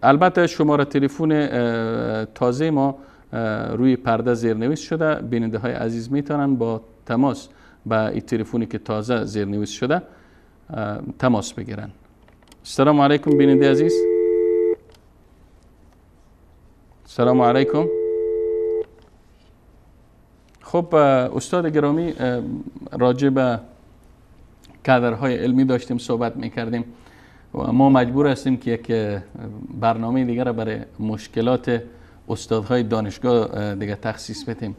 Speaker 1: البته شماره تلفن تازه ما روی پرده زیرنویس شده، بیننده های عزیز میتونن با تماس با این تلفنی که تازه زیرنویس شده تماس بگیرن. السلام علیکم بیننده عزیز. سلام علیکم. خب استاد گرامی، راجع به کادرهای علمی داشتیم صحبت میکردیم و ما مجبور هستیم که یک برنامه دیگر را برای مشکلات استادهای دانشگاه دیگه تخصیص بدیم.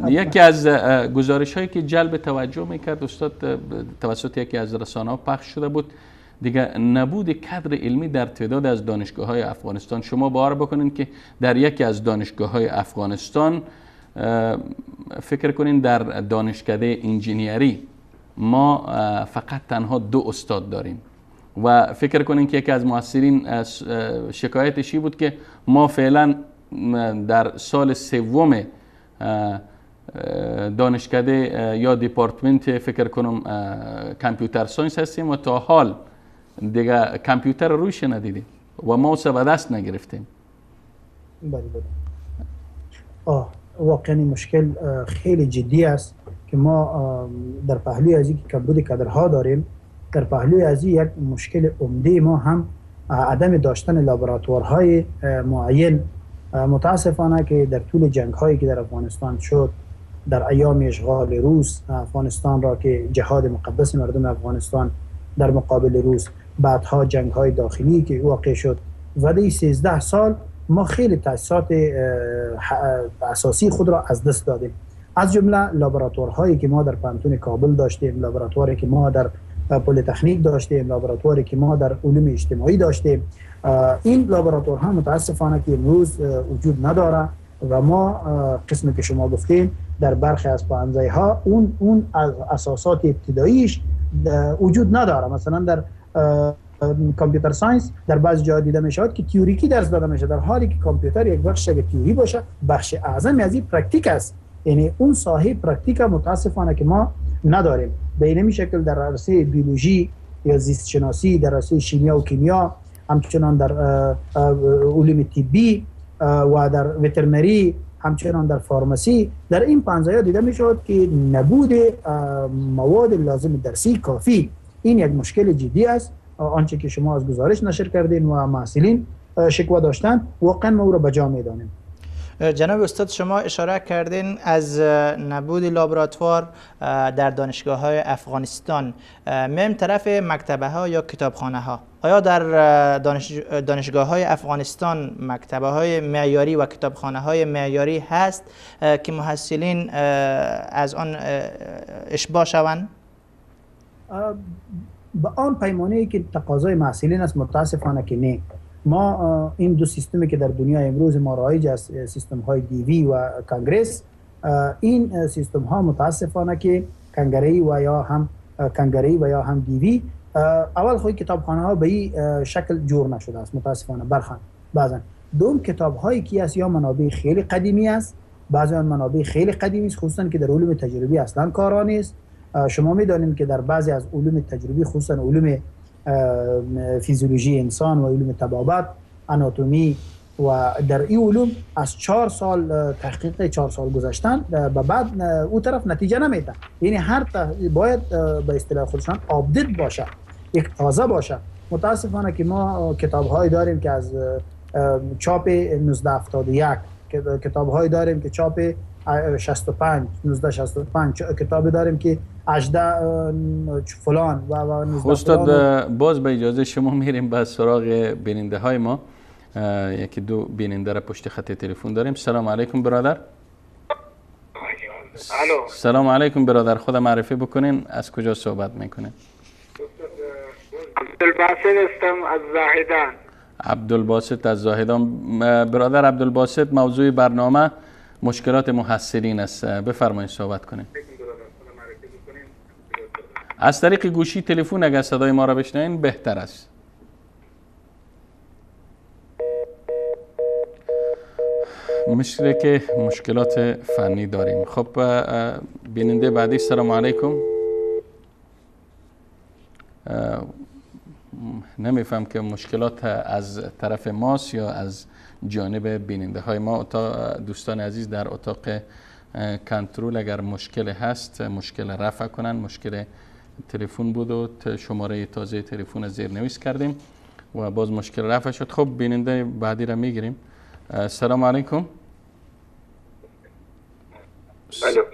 Speaker 1: یکی از گزارش هایی که جلب توجه میکرد استاد، توسط یکی از رسانه ها پخش شده بود، دیگه نبود کادر علمی در تعداد از دانشگاه های افغانستان. شما باور بکنین که در یکی از دانشگاه های افغانستان، فکر کنین در دانشکده انجینیری ما فقط تنها 2 استاد داریم و فکر کنین که یکی از محصلین شکایتش بود که ما فعلا در سال سوم دانشکده یا دیپارتمنت فکر کنم computer science هستیم و تا حال دیگه کامپیوتر رویش ندیدیم و ماوس به دست نگرفتیم.
Speaker 3: بله بله. واقعا مشکل خیلی جدی است که ما در پهلوی از اینکه کمبود کادرها داریم، در پهلوی از یک مشکل عمده ما هم عدم داشتن لابراتوارهای معین. متاسفانه که در طول جنگ هایی که در افغانستان شد، در ایام اشغال روس افغانستان را که جهاد مقدس مردم افغانستان در مقابل روس، بعدها جنگ های داخلی که واقع شد و در 13 سال ما خیلی تأسیسات اساسی خود را از دست دادیم، از جمله لابراتوارهایی که ما در پوهنتون کابل داشتیم، لابراتواری که ما در پلیتکنیک داشتیم، لابراتواری که ما در علوم اجتماعی داشتیم. این لابراتوارها متاسفانه که امروز وجود نداره و ما قسمی که شما گفتین در برخی از پوهنځی‌ها اون از اساسات ابتداییش وجود نداره. مثلا در computer science در بعضی جاها دیده می شود که تئوریکی درس داده میشه، در حالی که کامپیوتر یک بخش اگه تئوری باشه، بخش اعظم از این practic است. یعنی اون ساحه practic متاسفانه که ما نداریم. به این شکل در عرصه بیولوژی یا زیست شناسی، در عرصه شیمیا و کیمیا، همچنان در علوم طبی و در veterinary، همچنان در pharmacy، در این پنځه دیده می شود که نبود مواد لازم درسی کافی، این یک مشکل جدی است. آنچه که شما از گزارش نشر کردین و محصلین شکوه داشتن، واقعا ما او را به جا می دانیم.
Speaker 2: جناب استاد، شما اشاره کردین از نبود لابراتوار در دانشگاه های افغانستان. میم طرف مکتبه ها یا کتابخانه ها، آیا در دانشگاه های افغانستان مکتبه های معیاری و کتابخانه های معیاری هست که محصلین از آن اشباع شوند؟
Speaker 3: به آن پیمانه که تقاضای محصلین است متاسفانه که نه. ما این دو سیستمی که در دنیا امروز ما رایج است، سیستم های دیوی و کنگرس، این سیستم ها متاسفانه که کنگری و یا هم کنگری و یا هم دیوی، اول خود کتابخانه ها به این شکل جور نشده است متاسفانه برخان بعضا. دوم کتاب هایی که است یا منابع خیلی قدیمی است، بعضی آن منابع خیلی قدیمی است، خصوصا که در علوم تجربی اصلا کارا نیست. شما میدانید که در بعضی از علوم تجربی، خصوصا علوم فیزیولوژی انسان و علوم طبابت، اناتومی و در این علوم از 4 سال تحقیق 4 سال گذشتن به بعد او طرف نتیجه نمیده. یعنی هر باید به اصطلاح خودشان update باشه، یک تازه باشه. متاسفانه که ما کتاب های داریم که از چاپ 1971، کتاب های داریم که چاپ 65 1965، کتاب داریم که 18 فلان و 19.
Speaker 1: استاد باز به اجازه شما میریم به سراغ بیننده های ما. یکی دو بیننده را پشت خط تلفن داریم. سلام علیکم برادر.
Speaker 13: الو.
Speaker 1: سلام علیکم برادر، خود معرفی بکنین، از کجا صحبت میکنین؟
Speaker 13: عبدالباسط هستم از زاهدان.
Speaker 1: عبدالباسط از زاهدان. برادر عبدالباسط، موضوع برنامه مشکلات محصلین است، بفرمایید صحبت کنین. از طریق گوشی تلفن اگر صدای ما را بشنوین بهتر است. مثل که مشکلات فنی داریم. خب بیننده بعدی، سلام علیکم. نمیفهم که مشکلات از طرف ماست یا از جانب بیننده های ما. دوستان عزیز در اتاق کنترل اگر مشکل هست مشکل رفع کنن. مشکل تلفن بود و شماره تازه تلفن زیرنویس کردیم و باز مشکل رفع شد. خب بیننده بعدی را میگیریم. سلام علیکم.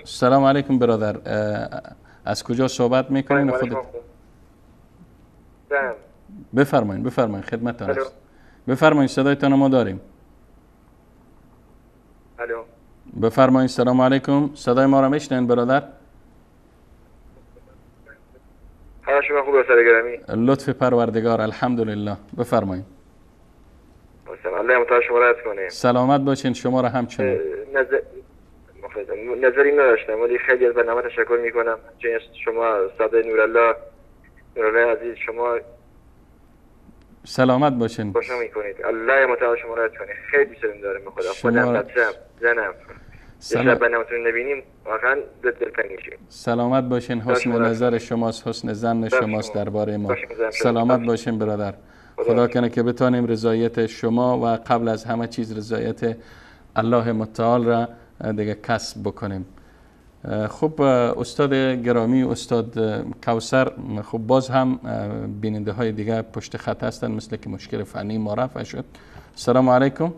Speaker 1: سلام علیکم برادر، از کجا صحبت میکنین؟ خودت بفرمایین، بفرمایین، خدمتتان است. بفرمایین، صدایتان ما داریم.
Speaker 13: الو.
Speaker 1: بفرمایین، سلام علیکم، صدای ما را میشنوین برادر؟
Speaker 13: حال شما خوب است گرامی؟
Speaker 1: لطف پروردگار، الحمدلله. بفرمایین.
Speaker 13: الله متعال شما را حفظ کنه.
Speaker 1: سلامت باشین، شما را همچنین.
Speaker 13: نظری نداشتم ولی خیلی از برنامه تشکر میکنم. شما استاد نورالله، نورالله عزیز، شما
Speaker 1: سلامت باشین.
Speaker 13: خوشم میکنید. الله متعال شما را حفظ کنه. خیلی دوستتون دارم به خدا. خودم، بچه‌م، زنم. شب برنامه‌تون نبینیم واقعا دلتنگ میشیم.
Speaker 1: سلامت باشین. حسن نظر شماست، حسن ظن شماست درباره ما. سلامت باشین برادر. خدا کنه که بتانیم رضایت شما و قبل از همه چیز رضایت الله متعال را دیگه کسب بکنیم. خب استاد گرامی، استاد کوثر، خب باز هم بیننده های دیگه پشت خط هستن، مثل که مشکل فنی ما رفع شد. السلام علیکم.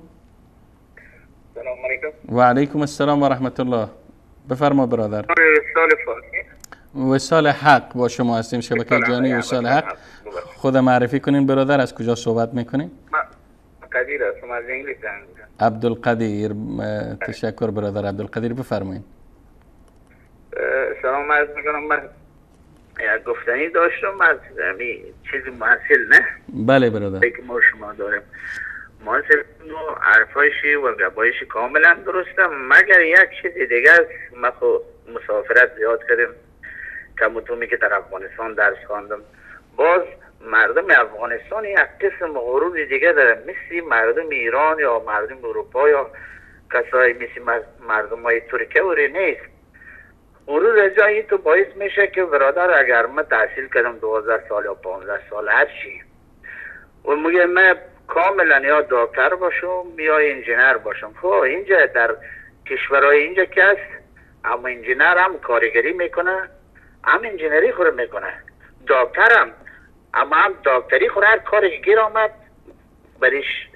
Speaker 13: سلام علیکم.
Speaker 1: و علیکم السلام و رحمت الله. بفرما برادر. وصال حق با شما هستیم، شبکه جانی وصال حق. خود معرفی کنین برادر، از کجا صحبت میکنین؟
Speaker 13: قدیر هستم از انگلیس.
Speaker 1: عبدالقدیر، تشکر برادر عبدالقدیر، بفرمایین.
Speaker 13: سلام عرض میکنم. من یک گفتنی داشتم از چیز محصل، نه؟
Speaker 1: بله برادر.
Speaker 13: که ما شما داریم محصل حرفایشی و گپایشی کاملا درسته، مگر یک چیز دیگه است. ما خو مسافرت زیاد کردیم، کم که در افغانستان درس خواندم، باز مردم افغانستان یک قسم غرور دیگه داره، مثل مردم ایران یا مردم اروپا یا کسایی مثل مردم های ترکیه وری نیست. غرور جایی تو باعث میشه که برادر اگر من تحصیل کردم 12 سال یا 15 سال هر چی، و میگه من کاملا یا دکتر باشم یا انجینر باشم. خب اینجا در کشورهای اینجا که هست، اما انجینر هم کارگری میکنه، هم انجینری خور میکنه، دکتر هم، اما هم دکتری خور، هر کاری گیر آمد برش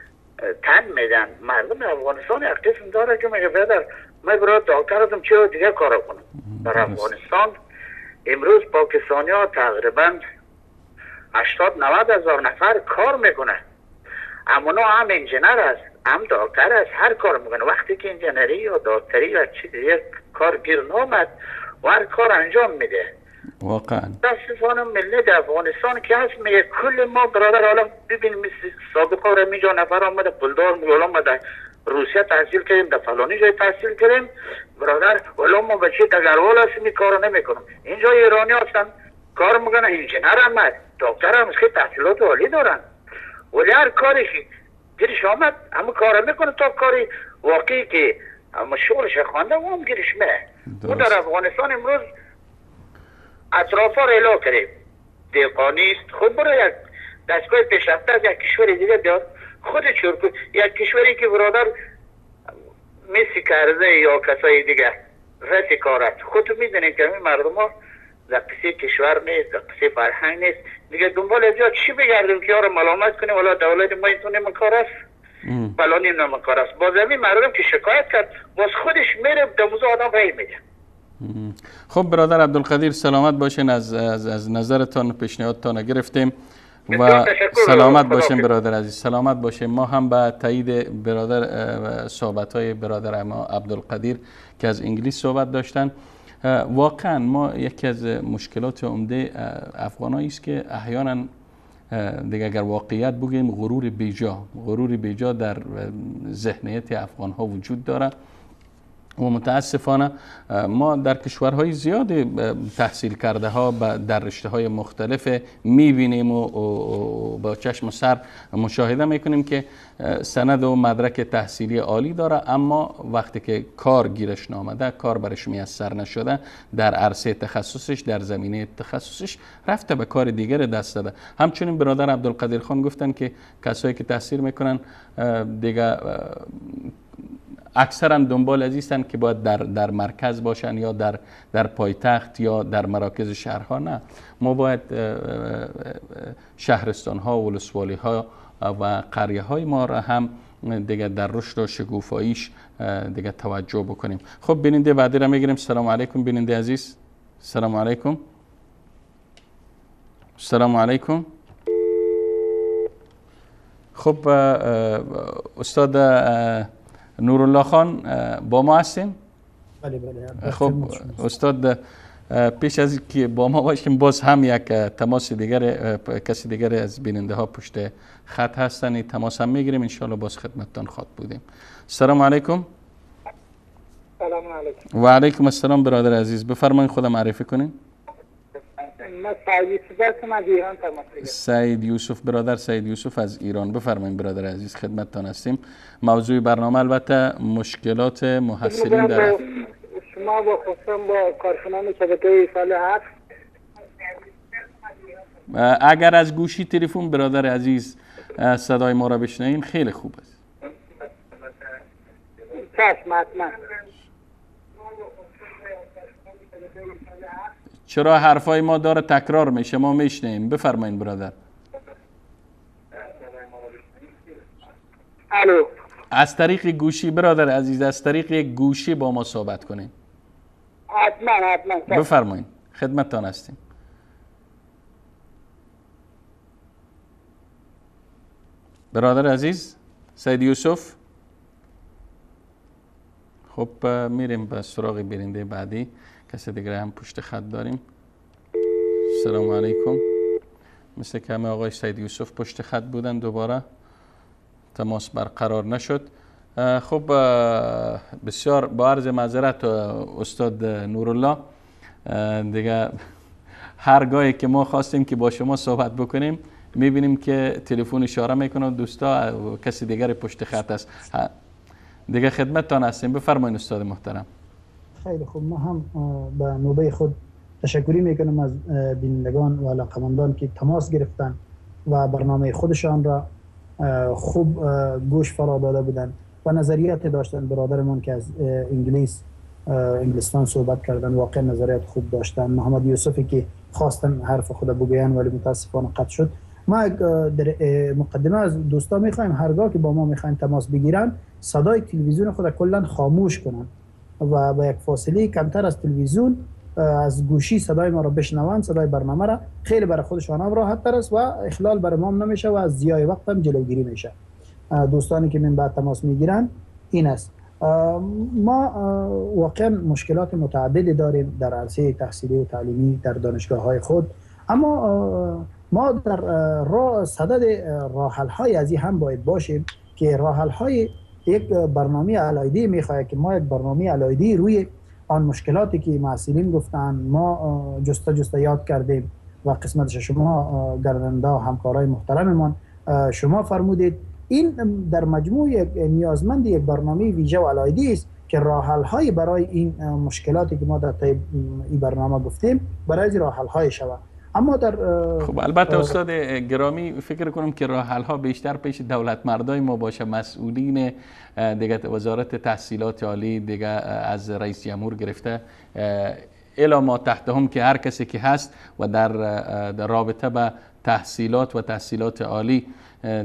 Speaker 13: تن میدن. مردم افغانستان یک قسم داره که میگه برادر من برای دکتر هستم چه دیگه کار کنم. در افغانستان امروز پاکستانی ها تقریبا 80-90 هزار نفر کار میکنه، اما اونا هم انجینر است هم دکتر است، هر کار میکنه. وقتی که انجینری یا دکتری یا چیزی یک کار گیر نامد و هر کار انجام میده.
Speaker 1: واقعا
Speaker 13: متاسفانه ملت افغانستان که هست میگه کل ما برادر، حالا ببین مثل سابقه رو میجا نفر آمده پولدار میگه ما در روسیه تحصیل کردیم، در فلانی جای تحصیل کردیم برادر، ولی ما بچه دگروال هستیم این کارو نمیکنم. اینجا ایرانی هستن کار میکنن، انجینر هم هست، دکتر هم خیلی تحصیلات عالی دارن، ولی هر کاری که گیرش آمد همه کار میکنه تا کاری واقعی که اما شغلش خوانده و هم گیرش میه. او در افغانستان امروز اطرافا رو اعلا کردیم، دهقانی است. خب برو یک دستگاه پیشرفته از یک کشور دیگه بیاد، خود چرکو یک کشوری که برادر مسی کرده یا کسای دیگه رسی کارت خودتون میدونید که این مردم ها در قصه کشور نیست، در قصه فرهنگ نیست دیگه. دنبال از چی بگردیم که یارو ملامت کنیم ولی دولت ما اینطور کار است فلانی نام کار است. باز همین مردم که شکایت کرد باز خودش میره در موضوع آدم رای میده.
Speaker 1: خب برادر عبدالقدیر سلامت باشین، از نظرتان پیشنهادتان گرفتیم و سلامت باشین برادر عزیز، سلامت باشین. ما هم به تایید برادر صحبت های برادر ما عبدالقدیر که از انگلیس صحبت داشتن، واقعا ما یکی از مشکلات عمده افغانایی است که احیانا دیگه اگر واقعیت بگیم غرور بیجا در ذهنیت افغان ها وجود داره و متاسفانه ما در کشورهای زیاد تحصیل کرده ها در رشته های مختلف میبینیم و با چشم و سر مشاهده میکنیم که سند و مدرک تحصیلی عالی داره، اما وقتی که کار گیرش نامده، کار برش میسر نشده، در عرصه تخصصش، در زمینه تخصصش رفته به کار دیگر دست داده. همچنین برادر عبدالقدیر خان گفتن که کسایی که تحصیل میکنن دیگه اکثرا دنبال از ایستن که باید در مرکز باشن یا در پایتخت یا در مراکز شهرها. نه، ما باید شهرستان ها، ولسوالی ها و قریه های ما را هم دیگه در رشد و شکوفاییش دیگه توجه بکنیم. خب بیننده بعدی را میگیریم. سلام علیکم بیننده عزیز. سلام علیکم. سلام علیکم. خب استاد نورالله خان با ما هستین؟
Speaker 3: بله بله.
Speaker 1: خب استاد پیش از که با ما باشیم باز هم یک تماس دیگر، کسی دیگر از بیننده ها پشت خط هستن، این تماس هم میگیریم انشالله باز خدمتتان خواد بودیم. سلام علیکم.
Speaker 12: سلام علیکم.
Speaker 1: و علیکم السلام برادر عزیز، بفرمایید خودم معرفی کنین.
Speaker 12: من سعید یوسف هستم از ایران تماس میگیرم.
Speaker 1: سعید یوسف، برادر سعید یوسف از ایران، بفرمایید برادر عزیز خدمتتان هستیم. موضوع برنامه البته مشکلات محصلین در
Speaker 12: شما با خصوصا با کارکنان شبکه سال 7.
Speaker 1: اگر از گوشی تلفن برادر عزیز صدای ما را بشنوین خیلی خوب است.
Speaker 12: چشم حتما.
Speaker 1: چرا حرفای ما داره تکرار میشه، ما میشنیم. بفرمایید برادر.
Speaker 12: الو.
Speaker 1: از طریق گوشی برادر عزیز، از طریق گوشی با ما صحبت کنین.
Speaker 12: حتما حتما.
Speaker 1: بفرمایید خدمتتان هستیم. برادر عزیز سید یوسف. خب میریم به سراغ بیننده بعدی، کسی دیگر هم پشت خط داریم. سلام علیکم. مثل که همه آقای سید یوسف پشت خط بودن، دوباره تماس برقرار نشد. خب بسیار با عرض معذرت استاد نورالله، دیگه هر گاهی که ما خواستیم که با شما صحبت بکنیم میبینیم که تلفن اشاره میکنه دوستا کسی دیگر پشت خط است. دیگه خدمتتان هستیم، بفرمایید استاد محترم.
Speaker 3: خیلی خوب، ما هم به نوبه خود تشکری میکنم از بینندگان و علاقمندان که تماس گرفتن و برنامه خودشان را خوب گوش فرا داده بودن و نظریات داشتن. برادرمان که از انگلستان صحبت کردن واقعا نظریات خوب داشتن. محمد یوسفی که خواستن حرف خود بگوین ولی متاسفانه قطع شد. ما در مقدمه از دوستا میخوایم هرگاه که با ما میخواین تماس بگیرن صدای تلویزیون خود کلا خاموش کنن و با یک فاصله کمتر از تلویزیون از گوشی صدای ما را بشنوند، صدای برنامه را خیلی برای خودشان هم راحت تر است و اخلال برای ما هم نمیشه و از ضیاع وقت هم جلوگیری میشه. دوستانی که من بعد تماس میگیرن این است. ما واقعا مشکلات متعددی داریم در عرصه تحصیلی و تعلیمی در دانشگاه های خود، اما ما در صدد راه حل های از این هم باید باشیم که راه حل های یک برنامه علایدی میخواهد که ما یک برنامه علایدی روی آن مشکلاتی که محصلین گفتن ما جسته یاد کردیم و قسمتش شما گردنده و همکارای محترممان شما فرمودید، این در مجموع یک نیازمند یک برنامه ویژه و علایدی است که راه حل های برای این مشکلاتی که ما در طی این برنامه گفتیم برای راه حل های شود. اما در
Speaker 1: خب البته استاد گرامی فکر کنم که راه حل ها بیشتر پیش دولت مردای ما باشه، مسئولین دیگه وزارت تحصیلات عالی دیگه از رئیس جمهور گرفته الی ما تحتهم که هر کسی که هست و در رابطه به تحصیلات و تحصیلات عالی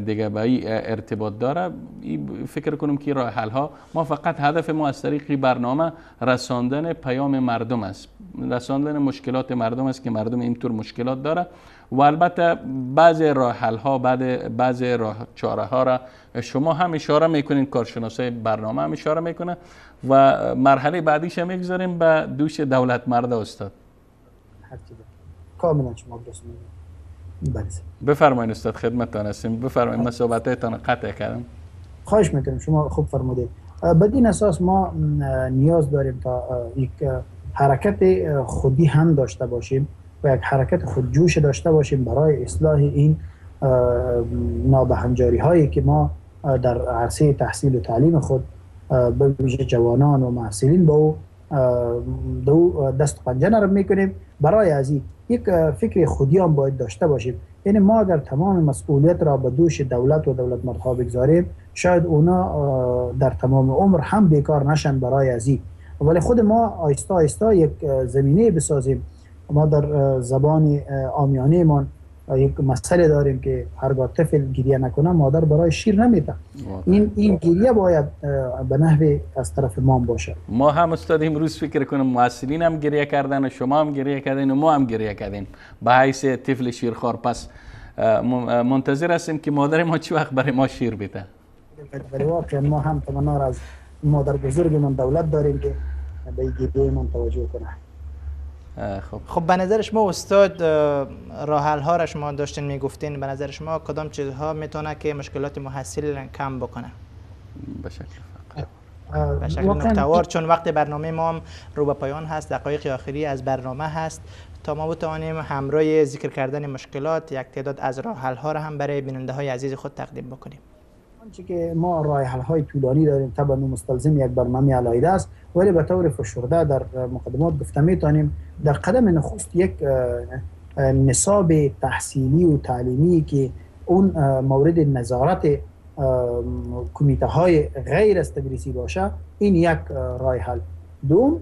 Speaker 1: دیگه به این ارتباط داره. فکر کنم که راه حل ها ما فقط هدف ما از طریق برنامه رساندن پیام مردم است، رساندن مشکلات مردم است که مردم اینطور مشکلات داره و البته بعضی راه حل ها بعضی راه چاره ها را شما هم اشاره میکنین، کارشناسای برنامه هم اشاره میکنه و مرحله بعدیش هم میگذاریم به دوش دولت مرد استاد.
Speaker 3: کاملا شما درست میگید. بله
Speaker 1: بفرمایید استاد، خدمتتان هستیم. بفرمایید، من صحبتتان قطع کردم.
Speaker 3: خواهش میکنم، شما خوب فرمودید. بدین اساس ما نیاز داریم تا یک حرکت خودی هم داشته باشیم و یک حرکت خودجوش داشته باشیم برای اصلاح این نابهنجاری هایی که ما در عرصه تحصیل و تعلیم خود به ویژه جوانان و محصلین با او دست پنجه نرم میکنیم. برای از این یک فکر خودی هم باید داشته باشیم. یعنی ما اگر تمام مسئولیت را به دوش دولت و دولت مردها بگذاریم شاید اونا در تمام عمر هم بیکار نشن برای از این، ولی خود ما آیستا آیستا یک زمینه بسازیم. ما در زبان عامیانه ما یک مسئله داریم که هرگاه طفل گریه نکنه مادر برای شیر نمیده. این گریه باید به نحو از طرف ما باشه.
Speaker 1: ما هم استاد امروز فکر کنم محصلین هم گریه کردن و شما هم گریه کردین و ما هم گریه کردیم به حیث طفل شیرخوار. پس منتظر هستیم که مادر ما چه وقت برای ما شیر بده.
Speaker 3: ولی واقعا ما هم تمنا از مادر بزرگ من دولت داریم که به گریه من توجه کنه.
Speaker 2: خب به نظر شما استاد راه حل ها را شما داشتین میگفتین، به نظر شما کدام چیزها میتونه که مشکلات محصل کم بکنه
Speaker 1: به شکل
Speaker 2: نکته‌وار؟ چون وقت برنامه ما هم رو به پایان هست، دقایق آخری از برنامه هست تا ما بتوانیم همراه ذکر کردن مشکلات یک تعداد از راه حل ها را هم برای بیننده های عزیز خود تقدیم بکنیم.
Speaker 3: آنچه که ما راه حل های طولانی داریم طبعا مستلزم یک برنامه علاوه است، ولی به طور فشرده در مقدمات گفته میتونیم در قدم نخست یک نصاب تحصیلی و تعلیمی که اون مورد نظارت کمیته های غیر از تدریسی باشه، این یک راه حل. دوم،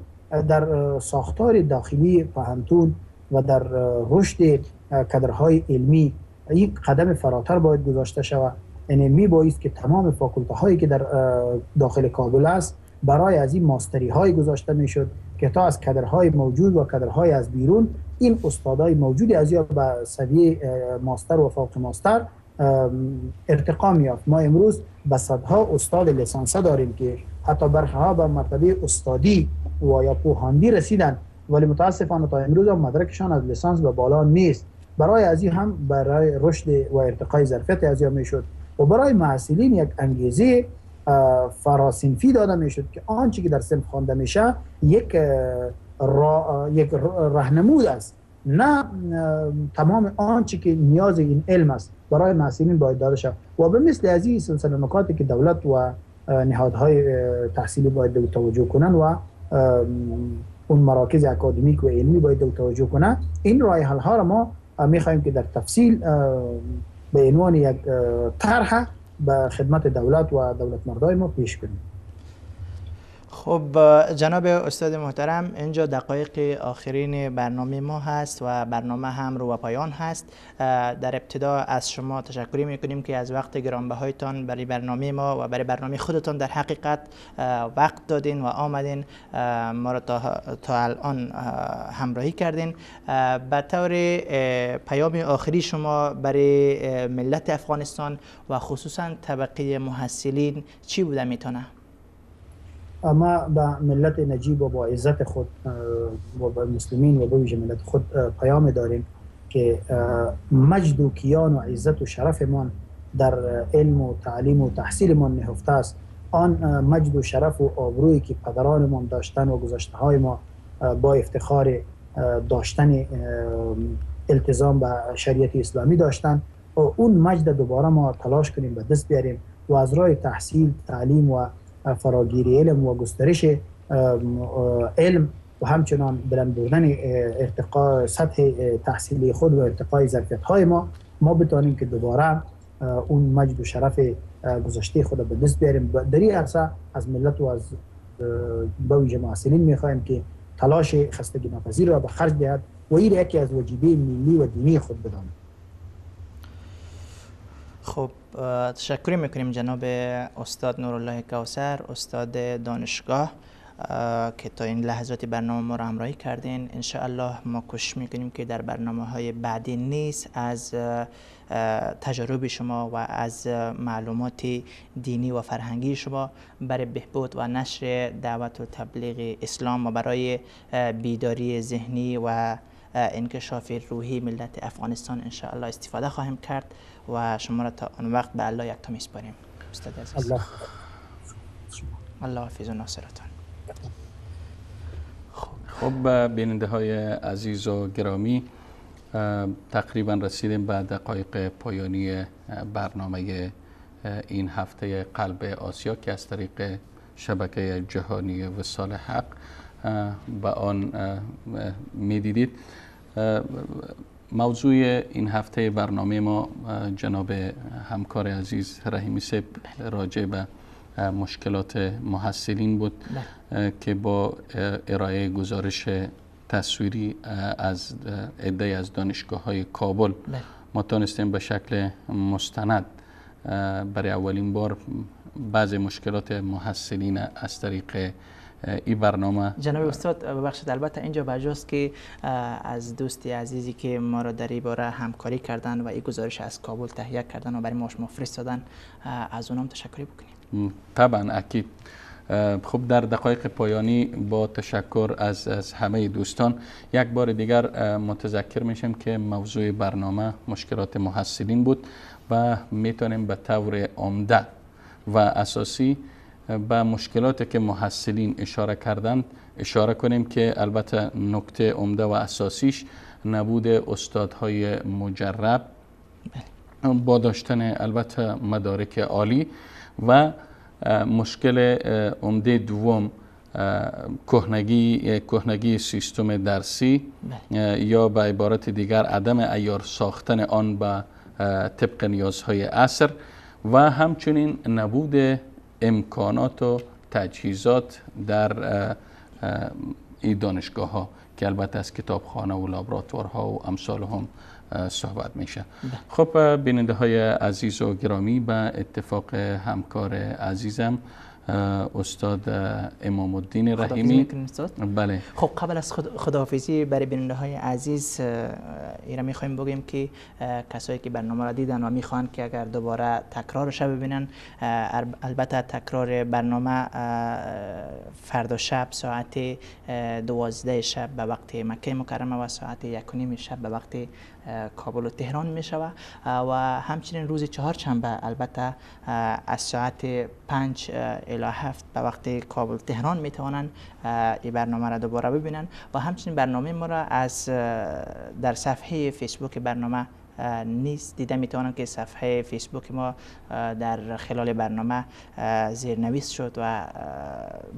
Speaker 3: در ساختار داخلی پوهنتون و در رشد کادرهای علمی یک قدم فراتر باید گذاشته شود. یعنی می بایست که تمام فاکولته هایی که در داخل کابل است برای از این ماستری های گذاشته میشد که تا از کادرهای موجود و کادرهای از بیرون این استادای موجود از یا به سویه ماستر و فوق ماستر ارتقا میافت. ما امروز به صدها استاد لیسانسه داریم که حتی برخی ها به مرتبه استادی و یا پوهاندی رسیدن، ولی متاسفانه تا امروز هم مدرکشان از لیسانس به بالا نیست. برای از این هم برای رشد و ارتقای ظرفیت از یا میشد و برای محصلین یک انگیزه فراسنفی داده میشد که آنچه که در صنف خوانده میشه یک راهنمود است، نه تمام آنچه که نیاز این علم است برای محصلین باید داده شود. و به مثل از این سلسله نکاتی که دولت و نهادهای تحصیلی باید توجه کنن و اون مراکز اکادمیک و علمی باید توجه کنن، این راه حل ها را ما میخواهیم که در تفصیل به عنوان یک طرح به خدمت دولت و دولت مردای ما پیش کنیم.
Speaker 2: خب جناب استاد محترم، اینجا دقایق آخرین برنامه ما هست و برنامه هم رو به پایان هست. در ابتدا از شما تشکری میکنیم که از وقت گرانبهایتان برای برنامه ما و برای برنامه خودتان در حقیقت وقت دادین و آمدین ما را تا الان همراهی کردین. به طور پیام آخری شما برای ملت افغانستان و خصوصا طبقه محصلین چی بوده میتونه؟
Speaker 3: ما به ملت نجیب و با عزت خود و به مسلمین و به ویژه ملت خود پیام داریم که مجد و کیان و عزت و شرف من در علم و تعلیم و تحصیل من نهفته است. آن مجد و شرف و آبرویی که پدرانمان داشتن و گذشته های ما با افتخار داشتن التزام به شریعت اسلامی داشتن، اون مجد دوباره ما تلاش کنیم به دست بیاریم و از راه تحصیل، تعلیم و فراگیری علم و گسترش علم و همچنان بلند بردن ارتقاء سطح تحصیلی خود و ارتقای ظرفیت های ما بتانیم که دوباره اون مجد و شرف گذشته خود به دست بیاریم. در این عرصه از ملت و از به ویژه محصلین میخواهیم که تلاش خستگی ناپذیر را به خرج دهد و این یکی از وجیبه ملی و دینی خود بداند.
Speaker 2: خب تشکر میکنیم جناب استاد نورالله کوثر، استاد دانشگاه، که تا این لحظات برنامه ما را همراهی کردین. انشاءالله ما کوشش میکنیم که در برنامه های بعدی نیز از تجارب شما و از معلومات دینی و فرهنگی شما برای بهبود و نشر دعوت و تبلیغ اسلام و برای بیداری ذهنی و انکشاف روحی ملت افغانستان انشاءالله استفاده خواهیم کرد و شما را تا آن وقت به الله یکتا میسپاریم. استاد عزیز، الله حافظ و ناصرتان.
Speaker 1: خب بیننده های عزیز و گرامی، تقریبا رسیدیم به دقایق پایانی برنامه این هفته قلب آسیا که از طریق شبکه جهانی وصال حق به آن میدیدید. موضوع این هفته برنامه ما جناب همکار عزیز رحیمی صاحب راجع به مشکلات محصلین بود که با ارائه گزارش تصویری از عده‌ای از دانشگاه‌های کابل ما تانستیم به شکل مستند برای اولین بار بعض مشکلات محصلین از طریق این برنامه.
Speaker 2: جناب استاد ببخشید، البته اینجا بجاست که از دوستی عزیزی که ما را در این باره همکاری کردن و این گزارش از کابل تهیه کردن و برای ما شما فرستادن، از اونام تشکری بکنیم.
Speaker 1: طبعا اکید. خب در دقایق پایانی با تشکر از همه دوستان یک بار دیگر متذکر میشم که موضوع برنامه مشکلات محصلین بود و میتونیم به طور عمده و اساسی به مشکلاتی که محصلین اشاره کردند اشاره کنیم که البته نکته عمده و اساسیش نبود استادهای مجرب با داشتن البته مدارک عالی و مشکل عمده دوم کهنگی سیستم درسی یا به عبارت دیگر عدم عیار ساختن آن به طبق نیازهای عصر و همچنین نبود امکانات و تجهیزات در این دانشگاه ها که البته از کتابخانه و لابراتوارها و امثال هم صحبت میشه. خب بیننده های عزیز و گرامی، به اتفاق همکار عزیزم استاد امام الدین رحیمی. بله.
Speaker 2: خب قبل از خداحافظی برای بیننده های عزیز ایرا میخوایم بگیم که کسایی که برنامه را دیدن و میخوان که اگر دوباره تکرارش ببینن، البته تکرار برنامه فردا شب ساعت 12 شب به وقت مکه مکرمه و ساعت 1:30 شب به وقت کابل و تهران می شود و همچنین روز چهارشنبه البته از ساعت 5 الی 7 به وقت کابل تهران می توانند این برنامه را دوباره ببینن و همچنین برنامه ما را از در صفحه فیسبوک برنامه نیز دیده می توانند که صفحه فیسبوک ما در خلال برنامه زیرنویس شد و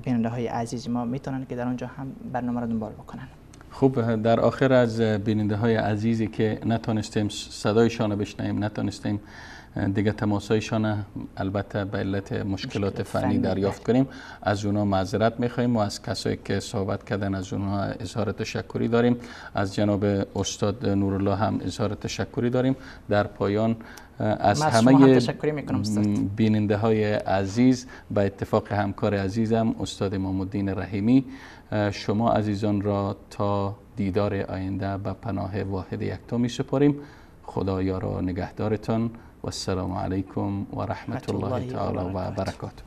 Speaker 2: بیننده های عزیز ما می توانند که در آنجا هم برنامه را دنبال بکنند.
Speaker 1: خوب، در آخر از بیننده های عزیزی که نتانستیم صدایشان بشنویم، نتانستیم دیگه تماسایشان البته به علت مشکلات فنی دریافت کنیم، از اونا معذرت میخوایم و از کسایی که صحبت کردن از اونها اظهار تشکری داریم. از جناب استاد نورالله هم اظهار تشکری داریم. در پایان از همه بیننده های عزیز به اتفاق همکار عزیزم استاد امام الدین رحیمی، شما عزیزان را تا دیدار آینده به پناه واحد یکتا می سپاریم. خدا یار و نگهدارتان و السلام علیکم و رحمت الله تعالی و برکاته.